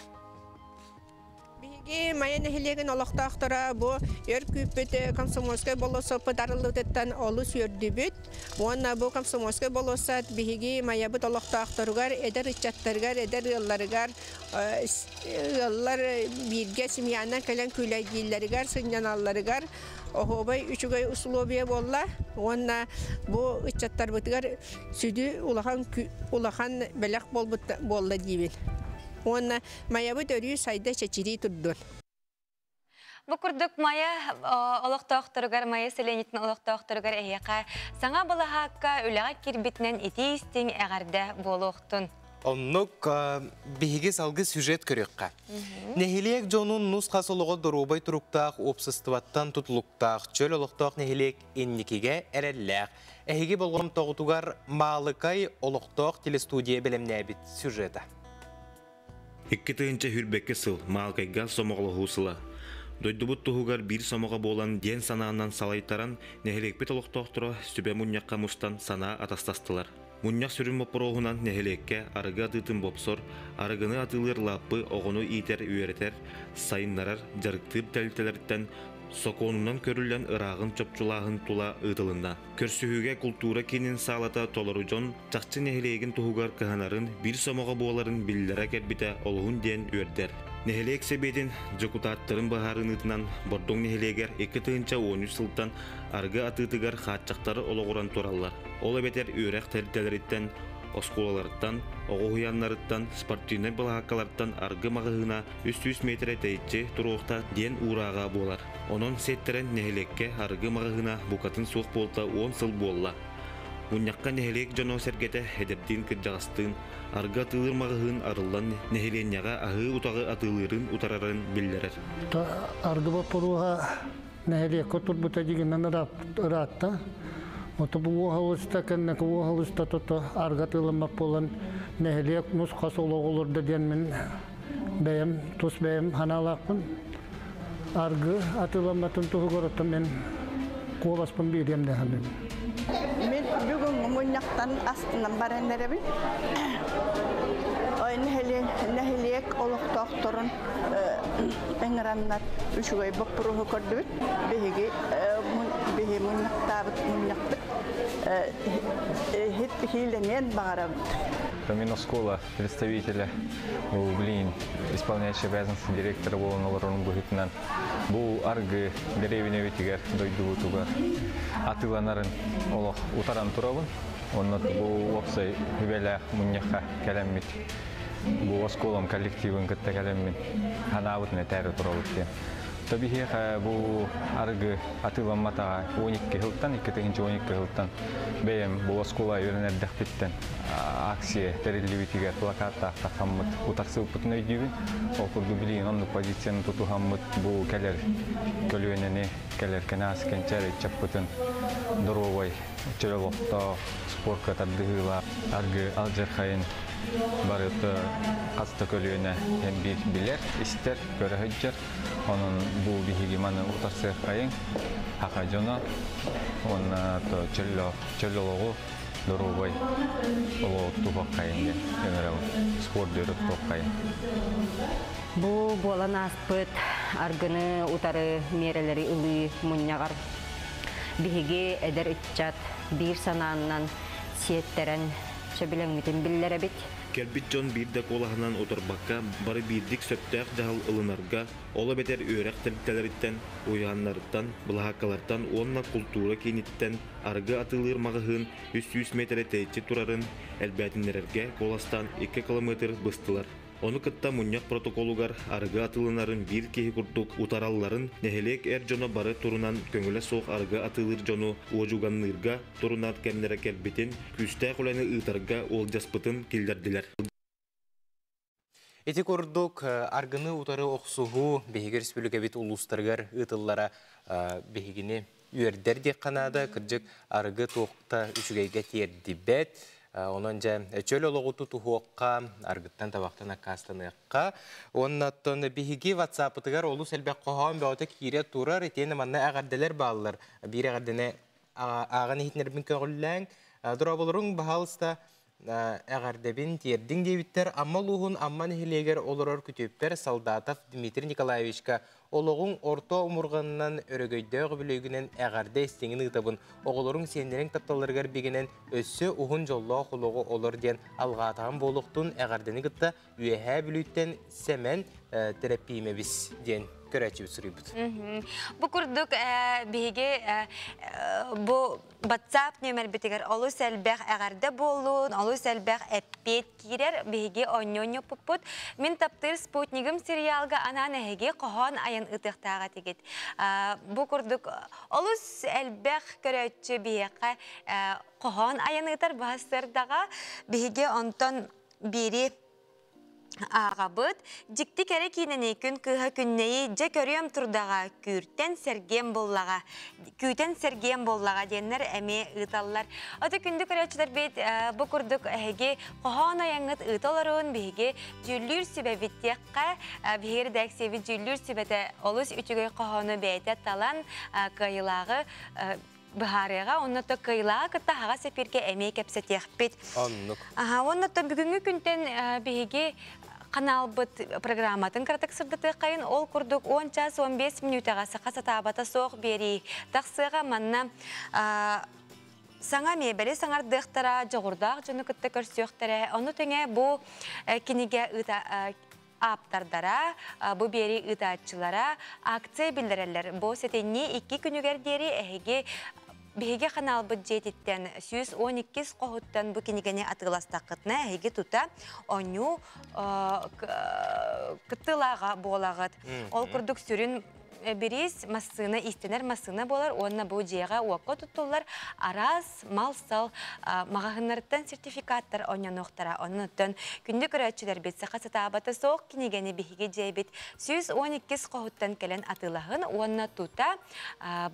Биһиги Майа нэһилиэгин олохтоохторо бу өр күүппүт Комсомольскай болуоссаппыт арыллыбытыттан олус үөрдүбүт. Уонна бу Комсомольскай болуоссат биһиги Майабыт олохтоохторугар, эдэр ыччаттарыгар, эдэр ыалларыгар, ыаллар бииргэ семьянан кэлэн күүлэйдииллэригэр, сынньаналларыгар оһуобай үчүгэй условия буолла. Уонна бу ыччаттарбытыгар сүдү улахан улахан бэлэх буолбут буолла диибин. Уонна Майабыт өрүү сайда чэчирии турдун. Бу курдук Майа олохтоохторугар, Майа сэлиэнньэтин олохтоохторугар эһиэхэ саҥа былаһаакка үлэҕэ киирбитинэн итии-истиҥ эҕэрдэ буолуохтун. Оннук биһиги салгы сюжет көрүөххэ. Нэһилиэк дьонун нус-хас олоҕо доруобай туруктаах уопсастыбаттан тутулуктаах чөл олохтоох нэһилиэк инникигэ эрэллээх. Эһиги болҕомтоҕутугар Маалыкай олохтоох телестудия бэлэмнээбит сюжета. 2022 сыл Маалыкайга сомоҕолоһуу сыла. Дойдубут туһугар биир сомоҕо буолан диэн санаанан салайтаран, нэһилиэкпит олохтоохторо сүбэ мунньахха мустан санаа атастастылар. Мунньах сүрүн боппуруоһунан нэһилиэккэ арыгы атыытын бопсор, арыгыны атыылыыр лааппы оҕону иитэр-үөрэтэр, сайыннарар, дьарыктыыр тэрилтэлэртэн сокуонунан көрүллэн ырааҕын чопчулааһын тула ыытылынна. Көрсүһүүгэ култуура киинин саалата толору дьон чахчы нэһилиэгин туһугар кыһанарын, биир сомоҕо буоларын биллэрэ кэлбитэ олуһун диэн үөрдэр. Нэһилиэк сэбиэтин дьокутааттарын быһаарыныытынан Бордоҥ нэһилиэгэр 2013 сылтан арыгы атыытыгар хааччахтары олоҕуран тураллар. Ол эбэтэр үөрэх тэрилтэлэриттэн, оскуолаларыттан, оҕо уһуйааннарыттан, спортивнай былаһааккалартан аргы маҕаһыына 300 миэтэрэ тэйиччи туруохтаах диэн уурааҕа буолар. Онон сиэттэрэн нэһилиэккэ арыгы маҕаһыына букатын суох буолта 10 сыл буолла. Мунньахха нэһилиэк дьоно-сэргэтэ эдэрдиин кырдьаҕастыын аргы атыылыыр маҕаһыын арыллан нэһилиэнньэҕэ аһыы утаҕы атыылыырын утарарын биллэрэр. Аргы боппуруоһа нэһилиэккэ турбута дьигинэн ыраатта. Ото бу уоһалыста кэнники уоһалыста тото аргы атыыламмат буолан нэһилиэк нус-хас олоҕу олордо диэн мин бэйэм тус бэйэм санаалаахпын. Аргы атыыламматын туһугар оттон мин куоласпын биэриэм дэһэбин. Мин бүгүҥҥү мунньахтан астынан баран эрэбин. Ой нэһилиэк олохтоохторун ыҥыраннар үчүгэй боппуруоһу көрдүбүт. Биһиги биһи мунньахтаабыт мунньахпыт иһит баҕарабыт. Мин оскуола представителя, блин, исполняющий обязанности директора буолан олорорун быһыытынан бу аргы дэриэбинэбитигэр дойдубутугар атыыланарын олох утаран турабын. Онно бу уопсай үбэлээх мунньахха кэлэммит бу оскуолам коллективын кытта кэлэммин ханаабытын этээри турабыт диэн. Тобиһиэхэ бу арыгы атыыламматаҕа 12 сылтан, 2012 сылтан бэйэм бу оскуола үөрэнэр эрдэхпиттэн акция тэриллибитигэр плакаттаах тахаммыт утарсыбыппытын өйдүүбүн. Ол курдук билигин оннук позицияны тутуһаммыт бу кэлэр көлүөнэни, кэлэр кэнаас кэнчээри ыччаппытын доруобай, чөл олохтоох, спорка тардыһыылаах аргы алдьархайын барыта хас да көлүөнэ биир билэр, истэр, көрө сылдьар. Онон бу биһиги маны утарсыаххайыҥ, саха дьоно уонна чөл олоҕу доруобай олоҕу туһуоххайыҥ диэн ыҥырабын. Спорт өрө туһуоххайыҥ. Бу буолан ааспыт аргыны утары миэрэлэри ылыы мунньаҕар биһиги эдэр ыччат биир санааннан сиэттэрэн сөбүлэҥмитин биллэрэбит. Кэлбит дьон биир да куолаһынан утарбакка бары биирдик сөптөөх дьаһал ылынарга, ол эбэтэр үөрэх тэрилтэлэриттэн, уйааннарыттан, былаһааккалартан уонна култуура кииниттэн арыгы атыылыыр маҕаһыын 300 миэтэрэ тэйиччи турарын элбээтиннэрэргэ куоластаан 2 километр быстылар. Ону кытта мунньах протоколугар арыгы атыыланарын биир киһи курдук утаралларын нэһилиэк эр дьоно бары турунан көҥүлэ суох арыгы атыылыыр дьону уодьуганныырга турунар кэмнэрэ кэлбитин, күүстээх үлэни ыытарга уолдьаспытын киллэрдилэр. Ити курдук аргыны утары охсуһуу биһиги республикабыт улуустарыгар ыытыллара биһигини үөрдэр диэххэ наада. Кырдьык арыгы туохта үчүгэйгэ тиэрдибэт. Онон дьэ чөл олоҕу тутуһуохха, аргыттан табахтан аккаастаныахха. Оннаттан биһиги WhatsApp-ытыгар олус элбэх хоһоон бөҕөтө киирэ турар. Итиэннэ манна эҕэрдэлэр бааллар. Биир эҕэрдэни ааҕан иһитинэрбин көҕүллээҥ. Дорооболоруҥ, баһаалыста эҕэрдэбин тиэрдиҥ диэбиттэр. Амма улууһун Амма нэһилиэгэр олорор күтүөппэр Солдатов Дмитрий Николаевичка олоҕуҥ орто омурҕанынан өрөгөйдөөх үбүлүөйгүнэн эҕэрдэ истиҥин ыытабын. Оҕолоруҥ сиэннэриҥ тапталларыгар бигэнэн өссө уһун дьоллоох олоҕу олор диэн алҕаатаҕым буолуохтун эҕэрдэни кытта Үөһээ Бүлүүттэн Сэмэн Тэрэппиимэбис диэн көрөөччүбүт суруйбут. Бу курдук биһиги бу WhatsApp нүөмэрбитигэр олус элбэх эҕэрдэ буоллун, олус элбэх эппиэт киирэр. Биһиги оонньоонньоппуппут. Мин таптыыр спутнигым сериалга анаан эһиги хоһоон айан ыытыахтаах этигит. Бу курдук олус элбэх көрөөччү биһиэхэ хоһоон айан ыытар баһа Биһиги онтон биири ааҕабыт. Дьикти кэрэ киинэни күн кыыһа күннэйи дьэ көрүөм турдаҕа, күүртэн сэргиэм буллаҕа, күүтэн сэргиэм буоллаҕа диэннэр эмиэ ыыталлар. Ото күндү көрөөччүлэрбит бу курдук эһиги хоһоон айаҥҥыт ыыта олорун биһиги дьүүллүүр сүбэбит диэххэ, биһиги редакциябыт дьүүллүүр сүбэтэ олус үчүгэй хоһоону бэйэтэ талан кыайыылааҕы быһаарыаҕа, онно то кыайыылааҕы кытта аһаҕас эфиргэ эмиэ кэпсэтиэхпит. Оннук. Аха, уонна то бүгүҥҥү күнтэн биһиги каналбыт программатын кыратык сырдатыаххайын, ол курдук 10 час 15 мүнүүтэҕэ саха сатаабата суох биэрии тахсыаҕа манна саҥа миэбэли саҥардыахтара, дьоҕурдаах дьону кытта көрсүөхтэрэ. Ону тэҥэ бу кинигэ ыыта ааптардара, бу биэрии ыытааччылара акция биллэрэллэр. Бу сэтинньи икки күнүгэр диэри эһиги биһиги ханаалбыт дьиэтиттэн 112 хоһуттан бу кинигэни атыыластаххытына эһиги тута оонньуу кыттыылааҕа буолаҕыт. Ол курдук сүрүн бириис массыына иистэнэр массыына буолар уонна бу дьиэҕэ уокка туттуллар араас мал-сал маҕаһыыннарыттан сертификаттар оонньонуохтара. Онон оттон күндү көрөөччүлэрбит саха сатаабата суох кинигэни биһиги дьиэбит 112 хоһуттан кэлэн атыылаһын уонна тута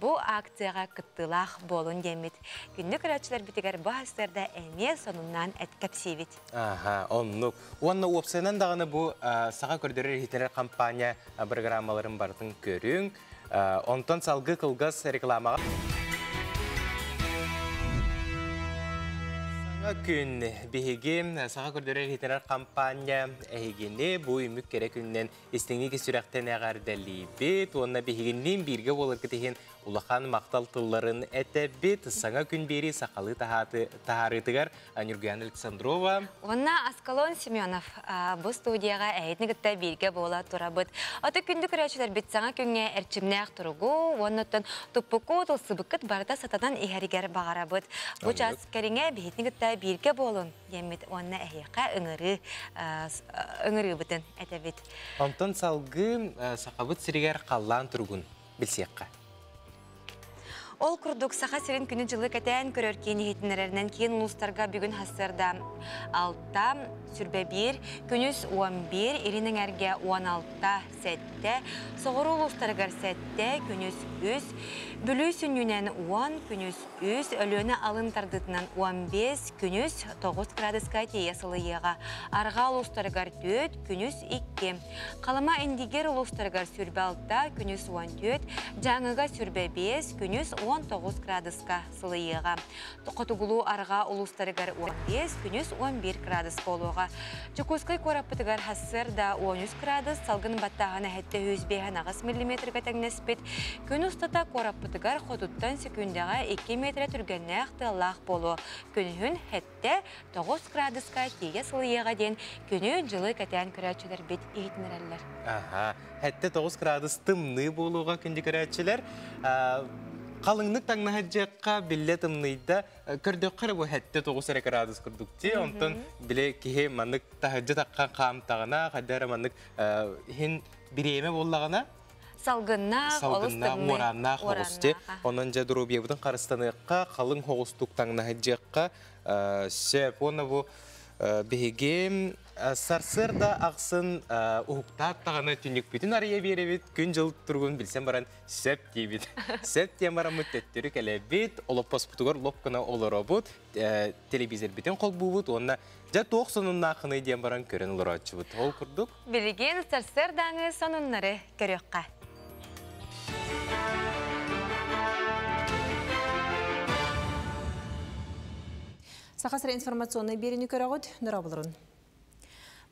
бу акцияҕа кыттыылаах буолун диэммит. Күндү көрөөччүлэрбитигэр бу сарсыарда эмиэ сонуннаан эт кэпсиибит. Аха, оннук. Уонна уопсайынан даҕаны бу саха көрдөрөр-иһитинэр компания программаларын барытын көрүҥ. Онтон салгыы кылгас рекламаҕа. Саҥа күн биһиги саха көрдөрөр-иһитинэр компания эһигини бу үмүк кэрэ күннэн истиҥник сүрэхтэн эҕэрдэлиибит уонна биһигинниин бииргэ буоларгыт иһин улахан махтал тылларын этэбит. Саҥа күн биэрии сахалыы таһаарыытыгар Нюргуяна Александрова. Уонна Аскалон Семенов бу студияҕа эһитини кытта бииргэ буола турабыт. Аты күндү көрөөччүлэрбит саҥа күҥҥэ эрчимнээх туругу уонна туппуку тылсыбыккыт барыта сатанан иһэригэр баҕарабыт. Бу час кэриҥэ биһитини кытта бииргэ буолун диэммит уонна эһиэхэ ыҥырыы ыҥырыыбытын этэбит. Онтон салгыы сахабыт сиригэр халлаан туругун билсиэххэ. Ол курдук Саха сирин күнү-дьылы кэтээн көрөр киин иһитиннэрэринэн киин улуустарга бүгүн сарсыарда 6, сүрбэ 1, күнүс 11, илин эҥэргэ 16, 7, соҕуруу улуустарыгар 7, күнүс 3, Бүлүү сүнньүнэн 10, күнүс 3, Өлүөнэ алын тардыытынан 15, күнүс 9 градуска тиийэ сылыйыаҕа. Арҕаа улуустарыгар 4, күнүс 2. Халыма Индигир улуустарыгар сүрбэ 6, күнүс 14, Дьааҥыга сүрбэ 5, күнүс 19 градуска сылыйыаҕа. Хотугулуу арҕаа улуустарыгар 15, күнүс 11 градус буолуоҕа. Дьокуускай куораппытыгар сарсыарда 13 градус, салгын баттааһына 758 миллиметргэ тэҥнэспит. Күн устата куораппытыгар хотуттан секундаҕа 2 метрэ түргэннээх тыаллаах буолуо. Күнүһүн 7 9 градуска тиийэ сылыйыаҕа диэн күнү-дьылы кэтээн көрөөччүлэрбит иһитиннэрэллэр. Аха, 7-9 градус тымныы буолуоҕа күндү көрөөччүлэр. Халыҥнык таҥнаһыдьыахха биллэ тымныйда. Көрдөххө эрэ бу 7-9 эрэ градус курдук дии. Онтон бile киһи маннык таһырдьа таххан хаамтаҕына, хайда эрэ маннык иһин бириэмэ буоллаҕына, Салгыннаах, олус салгыннаах, тымныы. Уорааннаах оҕус дии. Онон дьэ доруобуйабытын харыстаныахха, халыҥ оҕустук таҥнаһыдьыахха сөп. Уонна бу биһиги сарсыарда ахсын уһуктаат даҕаны түннүкпүтүн арыйа биэрэбит, күн-дьыл туругун билсэн баран сөп диибит. Сөп диэн бараммыт төттөрү кэлэбит, олоппоспутугар лоп гына олоробут, телевизорбитин холбуубут уонна дьэ туох сонуннаахыный диэн баран көрөн олорооччубут. Ол курдук Билигин сарсыардааҥы сонуннары көрүөххэ. Саха сирэ информационнай биэриини көрөҕүт, дорооболорун.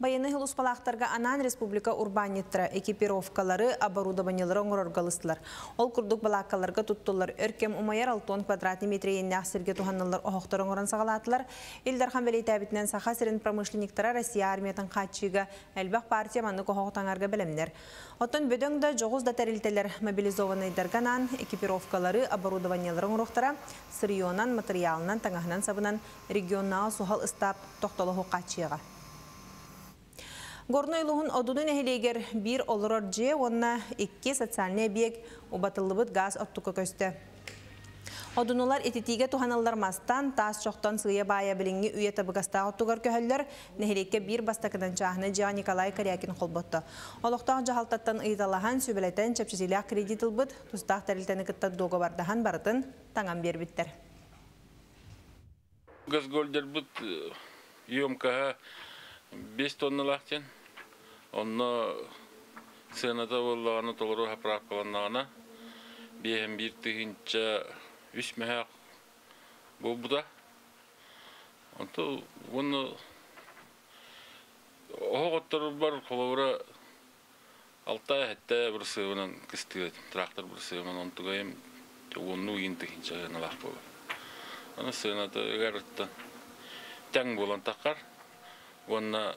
Байыаннай сулууспалаахтарга анаан республика урбаанньыттара экипировкалары, оборудованиелары оҥорорго ылыстылар. Ол курдук балааккаларга туттуллар өр кэм умайар 60 квадратный метр иэннээх сиргэ туһаныллар оһохтор оҥорон саҕалаатылар. Ил Дархан бэлиэтээбитинэн Саха сирин промышленниктара Россия армиятын хааччыыга элбэх партия маннык оһох таҥарга бэлэмнэр. Оттон бөдөҥ да, дьоҕус да тэрилтэлэр мобилизованнайдарга анаан экипировкалары, оборудованиелары оҥоруохтара, сырьенан, матырыйаалынан, таҥаһынан-сабынан регионнааҕы суһал ыстаап тохтолоһу хааччыйыаҕа. Горнай улууһун Одуну нэһилиэгэр биир олорор дьиэ уонна икки социальнай эбийиэк убатыллыбыт гаас оттукка көстө. Одунулар ититиигэ туһаныллар мастан, таас чохтон сыыйа-баайа билиҥҥи үйэ табыгастаах оттугар көһөллөр. Нэһилиэккэ биир бастакынан чааһынай дьиэҕэ Николай Корякин холботто. Олохтоох дьаһалтаттан ыйыталаһан, сүбэлэтэн, чэпчэтиилээх кредит ылбыт, тустаах тэрилтэни кытта дуогабардаһан барытын таҥан биэрбиттэр. Газгольдербыт емкоһа 5 тонналаах диэн. Онно сыаната буоллаҕына толору заправкаланнаҕына 51 300 мөһөөх буолбута. Онто уонна оһох отторбар холобура алта хэтте бырысыабынан кыстыыр трактор бырысыабынан онтугайым уонну уйун тыһыынча сыаналаах буолар. Аны сыаната ыгарыттан тэҥ буолан таххар уонна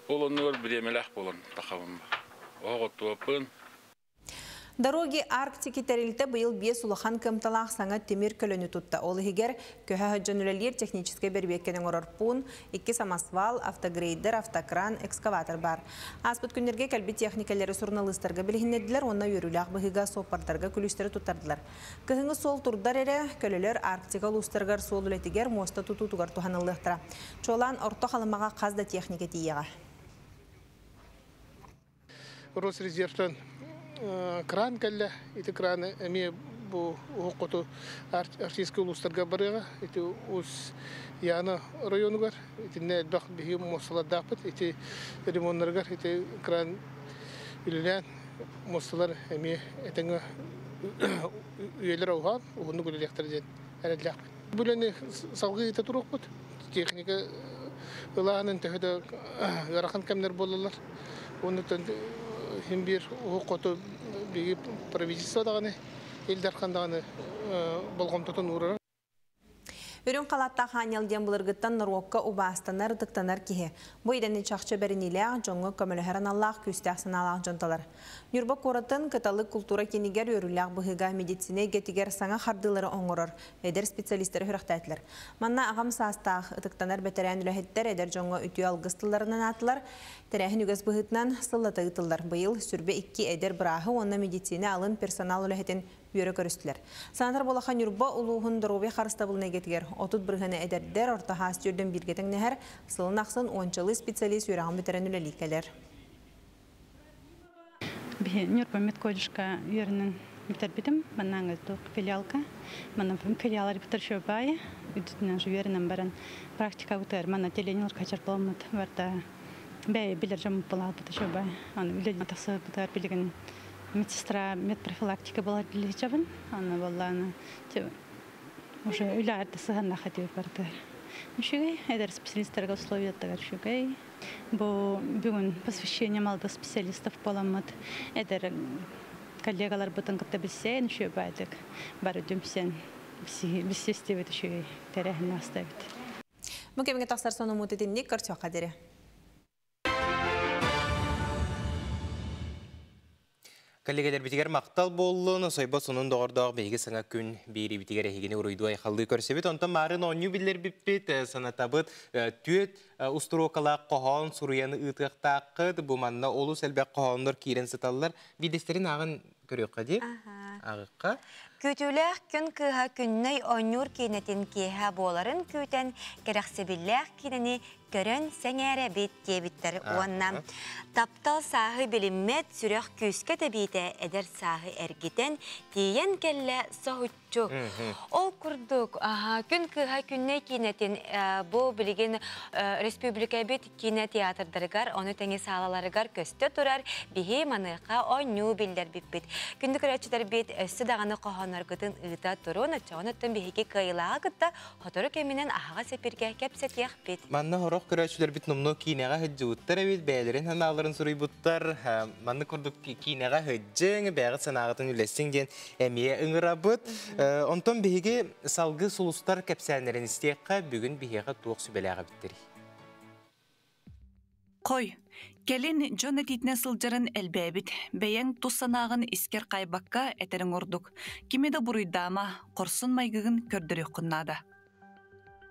ол оннугар бириэмэлээх буолан тахабын. Оһох оттуоппун. Дороги Арктики тэрилтэ быйыл биэс улахан кыамталаах саҥа тимир көлөнү тутта. Ол иһигэр көһө сылдьан үлэлиир техническэй бэрэбиэркэни оҥорор пуун, икки самосвал, автогрейдер, автокран, экскаватор баар. Ааспыт күннэргэ кэлбит техникэлэри суруналыыстарга билиһиннэрдилэр уонна үөрүүлээх быһыыга суоппардарга күлүүстэри туттардылар. Кыһыҥҥы суол турдар эрэ, көлөлөр Арктика улуустарыгар суол үлэтигэр, муоста тутуутугар туһаныллыахтара. Чуолаан Орто Халымаҕа хас да техника тиийиэҕэ. Росрезервтэн кран кэллэ. Ити краны эмиэ бу уһук хоту арктическай улуустарга барыаҕа. Ити Ус Яна районугар итиннэ элбэх биһиги муосталардаахпыт. Ити ремоннарыгар ити кран үлэлээн муосталар эмиэ этэҥҥэ үйэлэр уһаан уһуннук үлэлиэхтэрэ диэн эрэллээхпит. Бу үлэни салгыы ыыта туруохпут. Техника ылааһынын төһө да ыарахан кэмнэр буолаллар. Оннуттан син биир уһук хоту биһиги правительство даҕаны, Ил Дархан даҕаны болҕомтотун уурар. Үрүҥ халааттаах аанньал диэн былыргыттан норуокка убаастанар, ытыктанар киһи. Бу идэни чахчы бэриниилээх, дьоҥҥо көмөлөһөр аналлаах, күүстээх санаалаах дьон талар. Ньурба куоратын Кыталык култуура киинигэр үөрүүлээх быһыыга медицина эйгэтигэр саҥа хардыылары оҥорор эдэр специалистары сүрэхтээтилэр. Манна аҕам саастаах, ытыктанар бэтэрээн үлэһиттэр эдэр дьоҥҥо үтүө алгыс тылларынан анаатылар. Тэрээһин үгэс быһыытынан сыллата ыытыллар. Быйыл 22 эдэр бырааһы уонна медицина алын персонал үлэһитин үөрэ көрүстүлэр. Санатар буоллахха, Ньурба улууһун доруобуйа харыстабылын эйгэтигэр 30% эдэрдэр, орто саас түрдэн бииргэ тэҥнэһэр, сылын ахсын уончалыы специалист үөрэҕин бүтэрэн үлэлии кэлэр. Биһи Ньурба медколледжка үөрэнэн бүтэрбитим. Манна филиалка. Манна филиалар бүтэр шөбай. Үдүтүнэн үөрэнэн баран практика бүтэр. Манна теленер качар болмут. Барда бәй билер жамып болабыт шөбай. Аны үле тасы бүтэр билеген медсестра медпрофилактика была лечебен. Аны болланы уже үле арты сыһанна хатып барды. Үшүгэй, эдэр специалисттарга условия үшүгэй. Бу бүгүн посвящение малда специалистов боламмыт. Эдэр коллегалар бытын кытта билсен үшү байдык. Бары дүмсен билсестебит үшүгэй тәрәһин астабит. Бу кэмҥэ тахсар сонуммут итинник көрсүөххэ диэри. Коллегаларбитигэр махтал буоллун, сойбот сонун доҕордоох биһиги саҥа күн биириибитигэр эһигини уруйдуу айхаллыы көрсөбүт. Онтон маарын оонньуу биллэрбиппит, санатабыт, түөт устуруокалаах хоһоон суруйан ыытыахтааххыт. Бу манна олус элбэх хоһооннор киирэн сыталлар. Биирдэстэрин ааҕан көрүөххэ дии. Ааҕыкка. Күүтүүлээх күн кыыһа Күннэй оонньуур киинэтин киэһэ буоларын күүтэн, кэрэхсэбиллээх киинэни көрөн сэҥээрэбит диэбиттэр уонна таптал сааһы билиммэт сүрэх күүскэ тэбиитэ эдэр сааһы эргитэн тиийэн кэллэ соһуччу. Ол курдук, күн кыыһа Күннэй киинэтин бу билигин республикабит киинэ театрдарыгар, ону тэҥи саалаларыгар көстө турар биһи маныаха оонньуу биллэрбиппит. Күндү көрөөччүлэрбит өссө даҕаны хоһоонноргутун ыыта турун, оччоҕун оттон биһиги кыайыылааҕы кытта сотору кэминэн аһаҕас эпиргэ кэпсэтиэхпит. Манна сорох көрөөччүлэрбит номнуо киинэҕэ сылдьыбыттар эбит, бэйэлэрин санааларын суруйбуттар. Маннык курдук киинэҕэ сылдьыҥ, бэйэҕит санааҕытын үлэстиҥ диэн эмиэ ыҥырабыт. Онтон биһиги салгыы сулустар кэпсээннэрин истиэххэ, бүгүн биһиэхэ туох сүбэлээх эбиттэрий? Хой, кэлин дьон этиитинэн сылдьарын элбээбит, бэйэҥ тус санааҕын искэр хаайбакка этэриҥ ордук. Кими да буруйдаама, хорсун майгыгын көрдөрүөххүн наада.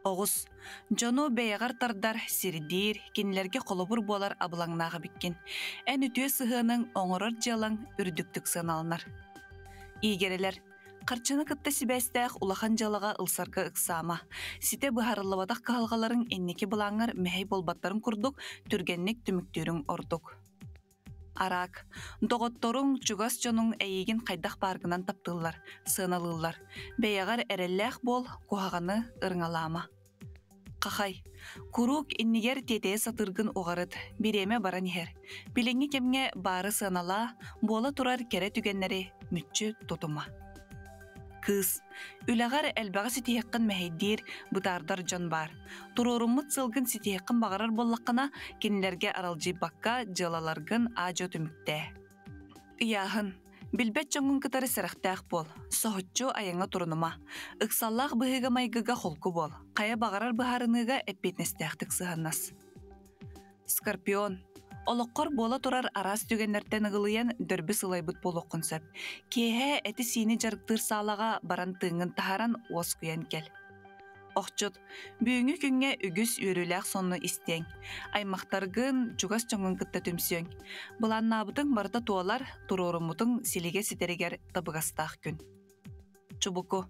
Оҕус, дьону бэйэҕэр тардар, сирдиир, кинилэргэ холобур буолар абылаҥнаах эбиккин. Эн үтүө сыһыаныҥ, оҥорор дьыалаҥ үрдүктүк сыаналанар. Иигэрэлэр, харчыны кытта сибээстээх улахан дьыалаҕа ылсарга ыксаама. Ситэ быһаарыллыбатах кыһалҕаларыҥ инники былааҥҥар мэһэй буолбаттарын курдук түргэнник түмүктүүрүҥ ордук. Араак, доҕотторуҥ, чугас дьонуҥ эйигин хайдах бааргынан таптыыллар, сыаналыыллар. Бэйэҕэр эрэллээх буол, куһаҕаны ырыҥалаама. Хахай, куруук иннигэр тиэтэйэ сатыыргын уҕарыт, бириэмэ баран иһэр. Билиҥҥи кэмҥэ баары сыаналаа, буола турар кэрэ түгэннэри мүччү тутума. Кыыс, үлэҕэр элбэҕи ситиһиэххин мэһэйдиир, бытаардар дьон баар. Туруоруммут сылгын ситиһиэххин баҕарар буоллаххына, кинилэргэ аралдьыйбакка дьыалаларгын аа-дьуо түмүктээ. Ыйааһын. Билбэт дьоҥҥун кытары сэрэхтээх буол, соһуччу айаҥҥа турунума. Ыксаллаах быһыыга-майгыга холку буол, хайа баҕарар быһаарыныыга эппиэтинэстээхтик сыһыаннас. Скорпион. Олоххор буола турар араас түгэннэртэн ыгылыйан дөрбү сылайбыт буолуоххун сөп. Киэһэ эти-сиини дьарыктыыр саалаҕа баран тыыҥҥын таһааран уоскуйан кэл. Охчут, бүгүҥҥү күҥҥэ үгүс үөрүүлээх сонуну истиэҥ. Аймахтаргын, чугас дьоҥҥун кытта түмсүөҥ. Былааннаабытыҥ барыта туолар, туруоруммутуҥ силигэ ситэригэр табыгастаах күн. Чубуку.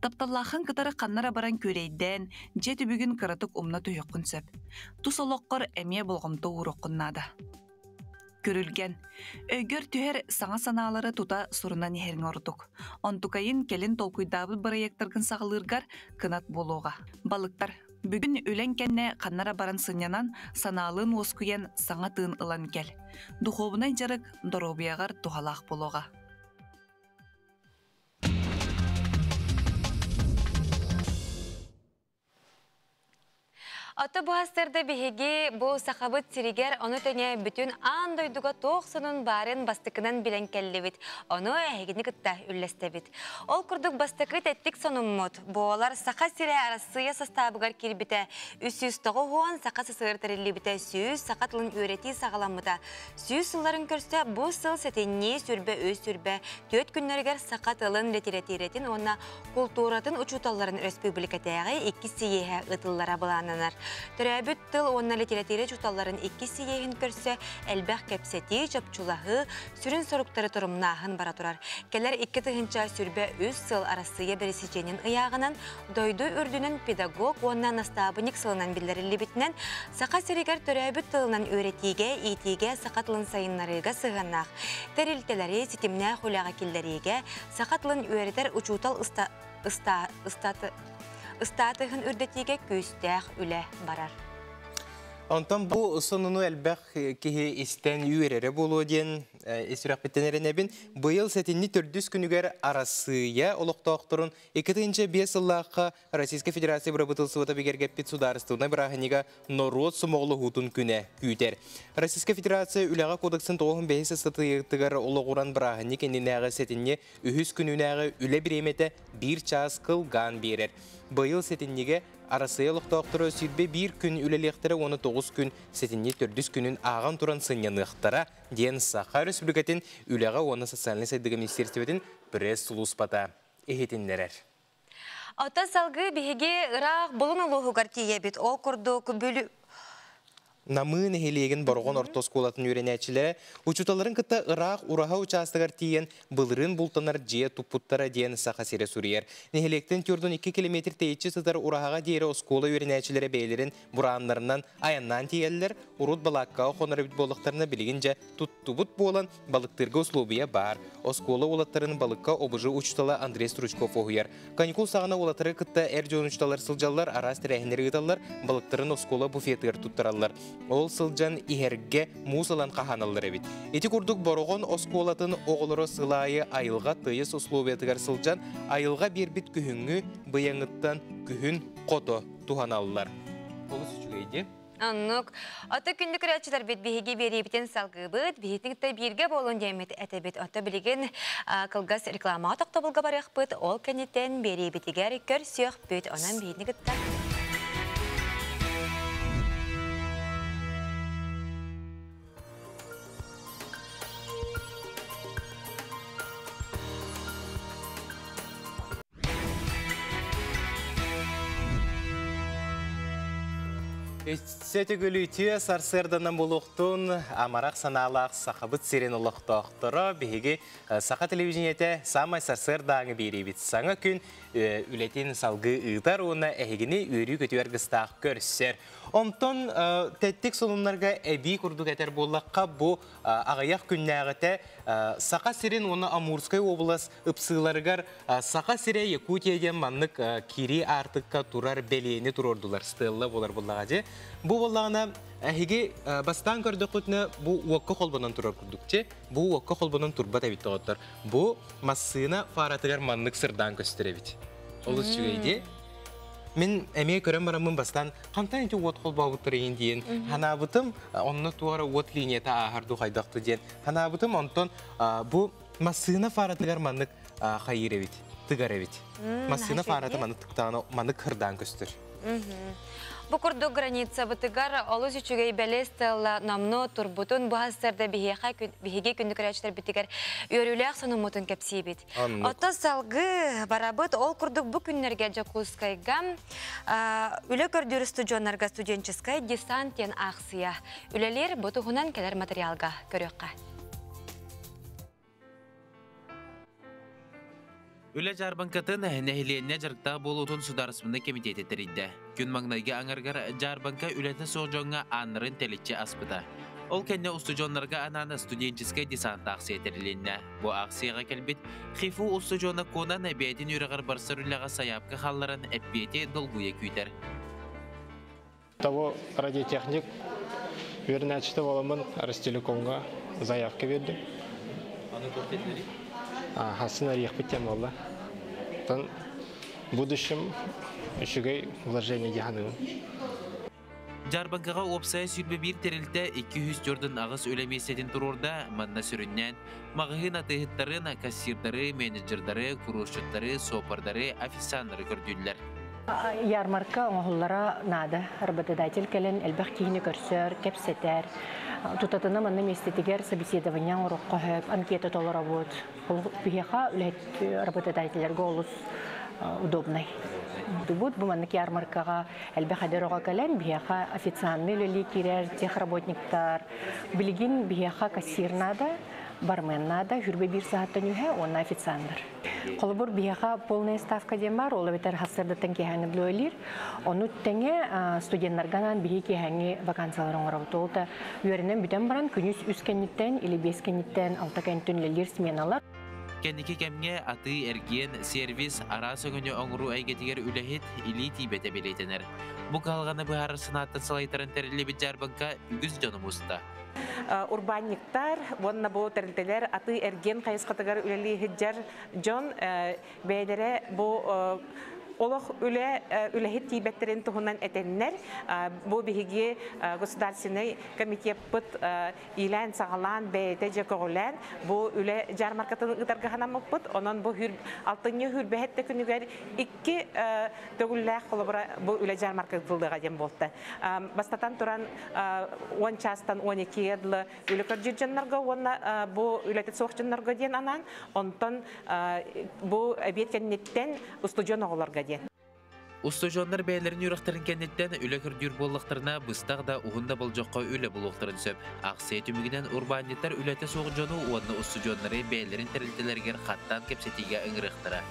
Тапталлааххын кытары ханна эрэ баран күөрэйдээн, дьиэ түбүгүн кыратык умна түһүөххүн сөп. Тус олоххор эмиэ болҕомто ууруоххун наада. Күрүлгэн. Өйгөр түһэр саҥа санаалары тута сурунан иһэриҥ ордук. Онтукайын кэлин толкуйдаабыт бырайыактаргын саҕалыыргар кынат буолуоҕа. Балыктар. Бүгүн үлэҥ кэннэ ханна эрэ баран сынньанан, санаалыын уоскуйан, саҥа тыын ылан кэл. Духуобунай дьарык доруобуйаҕар туһалаах буолуоҕа. Ото бу биһиги бу сахабыт сиригэр ону тэҥэ бүтүн аан дойдуга туох сонун баарын бастакынан билэн кэллибит. Ону эһигини кытта үллэстэбит. Ол курдук бастакы тэттик сонуммут буолар Саха сирэ Арассыыйа састаабыгар киирбитэ 390 саха СССР тэриллибитэ 100 саха тылын үөрэтии саҕаламмыта 100 сылларын көрсө бу сыл сэтинньи сүрбэ үс сүрбэ түөрт күннэригэр саха тылын литэрэтиирэтин уонна култууратын учууталларын өрөспүүбүлүкэтээҕи иккис сийиэһэ ыытыллара былааннанар. Төрөөбүт тыл уонна литэрэтиирэ учууталларын иккис сийиэһин көрсө элбэх кэпсэтии, чопчулаһыы, сүрүн соруктары торумнааһын бара турар. Кэлэр 2023 сыл Арассыыйа бэрэсидьиэнин ыйааҕынан дойду үрдүнэн педагог уонна настаабынньык сылынан биллэриллибитинэн, Саха сиригэр төрөөбүт тылынан үөрэтиигэ, иитиигэ, саха тылын сайыннарыыга сыһыаннаах тэрилтэлэри ситимнээх үлэҕэ киллэриигэ, саха тылын үөрэтэр учуутал ыстаатыһын үрдэтиигэ күүстээх үлэ барар. Онтон бу сонуну элбэх киһи истэн үөрэрэ буолуо диэн ис сүрэхпиттэн эрэнэбин. Быйыл сэтинньи төрдүс күнүгэр Арассыыйа олохтоохторун 2005 сыллаахха Российскай Федерация бырабыыталыстыбата бигэргэппит судаарыстыбаннай бырааһынньыга норуот сомоҕолоһуутун күнэ күүтэр. Российскай Федерация Үлэҕэ кодексын 95 ыстатыйатыгар олоҕуран бырааһынньык иннинээҕи сэтинньи үһүс күнүнээҕи үлэ бириэмэтэ биир чаас кылгаан биэрэр. Быйыл сэтинньигэ Арассыыйа олохтоохторо 21 күн үлэлиэхтэрэ уонна 9 күн сэтинньи төрдүс күнүн ааҕан туран сынньаныахтара, диэн Саха Өрөспүүбүлүкэтин Үлэҕэ уонна социальнай сайдыыга министиэристибэтин пресс-сулууспата иһитиннэрэр. Оттон салгыы биһиги ыраах Булун улууһугар тиийэбит. Ол курдук Бүлүү Намыы нэһилиэгин Бороҕон орто оскуолатын үөрэнээччилэрэ учууталларын кытта ыраах Ураһа учаастагар тиийэн былырыын бултанар дьиэ туппуттара диэн Саха сирэ суруйар. Нэһилиэктэн 42 километр тэйиччи сытар Ураһаҕа диэри оскуола үөрэнээччилэрэ бэйэлэрин бурааннарынан айаннаан тиийэллэр. Урут балааккаҕа хонор эбит буоллахтарына билигин дьэ туттубут буолан балыктыырга услуобуйа баар. Оскуола уолаттарын балыкка ОБЖ учуутала Андрей Стручков уһуйар. Каникул саҕана уолаттары кытта эр дьон учууталлар сылдьаллар, араас тэрээһиннэри ыыталлар, балыктарын оскуола буфетыгар туттараллар. Ол сылдьан иһэргэ муус ылан хаһааналлар эбит. Ити курдук Бороҕон оскуолатын оҕолоро сыл аайы айылҕа тыйыс условиятыгар сылдьан айылҕа биэрбит күһүҥҥү быйаҥыттан күһүн хото туһаналлар. Олус үчүгэй дии. Оннук. Ото күндү көрөөччүлэрбит биһиги биэриибитин салгыыбыт, биһитин кытта бииргэ буолун диэммит этэбит. Ото билигин кылгас рекламаҕа тохтобулга барыахпыт, ол кэнниттэн биэриибитигэр көрсүөхпүт. Онон биһитини кытта Өссө төгүл үтүө сарсыарданан буолуохтун амарах санаалаах Сахабыт сирин олохтоохторо биһиги Саха телевидениетэ саамай сарсыардааҥы биэриибит саҥа күн үлэтин салгыы ыытар уонна эһигини үөрүү-көтүү аргыстаах көрсөр. Онтон тэттик сонуннарга эбии курдук этэр буоллахха бу аҕыйах күннээҕитэ Саха сирин уонна Амурскай уобалас ыпсыыларыгар Саха сирэ Якутия диэн маннык киирии аартыкка турар бэлиэни туруордулар. Стелла буолар буоллаҕа дьэ. Бу буоллаҕына эһиги бастаан көрдөххүтүнэ бу уокка холбонон турар курдук дьэ. Бу уокка холбонон турбат эбит доҕоттор. Бу массыына фаратыгар маннык сырдаан көстөр эбит. Олус үчүгэй дии. Мин эмиэ көрөн бараммын бастаан хантан ити уот холбообуттар иһин диэн ханаабытым, онно туора уот линията ааһар дуу хайдахту диэн ханаабытым, онтон бу массыына фаратыгар маннык хайыыр эбит. Тыгар эбит. Массыына фарата маны тыктаана маны кырдаан көстөр. Бу курдук граница бытыгар олус үчүгэй бэлиэ стелла номнуо турбутун бу хастарда биһиэхэ биһиги күндү көрөөччүлэрбитигэр үөрүүлээх сонуммутун кэпсиибит. Оттон салгыы барабыт ол курдук бу күннэргэ Дьокуускайга үлэ көрдүүр студеннарга студенческай десант диэн аахсыйа үлэлиир бу туһунан кэлэр материалга көрүөххэ. Үлэ дьаарбаҥкатын нэһилиэнньэ дьарыктаах буолуутун судаарыстыбаннай кэмитиэтэ тэрийдэ. Күн маҥнайгы аҥарыгар дьаарбаҥка үлэтэ суох дьоҥҥо ааннарын тэличчи аспыта. Ол кэннэ устудьуоннарга анаан студенческай десант аахсыйа тэрилиннэ. Бу аахсыйаҕа кэлбит ХИФУ устудьуона Куонан бэйэтин үөрэҕэр барсар үлэҕэ сайаапка хаалларан эппиэти долгуйа күүтэр. Того радиотехник үөрэнээччитэ буоламмын Ростелекомҥа заявка биэрдим. Аны туох диэтилэрий? Хасын арыйыахпыт диэн буолла. Оттон будущем үчүгэй вложение дии саныыбын. Дьаарбаҥкаҕа уопсайа 21 тэрилтэ 248 үлэ миэстэтин туруорда. Манна сүрүннээн маҕаһыын атыыһыттарын, кассирдары, менеджердары, куруусчуттары, суоппардары, официаннары көрдүүллэр. Ярмарка оҥоһуллара наада. Работодатель кэлэн элбэх киһини көрсөр, кэпсэтэр. Тутатына манна миэстэтигэр собеседование оҥоруохха сөп, анкета толоробут. Ол биһиэхэ үлэһит работодателлэргэ олус удобнай. Бу маннык ярмаркаҕа элбэх эдэр оҕо кэлэн биһиэхэ официальный үлэлии киирэр техработниктар. Билигин биһиэхэ кассир наада, бармен наада, хүрбэ биир саһаттан үһэ уонна официаннар. Холобур, биһиэхэ полная ставка диэн баар, ол эбэтэр хассардаттан киэһээҥҥи үлэлиир. Ону тэҥэ студеннарга анаан биһи киэһээҥҥи вакансиялар оҥоробут. Ол да үөрэнэн бүтэн баран күнүс үс кэнниттэн или биэс кэнниттэн алта кэнниттэн үлэлиир сменалар. Кэнники кэмҥэ атыы-эргиэн, сервис, араас өҥөнү оҥоруу эйгэтигэр үлэһит илии тиийбэтэ бэлиэтэнэр. Бу кыһалҕаны быһаарар санааттан салайтаран тэриллибит дьаарбаҥка үгүс дьону муста. Урбаанньыктар уонна бу тэрилтэлэр атыы-эргиэн хайысхатыгар үлэлии сылдьар дьон бэйэлэрэ бу олох үлэ үлэһит тиийбэттэрин туһунан этэннэр, бу биһиги государственный комитеппыт иилээн-саҕалаан бэйэтэ дьэ көҕүлээн бу үлэ дьаармаркатын ыытарга санаммыппыт. Онон бу алтынньы хүрбэһэттэ күнүгэр икки төгүллээх холобура бу үлэ дьаармарка ыытыллыаҕа диэн буолта. Бастатан туран 10 чаастан 12-ге дылы үлэ көрдүүр дьоннорго уонна бу үлэтэ суох дьоннорго диэн анаан, онтон бу эбиэт кэнниттэн устудьуон оҕолорго диэн. Устудьуоннар бэйэлэрин үөрэхтэрин кэнниттэн үлэ көрдүүр буоллахтарына, быстах да уһун да болдьоххо үлэ булуохтарын сөп. Аахсыйа түмүгүнэн урбаанньыттар үлэтэ суох дьону уонна устудьуоннары бэйэлэрин тэрилтэлэригэр хаттаан кэпсэтиигэ ыҥырыахтара.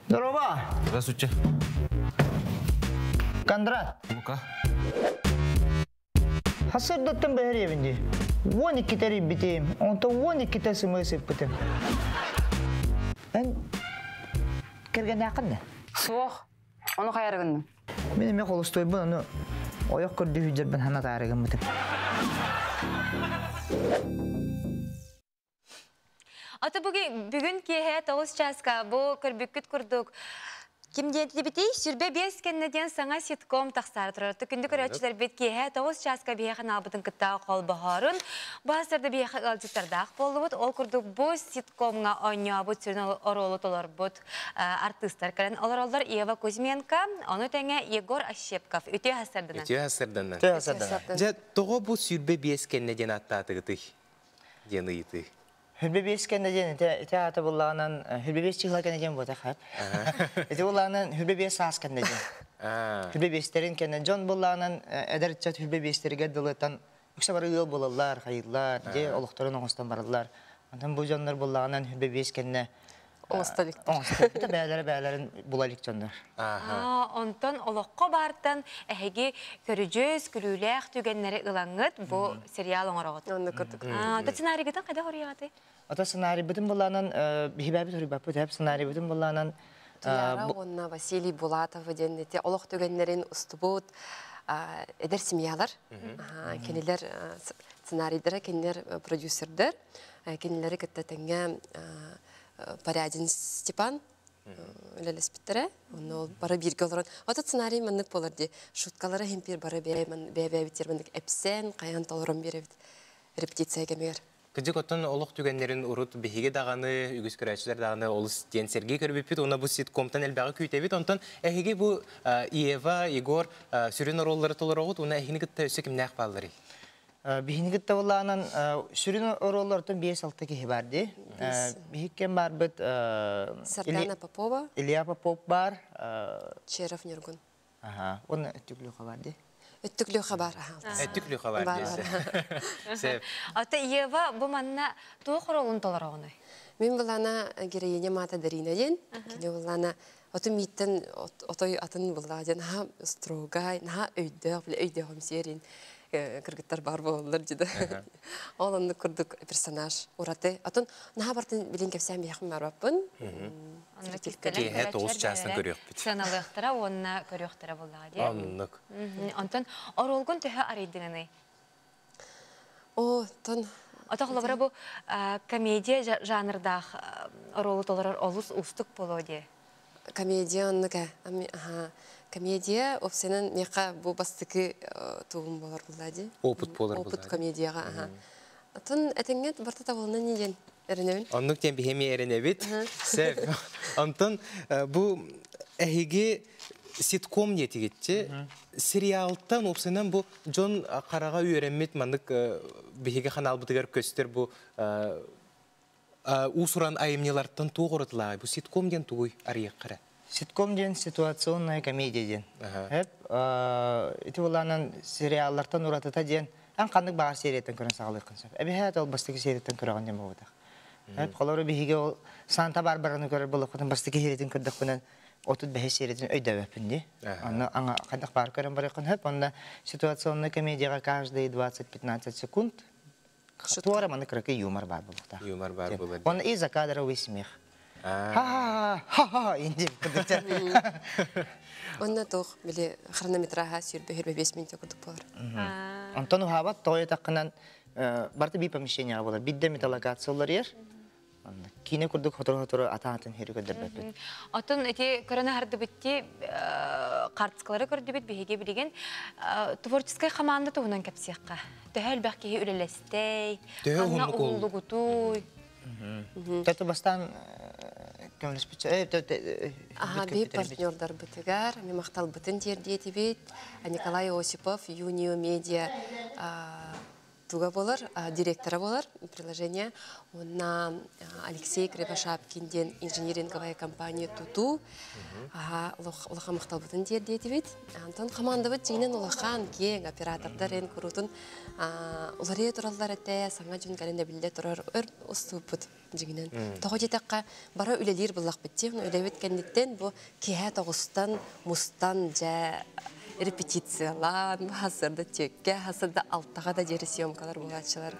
Здорово! Здравствуйте. Кондрат. Лука. Хасырдаттан бэһэриэбин дии. 12 тэрийбитим, онтон 12-те сымыы сыппытым. Эн кэргэннээххин да? Суох. Ону хайарыгынным. Мин эмиэ холостуойбун, ону ойох көрдүү сылдьарбын ханатаары гыммытым. Ото бүгүн киэһэ 9 чааска бу көрбүккүт курдук ким диэн тибитий? Сүрбэ биэс кэннэ диэн саҥа ситком тахсаары турар. Күндү көрөөччүлэрбит киэһэ 9 чааска биһиэхэ наалбытын кытта холбоһоорун. Бу хастарда биһиэхэ ыалдьыттардаах буоллубут. Ол курдук бу ситкомҥа оонньообут сүрүн оруолу толорбут артыыстар кэлэн олороллор Ева Кузьменко, ону тэҥэ Егор Ощепков. Үтүө хастарданан. Үтүө хастарданан. Үтүө хастарданан. Дьэ, тоҕо бу сүрбэ биэс кэннэ диэн аттаатыгытый? Диэн ыйытыы. Хүрбэ биэс кэннэ диэн ити аата буллаҕынан хүрбэ биэс чыһыла кэннэ диэн буотах хап. Ити буллаҕынан хүрбэ биэс саас кэннэ диэн. Хүрбэ биэстерин кэннэ дьон буллаҕынан эдэр ыччат хүрбэ биэстэригэр дылытан үксэ бары ыал буолаллар, хайыыллар, дьэ олохторун оҥостон бараллар. Онтон бу дьоннор буллаҕынан хүрбэ биэс кэннэ Оҥостоликтар. Оҥостоликтар бээлэрэ бээлэрин була илик дьоннор. Онтон олоххо баартан эһиги көрүдьүөс, күлүүлээх түгэннэри ылаҥҥыт бу сериал оҥороҕут. Онно курдук. Ото сценарийгытын хайдах оруйаҕытый? Ото сценарийбытын буллаанан биһибээбит уруйбаппыт эп сценарийбытын буллаанан Туяра уонна Василий Булатов диэн ити олох түгэннэрин устубут эдэр семьялар. Кинилэр сценарийдара, кинилэр продюсердер, кинилэри кытта тэҥҥэ Порядин Степан үлэлэспиттэрэ. Онно ол бары бииргэ олорон. Ото сценарий маннык буолар дии. Шуткалара химпир бары бэйэ-бэйэбит маннык эпсэн, хайаан толорон биэрэбит. Репетиция кэмигэр. Кыдьык оттон олох түгэннэрин урут биһиги даҕаны, үгүс көрөөччүлэр даҕаны олус диэн сэргии көрбүппүт уонна бу ситкомтан элбэҕи күүтэбит. Онтон эһиги бу Ева, Егор сүрүн оруоллары толороҕут уонна эһигини кытта өссө кимнээх баалларый? Биһини кытта булаанан сүрүн оруоллартан 5-6 киһи бар дии. Биһиккен барбыт Сардана Попова, Илья Попов бар. Черов Нюргун. Аха, уонна Өттүк Леха бар дии. Өттүк Леха бар. Өттүк Леха бар дии. Ата Ева бу манна туох оруолун толороҕунуй? Мин булана героиня маата Дарина диэн. Кини булана оту мииттен отой атын булла диэн наһаа строгай, наһаа өйдөөх, биле өйдөөхүм сиэрин кыргыттар бар буолаллар дьида. Ол оннук курдук персонаж ураты. Атын наһаа бартын билин кэпсээн биэхим барбаппын. Киэһэ 9 чаастан көрүөхпүт. Сыаналыахтара уонна көрүөхтэрэ буоллаҕа дии. Оннук. Онтон оруолгун төһө арыйдыҥыный? О, тон Ото холобура бу комедия жанрдаах оруолу толорор олус уустук буолуо дии. Комедия оннука. Комедия опсенен меха бу бастыкы тугум болар булла ди. Опыт болар. Опыт комедияга, аха. Атын этеңет барта табылына не ден эренебин. Оннук тен бихеми эренебит. Сеп. Онтон бу эһиги ситком диэтигитчи сериалтан опсенен бу дьон хараҕа үөрэммит маннык биһиги ханаалбытыгар көстөр бу уусуран айымньылартан туох уратылааҕый бу ситком диэн тугуй арыйыаххара? Ситком диэн ситуационная комедия диэн. Хеп, ити булаанан сериаллартан уратыта диэн ан ханнык баҕар серияттан көрөн саҕалыаххын сөп. Эбэһээт ол бастакы серияттан көрөҕүн диэн буолбатах. Хеп, холору биһиги ол Санта-Барбараны көрөр буолуохпутун бастакы сериятын көрдөхпүнэн 35 сериятын өйдөбөппүн дии. Онно аңа хайдах баар көрөн барыаххын сөп. Онно ситуационная комедияга каждые 20-15 секунд туора маны кыракый юмор бар буолуохтаах. Юмор бар буолар. Онно и закадровый смех. Ха-ха-ха, ха-ха, инди кыдыкча. Онно туох били хронометраха сүүрбэ хүрбэ 5 минут курдук болар. Онтон уһаабат тоҕо таххынан барыта би помещение болар. Бидде металлокациялар ер. Киинэ курдук хотору-хотору атаатын хири көрдөрбөппүт. Оттон эти көрөн аһардыбытти карточкалары көрдүбүт биһиги билигин творческай команда туһунан кэпсиэххэ. Төһө элбэх киһи үлэлэстэй, Төһө ханна уһуннук ол? уһуллугутуй? Таты бастаан көмөлөспүтчэ Аха, би партнердарбытыгар, ми махталбытын тиэрдиэтибит. Николай Осипов, Юнио Медиа туга болар, директора болар, приложение. Онна Алексей Кривошапкин диэн инжиниринговая компания Туту. Аха, улахан махталбытын тиэрдиэтибит. Антон командабыт дьиҥинэн улахан киэҥ оператордар эн курутун уларыйа тураллар этэ, саҥа дьон кэлэн эбиллэ турар өр устууппут дьиҥинэн. Тоҕо диэтэххэ, бары үлэлиир буллахпыт дии. Үлэбит кэнниттэн бу киэһэ тоҕустан мустан дьэ репетициялаан, хасырда түөккэ, хасырда алтаҕа да диэри съемкалар буолааччылар.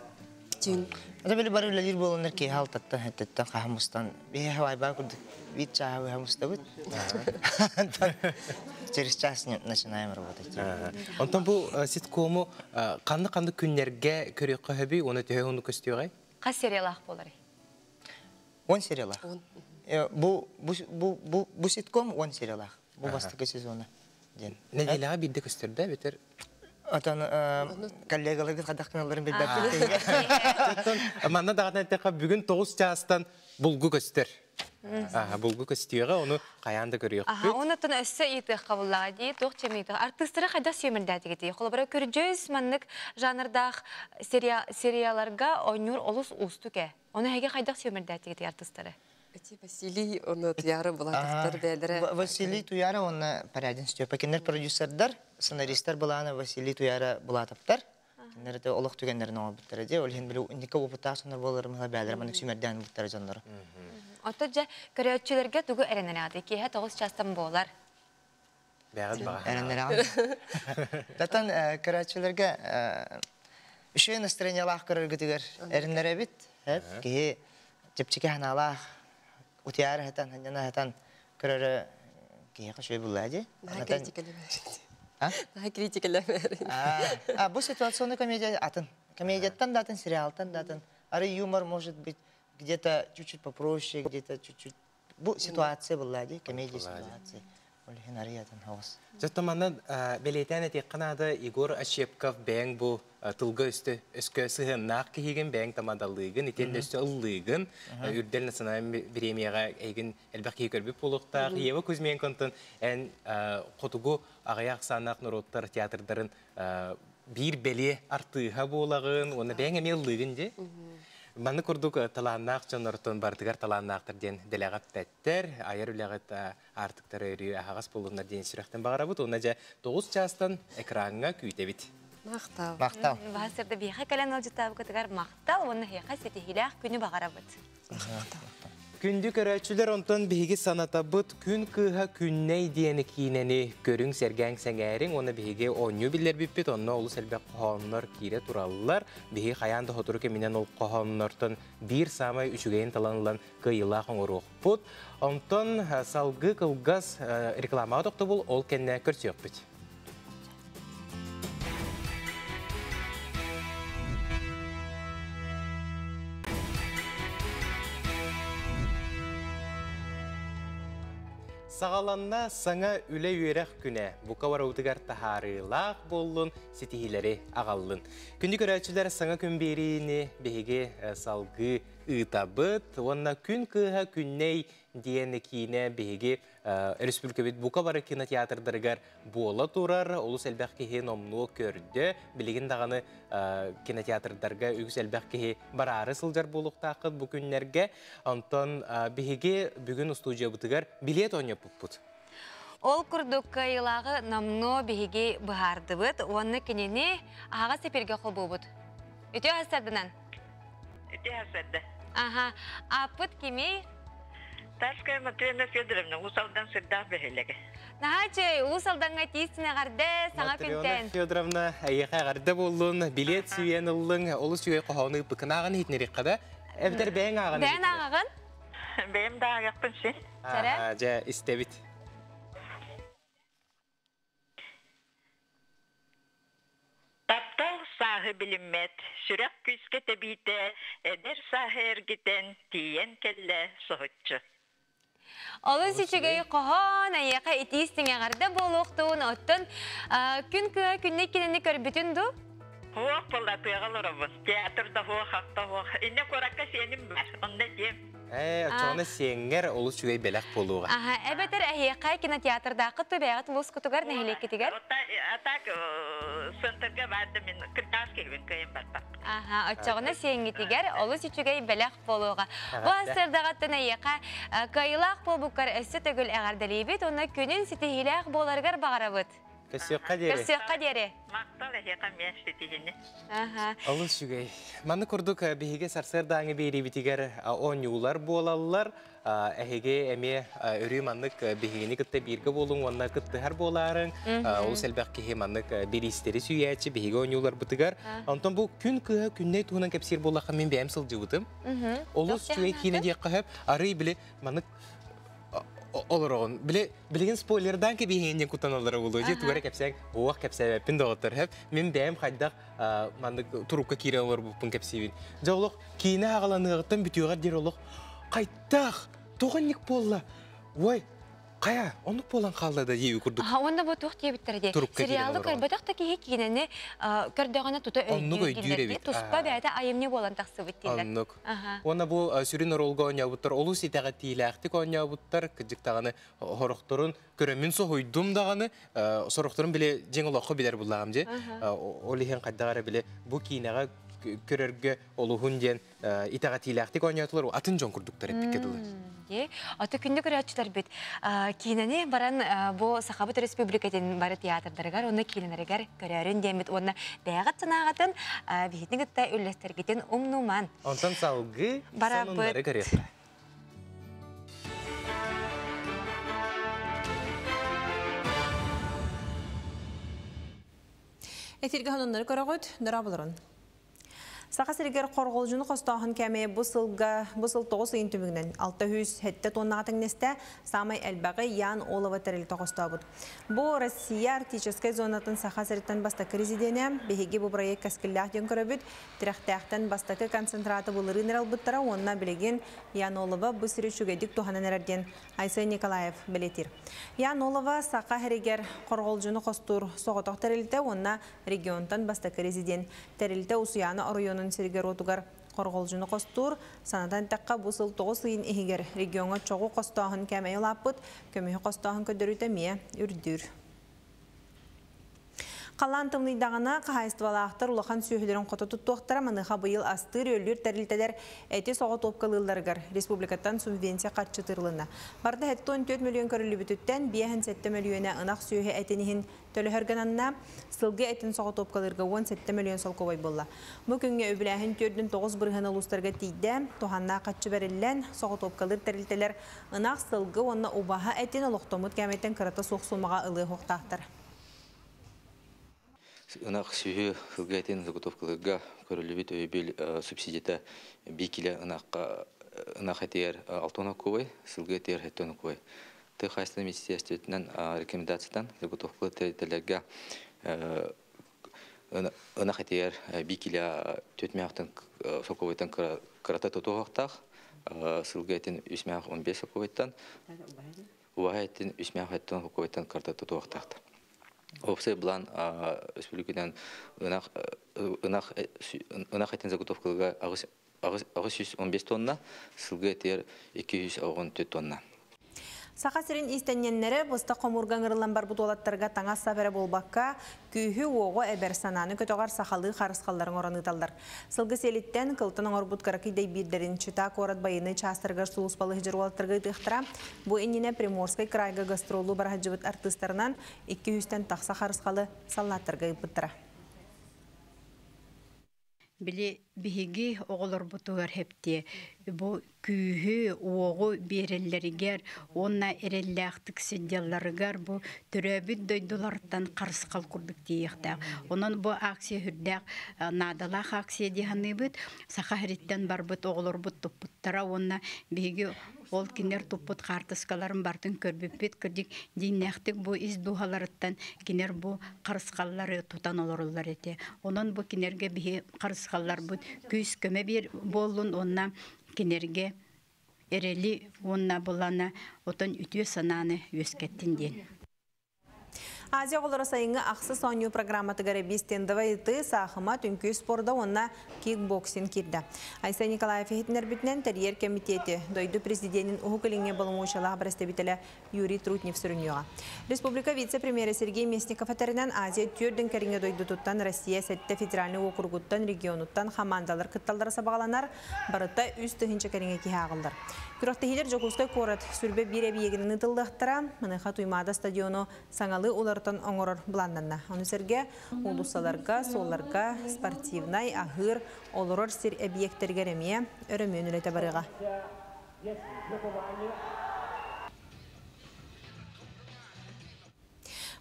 Түүн. Ата били бары үлэлиир буоланнар киэһэ алтаттан, хэттеттен хаһан мустан, биһи хавайбаа курдук биир чааһы быһа мустабыт. Через час начинаем работать. Онтон бу ситкому ханнык-ханнык күннэргэ көрүөххэ сөбүй, уонна төһө уһуннук көстүөҕэй? Хас сериялаах буоларый? 10 сериялаах. Бу бу бу бу бу ситком 10 сериялаах. Бу бастакы сезона диэн. Нэдиэлэҕэ биирдэ көстөр да эбэтэр Отон коллегаларгыт хайдах гыналларын билбэппит. Оттон манна даҕаны эттэххэ бүгүн 9 чаастан булгу көстөр. Аха, булгу көстүөҕэ, ону хайаан да көрүөхпүт. Аха, онуттан өссө ыйытыахха буллаҕа дии, туох чэмиитэ. Артыыстары хайдах сүөмэрдээтигитий? Холобура, көрдьөөс маннык жанрдаах сериаларга оонньуур олус уустук ээ. Ону эһиги хайдах сүөмэрдээтигитий артыыстары? Эти Василий, оны Туяра Булатовтар бээлэрэ. Василий Туяра уонна Порядин Степа. Кинилэр продюсердар, сценаристар былаана Василий Туяра Булатовтар. Кинилэр это олох түгэннэрин оҥорбуттара дии. Ол иһин били инники опыттаах сонор буоларым бээлэрэ маннык сүүмэрдээн ылбыттара дьоннору. Ото дьэ көрөөччүлэргэ тугу эрэнэрээҕит? Киэһэ 9 чаастан буолар. Бэҕэт баҕа. Эрэннэрэҕин. Татан көрөөччүлэргэ үчүгэй настроениялаах көрөргүтүгэр эрэннэрэбит. Киһи чэпчэки санаалаах утуйаары сытан, сынньана сытан көрөрө киһиэхэ үчүгэй буоллаа дии. Наһаа критикэлэмээр. Наһаа критикэлэмээр. А бу ситуационный комедия атын. Комедияттан да атын, сериалтан да атын. Ары юмор может быть где-то чуть-чуть попроще, где-то чуть-чуть. Бу ситуация была дии, комедия ситуация. Ол иһин арыйатын хоҕус. Дьэ, манна бэлиэтээн этиэххэ наада, Егор Ощепков бэйэҥ бу тылга өстө өскө сыһыаннаах киһигин, бэйэҥ тамадалыыгын, итиэннэ өстө ыллыыгын, Үрдэл национальнай бириэмийэҕэ эйигин элбэх киһи көрбүт буолуохтаах. Ева Кузьменконтон эн хотугу аҕыйах ахсааннаах норуоттар театрдарын биир бэлиэ артыыһа буолаҕын, уонна бэйэҥ эмиэ ыллыыгын дии. Маннык курдук талааннаах дьоннортон барытыгар талааннаахтар диэн дэлэҕэ эппэттэр, айар үлэҕит аартыктара өрүү аһаҕас буоллуннар диэн сүрэхтэн баҕарабыт уонна дьэ 9 чаастан экраҥҥа күүтэбит. Махтал. Махтал. Баһасырда биһиэхэ кэлэн ыалдьыттаабыкытыгар махтал уонна эһиэхэ ситиһиилээх күнү баҕарабыт. Күндү көрөөччүлэр, онтон биһиги санатабыт Күн кыыһа Күннэй диэн киинэни көрүҥ, сэргээҥ, сэҥээриҥ уонна биһиги оонньуу биллэрбиппит, онно олус элбэх хоһооннор киирэ тураллар. Биһиги хайаан да сотору кэминэн ол хоһооннортон биир саамай үчүгэйин талан ылан кыайыылаах оҥоруохпут. Онтон салгыы кылгас рекламаҕа тохтобул, ол кэннэ көрсүөхпүт. Саҕаланна саҥа үлэ-үөрэх күнэ. Бука барыбытыгар таһаарыылаах буоллун, ситиһиилэри аҕаллын. Күндү көрөөччүлэр, саҥа күн биэриини биһиги салгыы ыытабыт. Уонна Күн кыыһа Күннэй диэн киинэ биһиги Республикабыт бука бары кинотеатрдарыгар буола турар, олус элбэх киһи номнуо көрдө. Билигин даҕаны кинотеатрдарга үгүс элбэх киһи бараары сылдьар буолуохтааххыт бу күннэргэ. Онтон биһиги бүгүн устуудьуйабытыгар билиэт оонньоппуппут. Ол курдук кыайыылааҕы номнуо биһиги быһаардыбыт уонна кинини аһаҕас эпиргэ холбуубут. Үтүө сарсыарданан. Үтүө сарсыарда. Аха, ааппыт кимий? Тарская Матрена Федоровна, Уус Алдан сырдаах бөһүөлэгэ. Наһаа үчүгэй, Уус Алдаҥҥа тиистин эҕэрдэ, саҥа күнтэн. Матрена Федоровна, эйиэхэ эҕэрдэ буоллун, билиэт сүүйэн ыллыҥ, олус үчүгэй хоһоону ыыппыккын ааҕан иһитинэриэххэ да? Эбэтэр бэйэҥ ааҕан Бэйэҥ ааҕаҕын? Бэйэм да ааҕыахпын син. Сэрэ? Дьэ, истэбит. Таптал сааһы билиммэт, сүрэх күүскэ тэбиитэ, эдэр сааһы эргитэн, тиийэн кэллэ соһуччу. Олус үчүгэй хоһоон, эйиэхэ итии истиҥ эҕэрдэ буолуохтуун, оттон күн кыа күннэй кинини көрбүтүн дуу? Хуох буолла тыаҕа олоробун. Театр да хуох, атта хуох. Иннэ куоракка сиэним бар, онно этиэм. Ээ, оччоҕуна сиэҥҥэр олус үчүгэй бэлэх буолуоҕа. Аха, эбэтэр эһиэхэ кинотеатрдааххыт дуу бэйэҕит улуускутугар, нэһилиэккитигэр? А так центрга баар да мин кырдаас киһибин кыайан барбат. Аха, оччоҕуна сиэҥҥитигэр олус үчүгэй бэлэх буолуоҕа. Бу сырдаҕаттан эйиэхэ кыайыылаах буолбуккар өссө төгүл эҕэрдэлиибит уонна күнүн ситиһиилээх буоларыгар баҕарабыт. Көрсүөххэ диэри. Көрсүөххэ диэри. Махтал эһиэхэ эмиэ ситиһини. Аха. Олус үчүгэй. Маннык курдук биһиги сарсыардааҥы биэриибитигэр оонньуулар буолаллар. Эһиги эмиэ өрүү маннык биһигини кытта бииргэ буолуҥ уонна кыттыһар буолаарыҥ. Олус элбэх киһи маннык бириистэри сүүйээччи биһиги оонньууларбытыгар. Онтон бу күн кыыһа күннэй туһунан кэпсиир буоллахха мин бэйэм сылдьыбытым. Олус үчүгэй киинэ диэххэ сөп. Арый били маннык олороҕун. Били билигин спойлердаан кэбиһиэн диэн куттаналлара буолуо. Дьэ тугу эрэ кэпсээҥ, уох кэпсээбэппин доҕоттор. Хөп. Мин бэйэм хайдах маннык турукка киирэн олорбуппун кэпсиибин. Дьэ олох киинэ аҕаланыаҕыттан бүтүөҕэр диэри олох хайтах тоҕо инник буолла? Ой, хайа, оннук буолан хаалла да дии курдук. Аха, уонна бу туох диэбиттэрэ дии. Сериалы көрбөтөх да киһи киинэни көрдөҕүнэ тута өйдүүр өйдүүр эбит. Туспа бэйэтэ айымньы буолан тахсыбыт дииллэр. Оннук. Уонна бу сүрүн оруолга оонньообуттар олус итэҕэтиилээхтик оонньообуттар, кырдьык даҕаны хорохторун көрөммүн соһуйдум даҕаны, сорохторун били дьиҥ олоххо билэр буллаҕым дьи. Ол иһин хайдах эрэ били бу киинэҕэ көрөргө олуһун диэн итэҕэтиилээхтик оонньоотулар атын дьон курдуктар эппиккэ дылы. Аты күндү көрөөччүлэрбит киинэни баран бу Сахабыт Республикатын бары театрдарыгар уонна киинэлэригэр көрөөрүн диэммит уонна бэйэҕит санааҕытын биһитин кытта үллэстэргитин умнуман. Онтон салгыы сонуннары көрүөххэ. Эфиргэ сонуннары көрөҕүт, нөра буларын. Саха сиригэр хорҕолдьуну хостооһун кээмэйэ бу сылга бу сыл 9 ыйын түмүгүнэн 607 тоннаҕа тэҥнэстэ, саамай элбэҕи Ян Олова тэрилтэ хостообут. Бу Россия Арктическай зонатын Саха сириттэн бастакы резиденэ, биһиги бу проект кэскиллээх диэн көрөбүт, Тирэхтээхтэн бастакы концентраты былырыын эрэ ылбыттара уонна билигин Ян Олова бу сири үчүгэйдик туһанан эрэр диэн Айсен Николаев бэлиэтиир. Ян Олова Саха сиригэр хорҕолдьуну хостуур соҕотох тэрилтэ уонна регионтан бастакы резидент. Тэрилтэ Усуйаана оройуонун сиригэр-уотугар хорҕолдьуну хостуур. Санатан эттэххэ, бу сыл 9 ыйын иһигэр региоҥҥа чоҕу хостооһун кээмэйэ улааппыт, көмүһү хостооһун көрдөрүүтэ эмиэ үрдүүр. Халлаан тымныйдаҕына, хаһаайыстыбалаахтар улахан сүөһүлэрин хото туттуохтара, маныаха быйыл астыыр-үөллүүр тэрилтэлэр эти соҕотуопкалыылларыгар республикаттан субвенция харчы тыырылынна. Барыта 74 мөлүйүөн көрүллүбүтүттэн 57 мөлүйүөнэ ынах сүөһү этин иһин төлөһөргө ананна, сылгы этин соҕотуопкалыырга 17 мөлүйүөн солкуобай буолла. Бу күҥҥэ үбүлээһин 4,9% улуустарга тиийдэ, туһааннаах харчы бэриллэн, соҕотуопкалыыр тэрилтэлэр ынах, сылгы уонна убаһа этин олохтоммут кээмэйтэн кырата суох суумаҕа ылыа суохтаахтар. Ынах сүһү сылгы этин заготовкалыырга көрүллүбүт өйөбүл субсидията 1 кило ынахха ынах этигэр 6 кубай, сылгы этигэр 7 кубай. Тыа хаһаайыстыбатын министиэристибэтинэн рекомендациятан заготовкалыыр тэрилтэлэргэ ынах этигэр 1 кило 4 мээхтэн солкуобайтан кырата тутуохтаах, сылгы этин 3 мээх 15 солкуобайтан, убаһа этин 3 мээх 7 солкуобайтан кырата тутуохтаахтар. Уопсай былаан республиканан ынах ынах ынах этин заготовкалыга 815 тонна, сылгы этигэр 214 тонна. Саха сирин иистэнньэннэрэ быстах хомуурга ыҥырыллан барбыт уолаттарга таҥас-сап эрэ буолбакка, күүһү-уоҕу эбэр, санааны көтөҕөр сахалыы харысхалларын оҥорон ыыталлар. Сылгы сиэлиттэн, кылтан оҥорбут кыракый дэйбиирдэрин Чита куорат байыаннай чаастарыгар сулууспалыы сылдьар уолаттарга ыытыахтара. Бу иннинэ Приморскай кыраайга гастроллуу бара сылдьыбыт артыыстарынан 200-тэн тахса харысхалы саллааттарга ыыппыттара. Били биһиги оҕолорбутугар хэптиэ бу күүһү, уоҕу биэрэллэригэр уонна эрэллээхтик сылдьалларыгар бу төрөөбүт дойдуларыттан харысхал курдук тиийиэхтээх. Онон бу акция сүрдээх наадалаах акция дии саныыбыт. Саха сириттэн барбыт оҕолорбут туппуттара уонна биһиги Ол кинилэр туппут хаартыскаларын барытын көрбүппүт, кырдьык дьиҥнээхтик бу ис дууһаларыттан кинилэр бу харысхаллары тутан олороллор этэ. Онон бу кинилэргэ биһи харысхалларбыт күүс-көмө биэр буоллун уонна кинилэргэ эрэли уонна булана отон үтүө санааны үөскэттин диэн. Азия оҕолоро сайыҥҥы ахсыс оонньуу программатыгар эбии стендовай ытыы, саахымат, үҥкүү спорда уонна кикбоксинг киирдэ. Айсен Николаев иһитиннэрбитинэн, тэрийэр кэмитиэти дойду президенин Уһук Илиҥҥэ боломуочуйалаах бэрэстэбиитэлэ Юрий Трутнев сүрүннүөҕэ. Республика вице-премьерэ Сергей Местников этэринэн, Азия түөрдүн кэриҥэ дойдутуттан Россия сэттэ федеральнай уокуругуттан, регионуттан хамаандалар кытталлара сабаҕаланар, барыта 3000 кэриҥэ киһи ааҕыллар. Күрэхтэһиилэр Дьокуускай куорат сүрбэ биир эбийиэгинэн ыытыллыахтара. Маныаха Туймаада стадиону саҥалыы уларытан оҥорор былааннанна. Ону сэргэ уулуссаларга, суолларга спортивнай, аһыыр, олорор сир эбийиэктэригэр эмиэ өрөмүөн үлэтэ барыаҕа.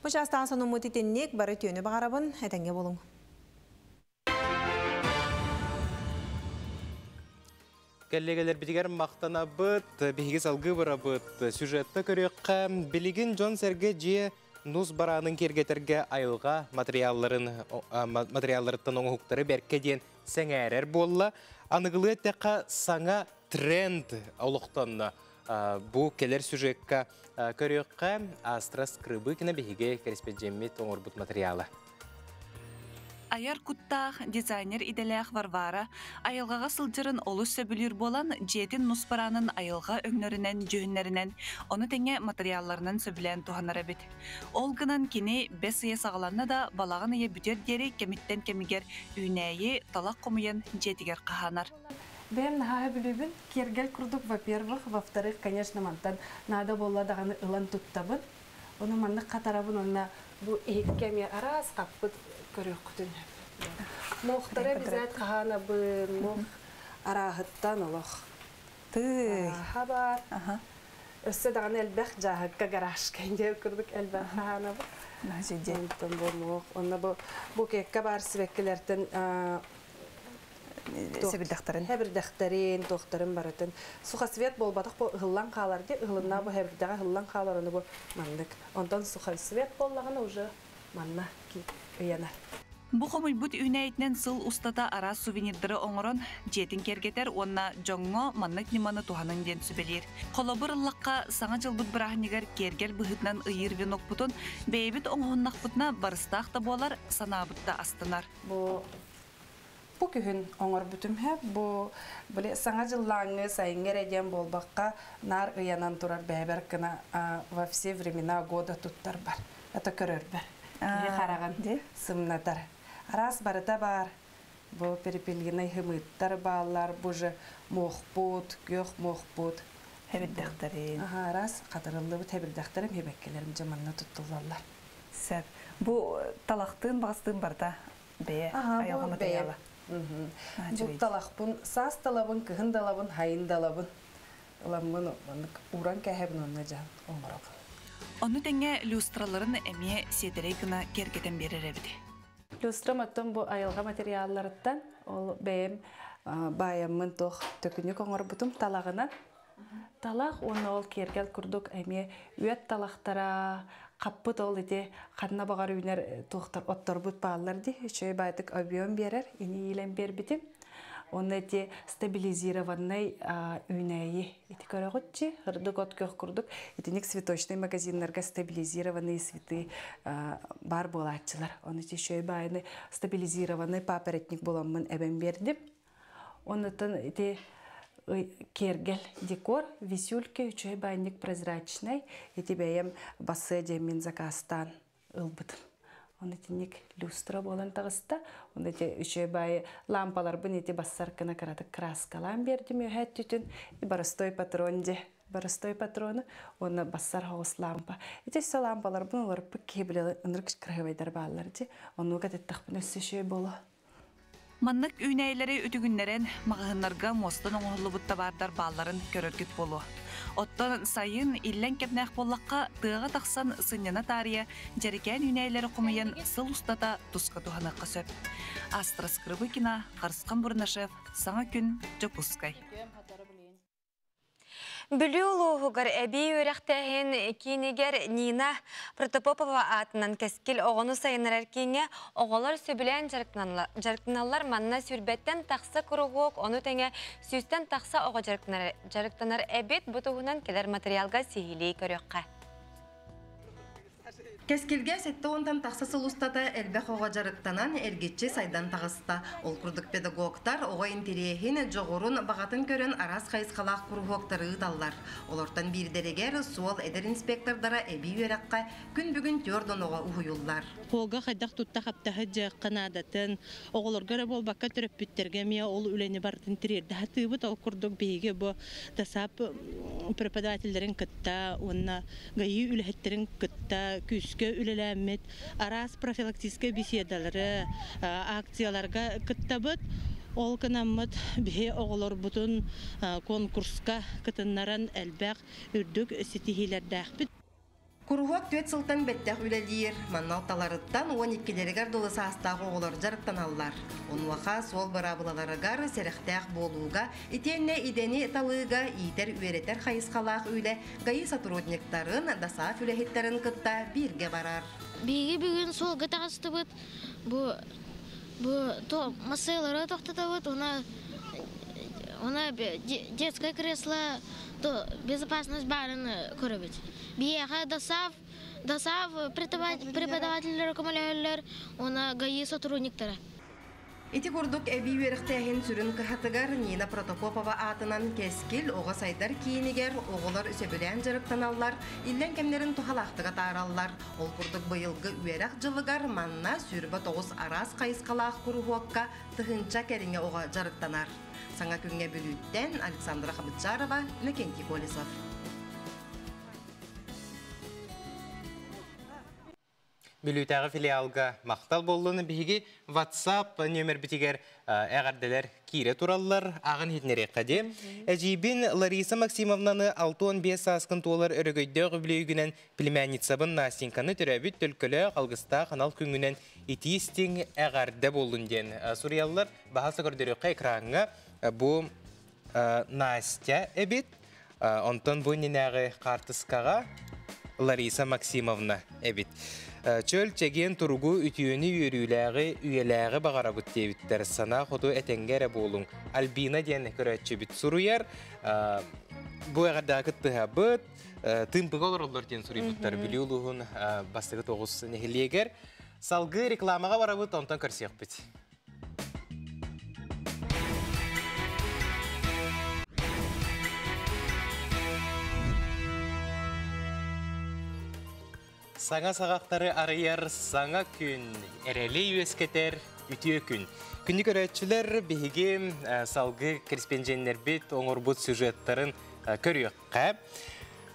Бу чаастаах сонуммут итинник, бары үтүөнү баҕарабын, этэҥҥэ буолуҥ. Кэллиэгэлэрбитигэр махтанабыт, биһиги салгыы барабыт. Сюжетта көрүөххэ, билигин дьон-сэргэ дьиэ нус бараанын киэргэтэргэ айылҕа материалларын материалларыттан оҥоһуктары бэркэ диэн сэҥээрэр буолла. Аныгылыы эттэххэ, саҥа тренд олохтонно. Бу кэлэр сюжекка көрүөххэ, Астра Скрыбыкина биһиги кэрэспэдьиэммит оҥорбут материала. Айар куттаах, дизайнер идэлээх Варвара айылҕаҕа сылдьарын олус сөбүлүүр буолан, дьиэтин нус бараанын айылҕа өҥнөрүнэн, дьүһүннэринэн, ону тэҥэ матырыйаалларынан сөбүлээн туһанар эбит. Ол гынан кини бэс ыйа саҕаланна да, балаҕан ыйа бүтүөр диэри кэмиттэн кэмигэр үүнээйи, талах хомуйан дьиэтигэр хаһаанар. Бэйэм наһаа сөбүлүүбүн. Киэргэл курдук, во-первых, во-вторых, конечно, мантан наада буолла даҕаны ылан туттабын. Ону маннык хатарабын уонна бу иһиккэ эмиэ араас хаппыт көрүөххүтүн сөп. Муохтара бизээт хаһаанабын, муох арааһыттан олох. Тыый. Арааһа баар. Өссө даҕаны элбэх дьааһыкка гаражка диэн курдук элбэх хаһаанабын. Онтон бу муох. Онно бу букекка баар сибэккилэртэн Себирдәхтәрин. Хәбирдәхтәрин, тохтарын барытын. Сухосвет болбатах бу ыһыллан хаалар ди, ыһылынна бу хәбирдәгә ыһыллан хаалар оны бу маннык. Онтон сухосвет боллагана уже манна ки ыянар. Бу хомуйбут үүнээйитинэн сыл устата араас сувенирдары оҥорон, дьиэтин киэргэтэр уонна дьоҥҥо маннык ньыманы туһаныҥ диэн сүбэлиир. Холобур ыллахха, Саҥа дьылбыт бырааһынньыгар киэргэл быһыытынан ыйыыр венокпутун бэйэбит оҥоһуннахпытына барыстаах да буолар, санаабыт да астынар. Бу бу күһүн оҥорбутум һэ бу били саҥа дьыллааҥҥы сайыҥҥы эрэ диэн буолбакка наар ыйанан турар бэйэбэр гына во все времена года туттарбар это көрөрбөр киһи хараҕын сымнатар араас барыта баар бу перепелиный хымыттар бааллар бу же муохпут күөх муохпут Хэбирдэхтэрин. Араас хатырыллыбыт хэбирдэхтэрим хибэккэлэрим дьэ манна туттуллаллар. Сөп. Бу талахтыын баҕастыын барыта бэйэ айылҕа матырыйаала. Бу талахпын саас талабын, кыһын далабын, хайын далабын. Ыламмын маннык ууран кээһэбин онно дьаһан оҥоробун. Ону тэҥэ люстраларын эмиэ сиэдэрэй гына киэргэтэн биэрэр эбит. Люстрам оттон бу айылҕа материалларыттан ол бэйэм баайаммын туох төкүнүк оҥорбутум талаҕынан. Талах уонна ол киэргэл курдук эмиэ үөт талахтара хаппыт ол ити ханна баҕар үүнэр туохтар отторбут бааллар дии үчүгэй баайтык объем биэрэр ини иилэн биэрбитим. Онно ити стабилизированный үүнээйи ити көрөҕүтчи ырдык от көх курдук итиник цветочный магазиннарга стабилизированные цветы бар буолааччылар. Оны ити үчүгэй баайыны стабилизированный папоротник буламмын эбэн биэрдим. Оннотон ити киэргэл декор висюлька үчүгэй баайынник прозрачный ити бэйэм бассыа диэммин заказтаан ылбытым. Оны итинник люстра буолан таҕыста. Оны ити үчүгэй баайы лампаларбын ити бассар кына кыратык краскалаан биэрдим үөһээ өттүтүн. Боростой патрон дьэ боростой патроны уонна бассар хоҕус лампа. Ити өссө лампаларбын олоруппут киһи билэ ынырык кыраһыбайдар бааллар дьи. Оннуга тэттахпын өссө үчүгэй буолуо. Маннык үүнээйилэри үтүгүннэрэн, маҕаһыыннарга муостан оҥоһуллубут табаардар баалларын көрөргүт буолуо. Оттон сайын иллэҥ кэмнээх буоллахха, тыаҕа тахсан сынньана таарыйа дьэрикээн үүнээйилэри хомуйан сыл устата туска туһаныахха сөп. Астра Скрыбыкина, Харысхан Бурнашев, Саҥа күн, Дьокуускай. Бүлүү улууһугар эбии үөрэхтээһин киинигэр Нина Протопопова аатынан Кэскил оҕону сайыннарар кииҥҥэ оҕолор сөбүлээн дьарыктаналлар. Манна сүүрбэттэн тахса куруһуок, ону тэҥэ сүүстэн тахса оҕо дьарыктанар эбит. Бу туһунан кэлэр материалга сиһилии көрүөххэ. Кэскилгэ 70-тан тахса сыл устата элбэх оҕо дьарыктанан, эргиччи сайдан таҕыста. Ол курдук педагогтар оҕо интэриэһин, дьоҕурун, баҕатын көрөн араас хайысхалаах куруһуоктары ыыталлар. Олортон биирдэригэр суол эдэр инспектордара эбии үөрэххэ күн бүгүн түөрт оҕо уһуйуллар. Хуога хайдах тутта-хапта сылдьыахха наадатын, оҕолорго эрэ буолбакка төрөппүттэргэ эмиэ ол үлэни барытын тириэрдэ сатыыбыт. Ол курдук биһиги бу ДОСААФ преподавателлэрин кытта уонна ГАИ үлэһиттэрин кытта күүскэ үлэлээммит араас профилактическай беседалары, акцияларга кыттабыт. Ол гынаммыт биһи оҕолорбутун конкурска кытыннаран элбэх үрдүк ситиһиилэрдээхпит. Куруһуок түөрт сылтан бэттэх үлэлиир. Манна алталарыттан 12-лэригэр дылы саастаах оҕолор дьарыктаналлар. Онуоха суол быраабылаларыгар сэрэхтээх буолууга, итиэннэ идэни талыыга иитэр-үөрэтэр хайысхалаах үлэ ГАИ сотрудниктарын, ДОСААФ үлэһиттэрин кытта бииргэ барар. Биһиги бүгүн суолга таҕыстыбыт. Бу бу то массыылары тохтотобут, уна уна детское кресло то безопасность баарын көрөбүт. Биһиэхэ ДОСААФ ДОСААФ преподавателлэр көмөлөһөллөр, уонна ГАИ сотрудниктара. Ити курдук эбии үөрэхтээһин сүрүн кыһатыгар Нина Протопопова аатынан Кэскил оҕо сайдар киинигэр оҕолор сөбүлээн дьарыктаналлар, иллэҥ кэмнэрин туһалаахтык атаараллар. Ол курдук быйылгы үөрэх дьылыгар манна 29 араас хайысхалаах куруһуокка тыһыынча кэриҥэ оҕо дьарыктанар. Саҥа күҥҥэ Бүлүүттэн Александра Хабытчарова, Иннокентий Колесов. Бүлүүтээҕи филиалга махтал буоллун. Биһиги WhatsApp нөмербитигэр эҕэрдэлэр киирэ тураллар. Ааҕын иһитиннэриэххэ дии. Эдьиийбин Лариса Максимовнаны 65 сааскын туолар өрөгөйдөөх үбүлүөйгүнэн племянницабын Настеньканы төрөөбүт төлкөлөөх алгыстаах анал күҥҥүнэн итии-истиҥ эҕэрдэ буоллун диэн суруйаллар. Баһаалса көрдөрүөххэ экраҥҥа бу Настя эбит. Онтон бу иннинээҕи хаартыскаҕа Лариса Максимовна эбит. Чөл чэгиэн туругу үтүөнү үөрүүлээҕи үйэлээҕи баҕарабыт диэбиттэр. Санаа хоту этэҥҥэ эрэ буолуҥ. Альбина диэн көрөөччүбүт суруйар. Бу эҕэрдэҕэ кыттыһабыт. Тыымпыга олороллор диэн суруйбуттар. Бүлүү улууһун бастакы тоҕус нэһилиэгэр. Салгыы рекламаҕа барабыт, онтон көрсүөхпүт. Саҥа саҕахтары арыйар саҥа күн, эрэли үөскэтэр үтүө күн. Күндү көрөөччүлэр, биһиги салгыы кэриспэндьиэннэрбит оҥорбут сюжеттарын көрүөххэ.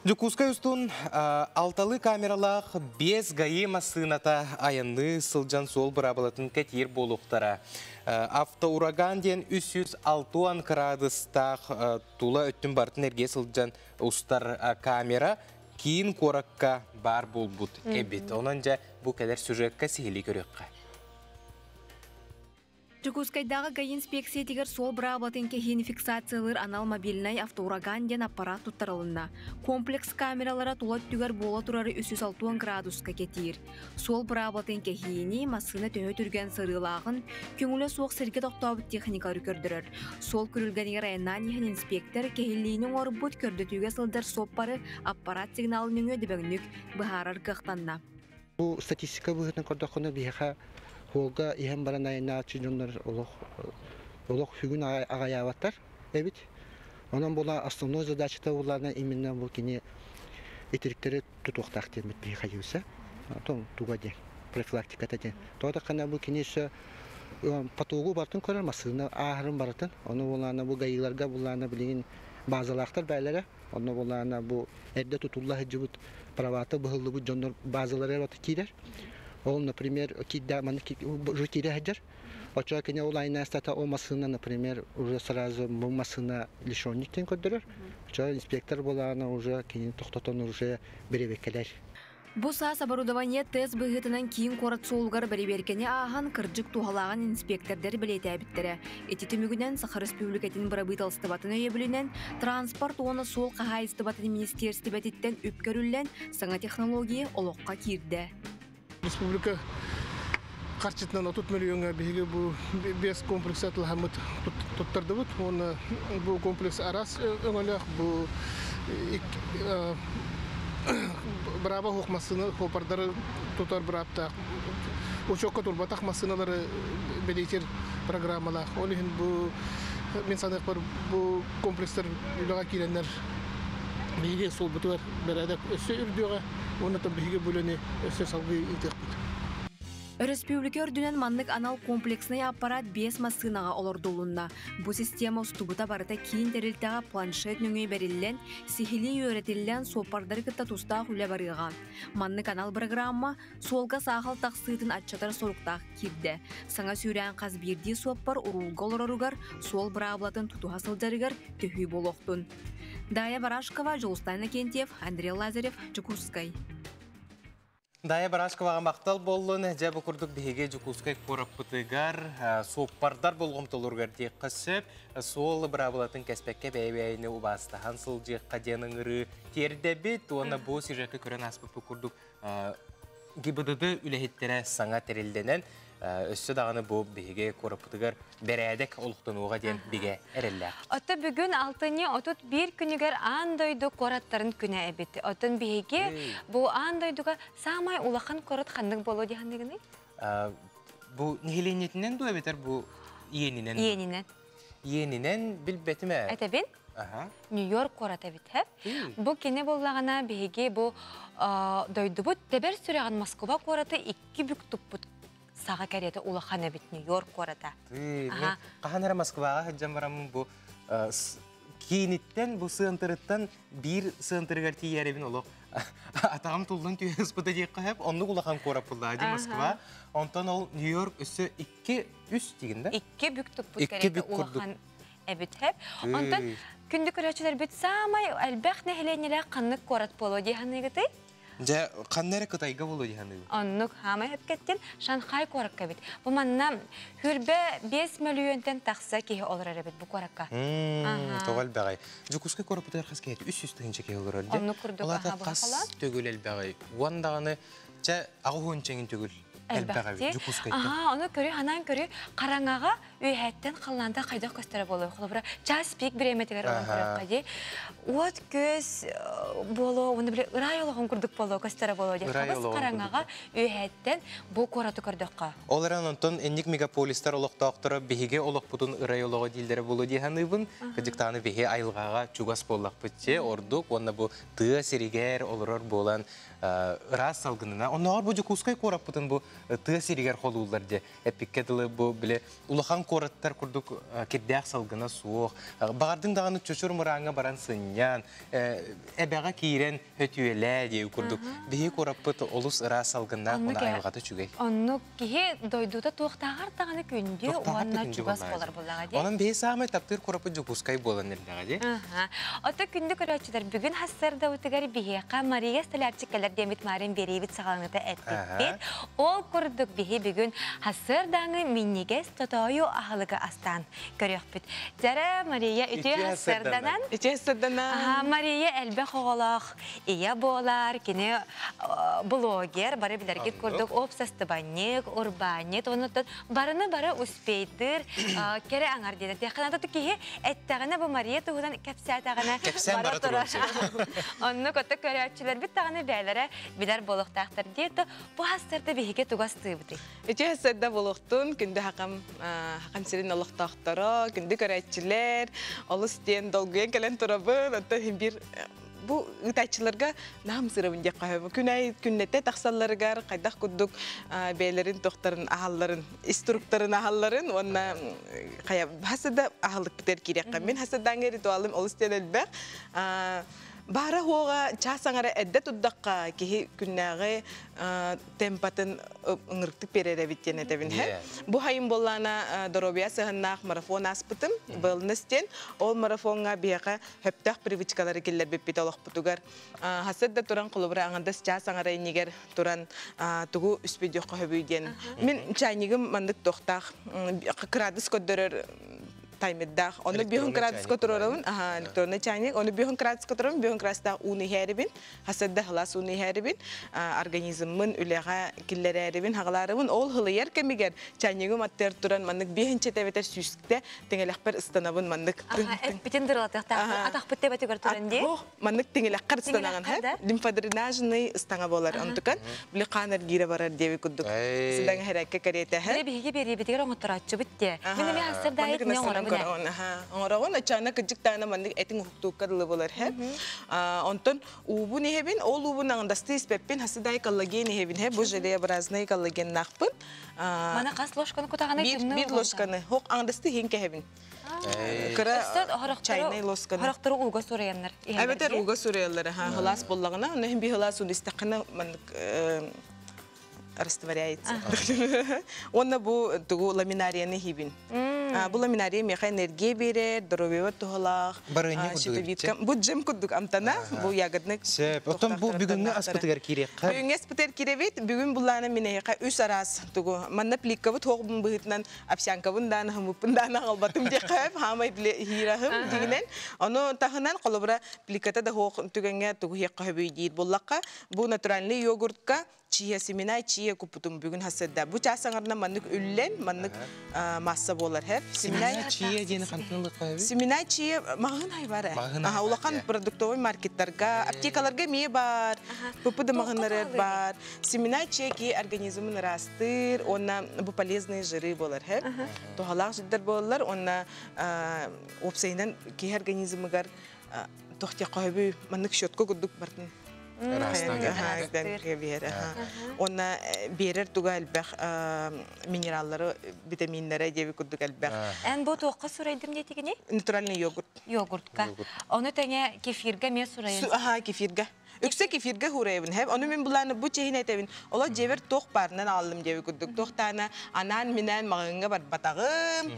Дьокуускай устун алталыы камералаах биэс ГАИ массыыната айанныы сылдьан суол быраабылатын кэтиир буолуохтара. Автоураган диэн 360 кыраадыстаах тула өттүн барытын эргийэ сылдьан устар камера киин куоракка баар буолбут эбит. Онон дьэ бу кэлэр сюжекка сиһилии көрүөххэ. Дьокуускайдааҕы ГАИ-инспекциятыгар суол быраабылатын кэһиини фиксациялыыр анал мобильнай автоураган диэн аппараат туттарылынна. Комплекс камералара тула өттүгэр буола турары 360 градуска кэтиир. Суол быраабылатын кэһиини, массыына төһө түргэн сырыылааҕын, көҥүлэ суох сиргэ тохтообут техникалары көрдөрөр. Суол күрүлгэнигэр айаннаан иһэн инспектор кэһиллиини оҥорбут көрдөтүүгэ сылдьар суоппары аппараат сигналын нөҥүө дөбөҥнүк быһаарар кыахтанна. Бу статистика быһыытынан көрдөххүнэ, биһиэхэ Холга иһэн баран айаннааччы дьоннор олох олох сүгүн аҕайаабаттар эбит. Онон була основной задачата буллаана именно бу кини итириктэри тутуохтаах диэммит биһи хайыыса. Отон туга диэн профилактиката диэн. Тоҕо таххана бу кини өссө потогу бартын көрөр массыына ааһарын барытын. Ону булаана бу гаиларга буллаана билигин базалаахтар бээлэрэ. Онно булаана бу эрдэ тутулла сылдьыбыт правата быһыллыбыт дьоннор базалары киирэр. Ол, например, киирдэ маннык уже киирэ сылдьар. Оччоҕо кини ол айнаастата ол массыына, например, уже сразу бу массыына лишенник диэн көрдөрөр. Оччоҕо инспектор буолаана уже кинини тохтотон уже бэрэбиэркэлэр. Бу саас оборудование тест быһыытынан киин куорат суолугар бэрэбиэркэни ааһан, кырдьык туһалааҕын инспиэктэрдэр бэлиэтээбиттэрэ. Ити түмүгүнэн Саха Өрөспүүбүлүкэтин бырабыыталыстыбатын өйөбүлүнэн Транспорт уонна суол хаһаайыстыбатын министиэристибэтиттэн үп көрүллэн, саҥа технология олоххо киирдэ. Республика харчытынан 30 миллионга биһиги бу бес комплекс атылаһаммыт туттардыбыт. Уонна бу комплекс араас өҥөлөөх бу бырааба суох массыына суоппардары тутар бырааптаах учуокка турбатах массыыналары бэлиэтиир программалаах. Ол иһин бу мин саныахпар бу комплекстар үлэҕэ киирэннэр биһиги суолбутугар бэрээдэк өссө үрдүөҕэ уонна биһиги бу үлэни өссө салгыы ыытыахпыт. Өрөспүүбүлүкэ үрдүнэн маннык анал комплекснай аппарат биэс массыынаҕа олордулунна. Бу система устубута барыта киин тэрилтэҕэ планшет нөҥүө бэриллэн, сиһилии үөрэтиллэн суоппардары кытта тустаах үлэ барыаҕа. Маннык анал бырагыраамма суолга саахал тахсыытын аччатар соруктаах киирдэ. Саҥа сүүрээн хас биирдии суоппар уруулга олороругар, суол быраабылатын тутуһа сылдьарыгар төһүү буолуохтун. Дая Барашкова, Дьулустан Иннокентьев, Андрей Лазарев, Дьокуускай. Дая Барашковаҕа махтал буоллун. Дьэ бу курдук биһиги Дьокуускай куораппытыгар суоппардар болҕомтолоругар диэххэ сөп. Суол быраабылатын кэспэккэ бэйэ-бэйэни убаастаһан сылдьыахха диэн ыҥырыы тиэрдэбит. Уонна бу сюжекка көрөн ааспыппыт курдук ГИБДД үлэһиттэрэ саҥа тэриллэнэн өссө даҕаны бу биһиги куораппытыгар бэрээдэк олохтонуоҕа диэн бигэ эрэллээх. Отто бүгүн алтынньы 31 күнүгэр аан дойду куораттарын күнэ эбит. Оттон биһиги бу аан дойдуга саамай улахан куорат ханнык буолуо диэханныгыный? Бу нэһилиэнньэтинэн дуу эбэтэр бу иэнинэн? Иэнинэн. Иэнинэн билбэтим ээ. Этэбин? Нью-Йорк куорат эбит һэ. Бу кини буоллаҕына биһиги бу дойдубут тэбэр сүрэҕин Москва куораты икки бүк туппут саҕа кэриэтэ улахан эбит Нью-Йорк куората. Хаһан эрэ Москваҕа сылдьан бараммын бу Кииниттэн бу сыантырыттан биир сыантырыгар тиийэрибин олох атаҕым туллан түһэ ыспыта диэххэ сөп. Оннук улахан куорат буллаа Москва. Онтон ол Нью-Йорк өссө 2-3 дигин да? Икки бүк туппут кэриэтэ улахан эбит хэп. Онтон күндү көрөөччүлэрбит саамай элбэх нэһилиэнньэлээх ханнык куорат буолуо дии саныыгытый? Дьэ, ханна эрэ Кытайга буолуо дии саныыбын. Оннук хаамай хөпкеттин Шанхай куоракка эбит. Бу манна хүрбэ 5 мөлүйүөнтэн тахса киһи олорор эбит бу куоракка. Тоҕо элбэҕэй. Дьокуускай куораппытыгар хас киһи 300 тыһыынча киһи олорор дии. Оннук курдук аха хас төгүл элбэҕэй. Уон даҕаны чэ аҕыс чэҥин төгүл элбэх эбит Дьокуускайтан. Аха, ону көрү ханаан көрү хараҥаҕа үөһэттэн халлаантан хайдах көстөрө буолуой. Холобура, час пик бириэмэтигэр ылан көрөххө дии. Уот көс буолуо, уонна били ырай олоҕун курдук буолуо көстөрө буолуо дии. Хабыс хараҥаҕа үөһэттэн бу куораты көрдөххө. Ол эрэн онтон инник мегаполистар олохтоохторо биһиги олохпутун ырай олоҕо дииллэрэ буолуо дии саныыбын. Кыдьыктааны биһи айылҕаҕа чугас буоллахпыт че ордук уонна бу тыа сиригэр олорор буолан ыраас салгынына. Оннооҕор бу Дьокуускай куораппытын бу тыа сиригэр холууллар де. Эппикке дылы бу биле улахан куораттар курдук кирдээх салгына суох. Баҕардыҥ даҕаны чочур мырааҥҥа баран сынньан, эбэҕэ киирэн хөтүөлээ диэ курдук. Биһи куораппыт олус ыраас салгыннаах уна айылҕата үчүгэй. Оннук киһи дойдута туохтааҕар даҕаны күндү уонна чугас буолар буоллаҕа дии. Онон биһи саамай таптыыр куораппыт Дьокуускай буолан эрдэҕэ дии. Ото күндү көрөөччүлэр бүгүн хассардабытыгар биһиэхэ Мария Столярчик кэлэр диэмит Марин биэриибит саҕаланыта эппиппит. Ол курдук биһи бүгүн хассырдааҥы минньигэс тотоойу аһылыгы астаан көрүөхпүт. Дьэрэ Мария үтүө хассырданан. Үтүө хассырданан. Мария элбэх оҕолоох ийэ буолар, кини блогер, бары билэргит курдук уопсастыбанньык, урбаанньыт, оннуттан барыны бары успейдыр, кэрэ аҥар диэн. Тиэххэ киһи эттэҕинэ бу Мария туһунан кэпсээтэҕинэ бара турар. Оннук ото көрөөччүлэрбит даҕаны бээлэрэ билэр буолуохтаахтар диэт, бу хастарда биһиги тугас тыыбытый. Үтүө хастарда буолуохтун, күндү хакам хакам сирин олохтоохторо, күндү көрөөччүлэр, олус диэн долгуйан кэлэн турабын, оттон бир бу ыытааччыларга наам сырабын диэх хаһабы. Күн ай күннэтэ тахсалларыгар хайдах курдук бээлерин тохтарын аһалларын, иструктарын аһалларын, уонна хая хасада аһалык битер кириэккэ. Мин хасадаҥы ритуалым олус диэн элбэх. Бара хуоға час аңара эдде турдаққа киһи күннээҕи темпатын ыңырыктык берер эбит этэбин хэ. Бу хайын боллана доробия сыһыннаах марафон аспытым, wellness тен. Ол марафонга биэхэ хөптөх привычкалары киллер биппит олохпутугар. Хасыт да туран холобура аңандас час аңара иннигер туран тугу үспүдүөх хөбүй диэн. Мин чайнигым мандык тохтаах градус көддөрөр таймердаах. Оны бихун градуска турарабын, аха, электронный чайник. Оны бихун градуска турарабын, бихун градустаах ууну иһэрибин, хасадда хылас ууну иһэрибин, организммын үлэҕэ киллэрэрибин, хагалаарыбын. Ол хылыйар кэмигэр чайнигым аттыр туран маннык бихинче тебетер сүүскте теңелэхпер ыстанабын маннык. Эппитин дырылатыахтаах, атахпыт тебетигер туран ди. Маннык теңелэхкер ыстанаган, хэ? Лимфодренажный ыстаңа болар. Онтукан биле канар гире барар деби куддук. Сыдаң хәрәккә карета, хэ? Биһиги берибитигер оҥоттораччы битте. Мин эми хастар дайыт не оҥоробун. Оҥороҕун ачаана кыдьыктаана маннык этиң ухуктуукка дылы болар хэ. Онтон уубун иһэбин, ол уубун аңдасты испеппин, хасыдай коллаген иһэбин хэ, бу желеобразный коллаген нахпын. Мана хас ложканы кутаҕана Бир ложканы, хоқ аңдасты хин кэһэбин. Кыра чайный ложканы. Хорохтору ууга сураяннар. Эбетер ууга сураяллар, ха, хылас боллагына, оны би хылас уун истэххина маннык растворяется. Онна бу тугу ламинарияны хибин. Бу ламинария меха энергия берер, здоровье тухалах. Барыня Бу джем курдук амтана, бу ягодный. Сөп. Отон бу бүгүнгү аспытыгар кириэкка. Бүгүнгү аспытыгар киребит, бүгүн буллаана минеха үс арас тугу. Манна пликкабыт хоғбун быһытынан овсянкабын даана хымыппын даана халбатым диэккэп, хамай биле хирахым дигинен. Ону тахынан колобура пликата да хоқ түгәнгә тугу хекка хөбүй диир буллакка. Бу натуральный йогуртка чия семена чия купутум бүгүн хасадда. Бу часаңарна маннык үллен, маннык масса болар хеп. Семена чия диэн хантынлык хөбүй? Семена чия мағын ай бар. Аха, улахан продуктовый маркеттарга, аптекаларга ме бар, ППД мағыннары бар. Семена чия ки организмын растыр, онна бу полезные жиры болар хеп. Тухалак жирдер болар, онна опсайынан ки организмыгар тохтя хөбүй маннык щетка курдук бартын. Кэбиһэр. Онна берер туга элбэх минераллары, витаминнары диэби курдук элбэх. Эн бу туохха сурайдым диэтигини? Натуральный йогурт. Йогуртка. Ону тэҥэ кефирга эмиэ сурайын. Аха, кефирга. Үксэ кефиргэ хуурайбын хэп. Ону мин булааны бу чэһин этэбин. Оло дьиэбэр туох баарынан ааллым диэби курдук. Туохтаана анаан-минээн маҕаҥҥа барбатаҕым,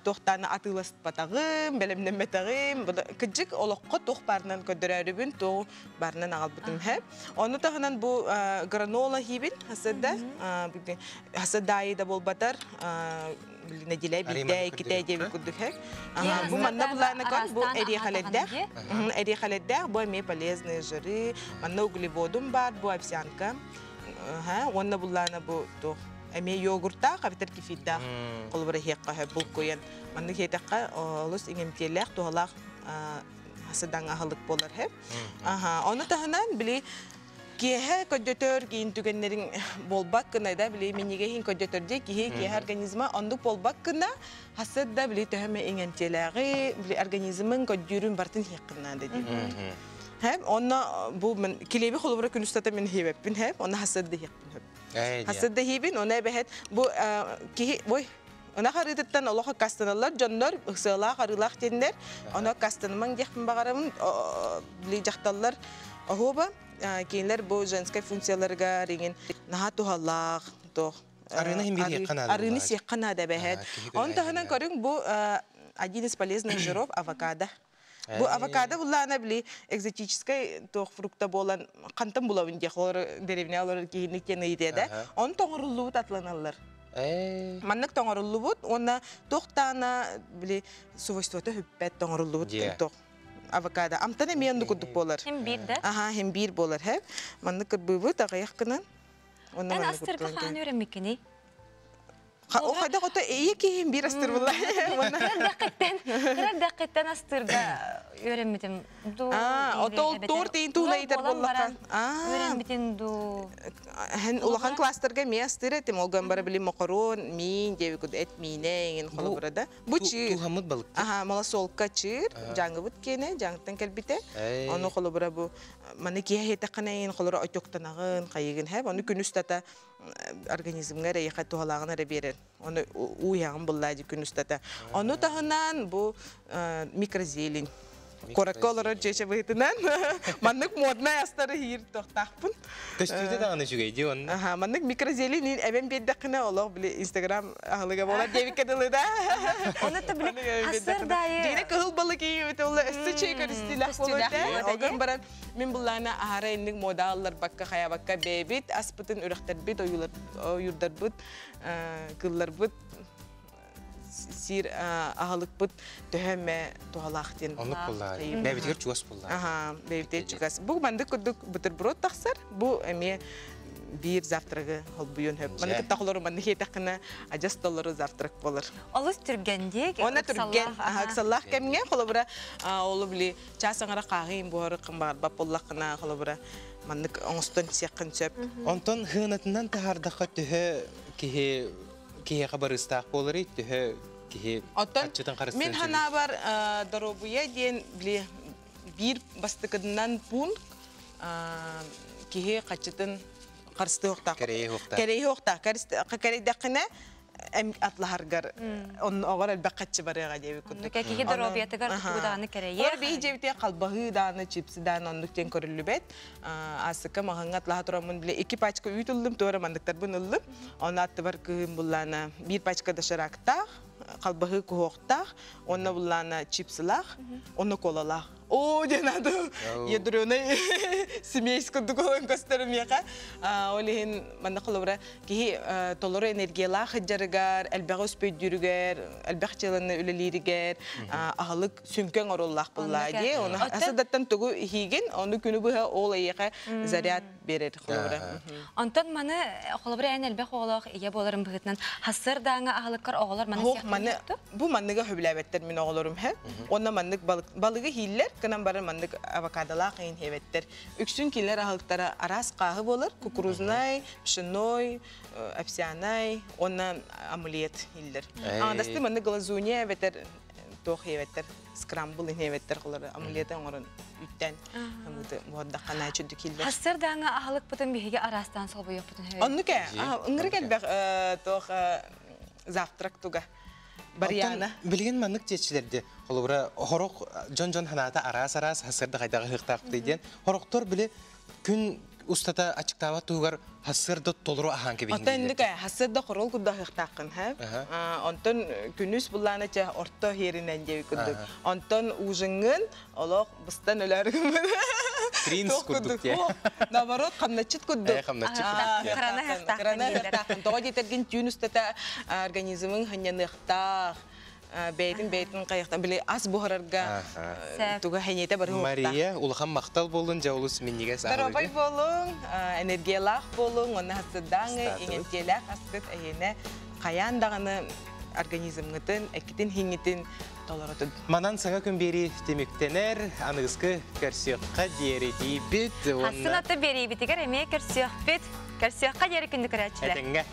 туохтаана атыыласпатаҕым, бэлэмнэммэтэҕим. Кыдьык олоххо туох баарынан көрдөрөөрүбүн, туох баарынан аҕалбытым хэп. Ону таһынан бу гранола хиибин хасыда, хасыдаайы да буолбатар, нэдиэлэ биирдэ иккитэ диэбит курдук хэк. Бу манна булаанакон бу эриэхэлэрдээх. Эриэхэлэрдээх бу эмиэ полезные жиры, манна углеводум бар, бу овсянка. Уонна буллаана бу туох эмиэ йогуртаах, эбэтэр кефирдаах холобура иһиэххэ булкуйан. Маннык иһиэтэххэ олус иҥэмтиэлээх, туһалаах сыдаҥ аһылык буолар хэп. Ону таһынан били киэһэ көрдөтөр киин түгэннэриҥ буолбат гына да били минньигэ иһин көрдөтөр дии киһи киэһэ организма оннук буолбат гына хасыт да били төһө эмэ иҥэмтиэлээҕи били организмын көрдүүрүн бартын иһиэххин наада дии. Хэп онно бу мен килиэби холобура күн устата мин иһиэбэппин хэп онно хасыт да иһиэхпин хөп. Хасыт да иһиибин онно эбэһэт бу киһи ой Ынах арыытыттан олох аккаастаналлар дьоннор, ыксыалаах арыылаах диэннэр, ону аккаастанымаҥ диэхпин баҕарабын, били дьахталлар оһуоба, кинилэр бу женскай функцияларыгар иҥин наһаа туһалаах, туох Арыыны иһин биэриэххэ наада. Арыыны сиэххэ наада эбэһээт. Оны таһынан көрүҥ бу один из полезных жиров авокадо. Бу авокадо буллаана били экзотическай туох фрукта буолан хантан булабын диэх олор деревня олорор киһиник диэн ыйытыа да. Оны тоҥоруллубут атланаллар. Маннык тоҥоруллубут уонна туох даана били свойствота хүппэт тоҥоруллубут туох авокадо. Амтан эмиэ оннук курдук буолар. Хим биир да? Аха, хим биир буолар хэ. Маннык кырбыыбыт аҕыйах гынан. Эн астырга хаһан үөрэммиккиний? О хайдах ото эйи киһим биир астыр булла. Кыра дэххиттэн астырга үөрэммитим ду. Аа, ото торт иин туһуна итер боллаха. Үөрэммитин ду. Хэн улахан кластерга ми астыр этим, ол бара били мокорон, миин диэби куд эт миине иҥин холобура да. Бу чыыр. Туһаммыт балык. Аха, малосолка чыыр, дьаҥыбыт киэнэ, дьаҥтан кэлбите. Ону холобура бу маны киһи хетеххана иин холоро отёктанаҕын, хайыгын хэп, ону күнүс тата организмҥа эрэйэхэ туһалааҕын эрэ биэрэр. Ону ууйаҕын буллаа күн устата. Ону таһынан бу микрозелень. Куоракка олорор дьиэчэ быһыытынан маннык моднай астары иһиир тохтаахпын. Көстүүтэ даҕаны үчүгэй дии онно. Аха, маннык микрозелень эбэн биэрдэххинэ олох били Инстаграм аһылыга буолар диэбиккэ дылы да. Оны та били хасыр дайы. Дьиҥэ кыһыл балык ийибит олла өссө чэй көрүстүүлээх буолуо этэ. Огон баран Мин буллаана аһара инник мода алларбакка, хайабакка бэйэбит аспытын үрэхтэрбит, ойуурдарбыт, кылларбыт сиир аһылыкпыт төһө эмэ туһалаах диэн. Оннук буллаа. Бэйэбитигэр чугас буллаа. Аха, бэйэбитигэр чугас. Бу мандык курдук бутерброд тахсар. Бу эмиэ биир завтрагы холбуйун хөп. Маны кытта холору манны хиэтэххинэ адьас толору завтрак болар. Олус түргэнник, Онна түргэн, ыксаллаах кэмҥэ холобура олу били чаас аҥара хааһыйын буһары баҕарбат буоллаххына холобура маннык оҥостон сиэххин сөп. Онтон хыанатынан таһаардахха төһө киһи киһиэхэ барыстаах буоларый, төһө киһи Оттон аччытын харыстыан мин сөбүй? ханаабар доруобуйа диэн били биир бастакытынан пункт киһи хаччытын харыстыахтаах. Кэрэйиэхтаах. Кэрэйиэхтаах. Кэрэйдэххинэ атлаһаргар оҕор элбэх хаччы барыаҕа диэбит курдук. Киһи доруобуйатыгар тугу даҕаны кэрэйиэх. Ол биһи дьиэбитигэр халбаһыы дааны, чипсы дааны оннук диэн көрүллүбэт. Аасыкка маҕаҥҥа атлаһа тураммын бile икки пачка үүт ыллым, туора манныктарбын ыллым. Ону аттыбар кыһым буллаана биир пачка доширактаах, халбаһыы куһуохтаах, онно буллаана чипсылаах, онно колалаах. Оо, диэн ады ядреный смесь курдук олон көстөр миэхэ. Ол иһин манна холобура киһи толору энергиялаах сылдьарыгар, элбэҕи өспөйдүүрүгэр, элбэх дьыаланы үлэлииригэр аһылык сүҥкэҥ оруоллаах буоллаа дии. Оны асыдаттан тугу иһиигин, ону күнү быһа ол эйиэхэ заряд берер холобура. Онтон маны холобура эн элбэх оҕолоох ийэ буоларын быһыытынан хассыр дааҥа аһылыккар оҕолор маны Ох, маны бу манныга хөбүлээбэттэр мин оҕолорум хэ. Онно маннык балык балыгы хииллэр, кынан баран маннык авокадолаах иин хебеттер. Үксүн кинилэр аһылыктара араас хааһы буолар, кукурузнай, пшеной, овсяной, онно омлет хииллэр. Аҥадасты маннык глазунья эбэтэр Туох хиэбэттэр, скрамбл хиэбэттэр холор омлеты оҥорон үттэн ымыты буордахха наачы киллер. Хассыр дааңа аһылыкпытын биһиги араастаан солбуйуохпутун сөбүй. Оннук ээ, ыңырык элбэх туох завтрак туга. Барьяна. Билигин маннык диэччилэрди холобура хорох дьон-дьон ханаата араас-араас хассырда хайдаҕа ыһыктаахпытый диэн. Хорохтор били күн устата ачыктаабат туһугар хассырда толору аһаан кэбиһин Оттон инник хассырда хорол курда ыһыктааххын һэ. Онтон күнүс буллаана чэ орто хиэринэн диэби курдук. Онтон ужиҥҥын олох быстан өлөөргүн. Принц курдук диэ. Наоборот, хамначчыт курдук. Хамначчыт курдук диэ. Кырана ыһыктааххын. Кырана Тоҕо диэтэргин түүн устата организмың ханньаныахтаах, бэйтин бэйтин кайыктан били ас буһарарга туга хэньиэтэ бары. Мария, улахан махтал болун, жаулус миннигес. Доробай болуң, энергиялаах болуң, онна хасыдаңы, иңентиэлээх аскыт эйине хаян даганы организмгытын, эккитин хиңитин толоротун. Манан саңа күн бери темиктенер, аныгыскы көрсөкка диэри дейбит. Хассын аты берейбитигер эмиэ көрсүөхпүт. Көрсүөххэ диэри күндү көрөөччүлэр. Этеңге.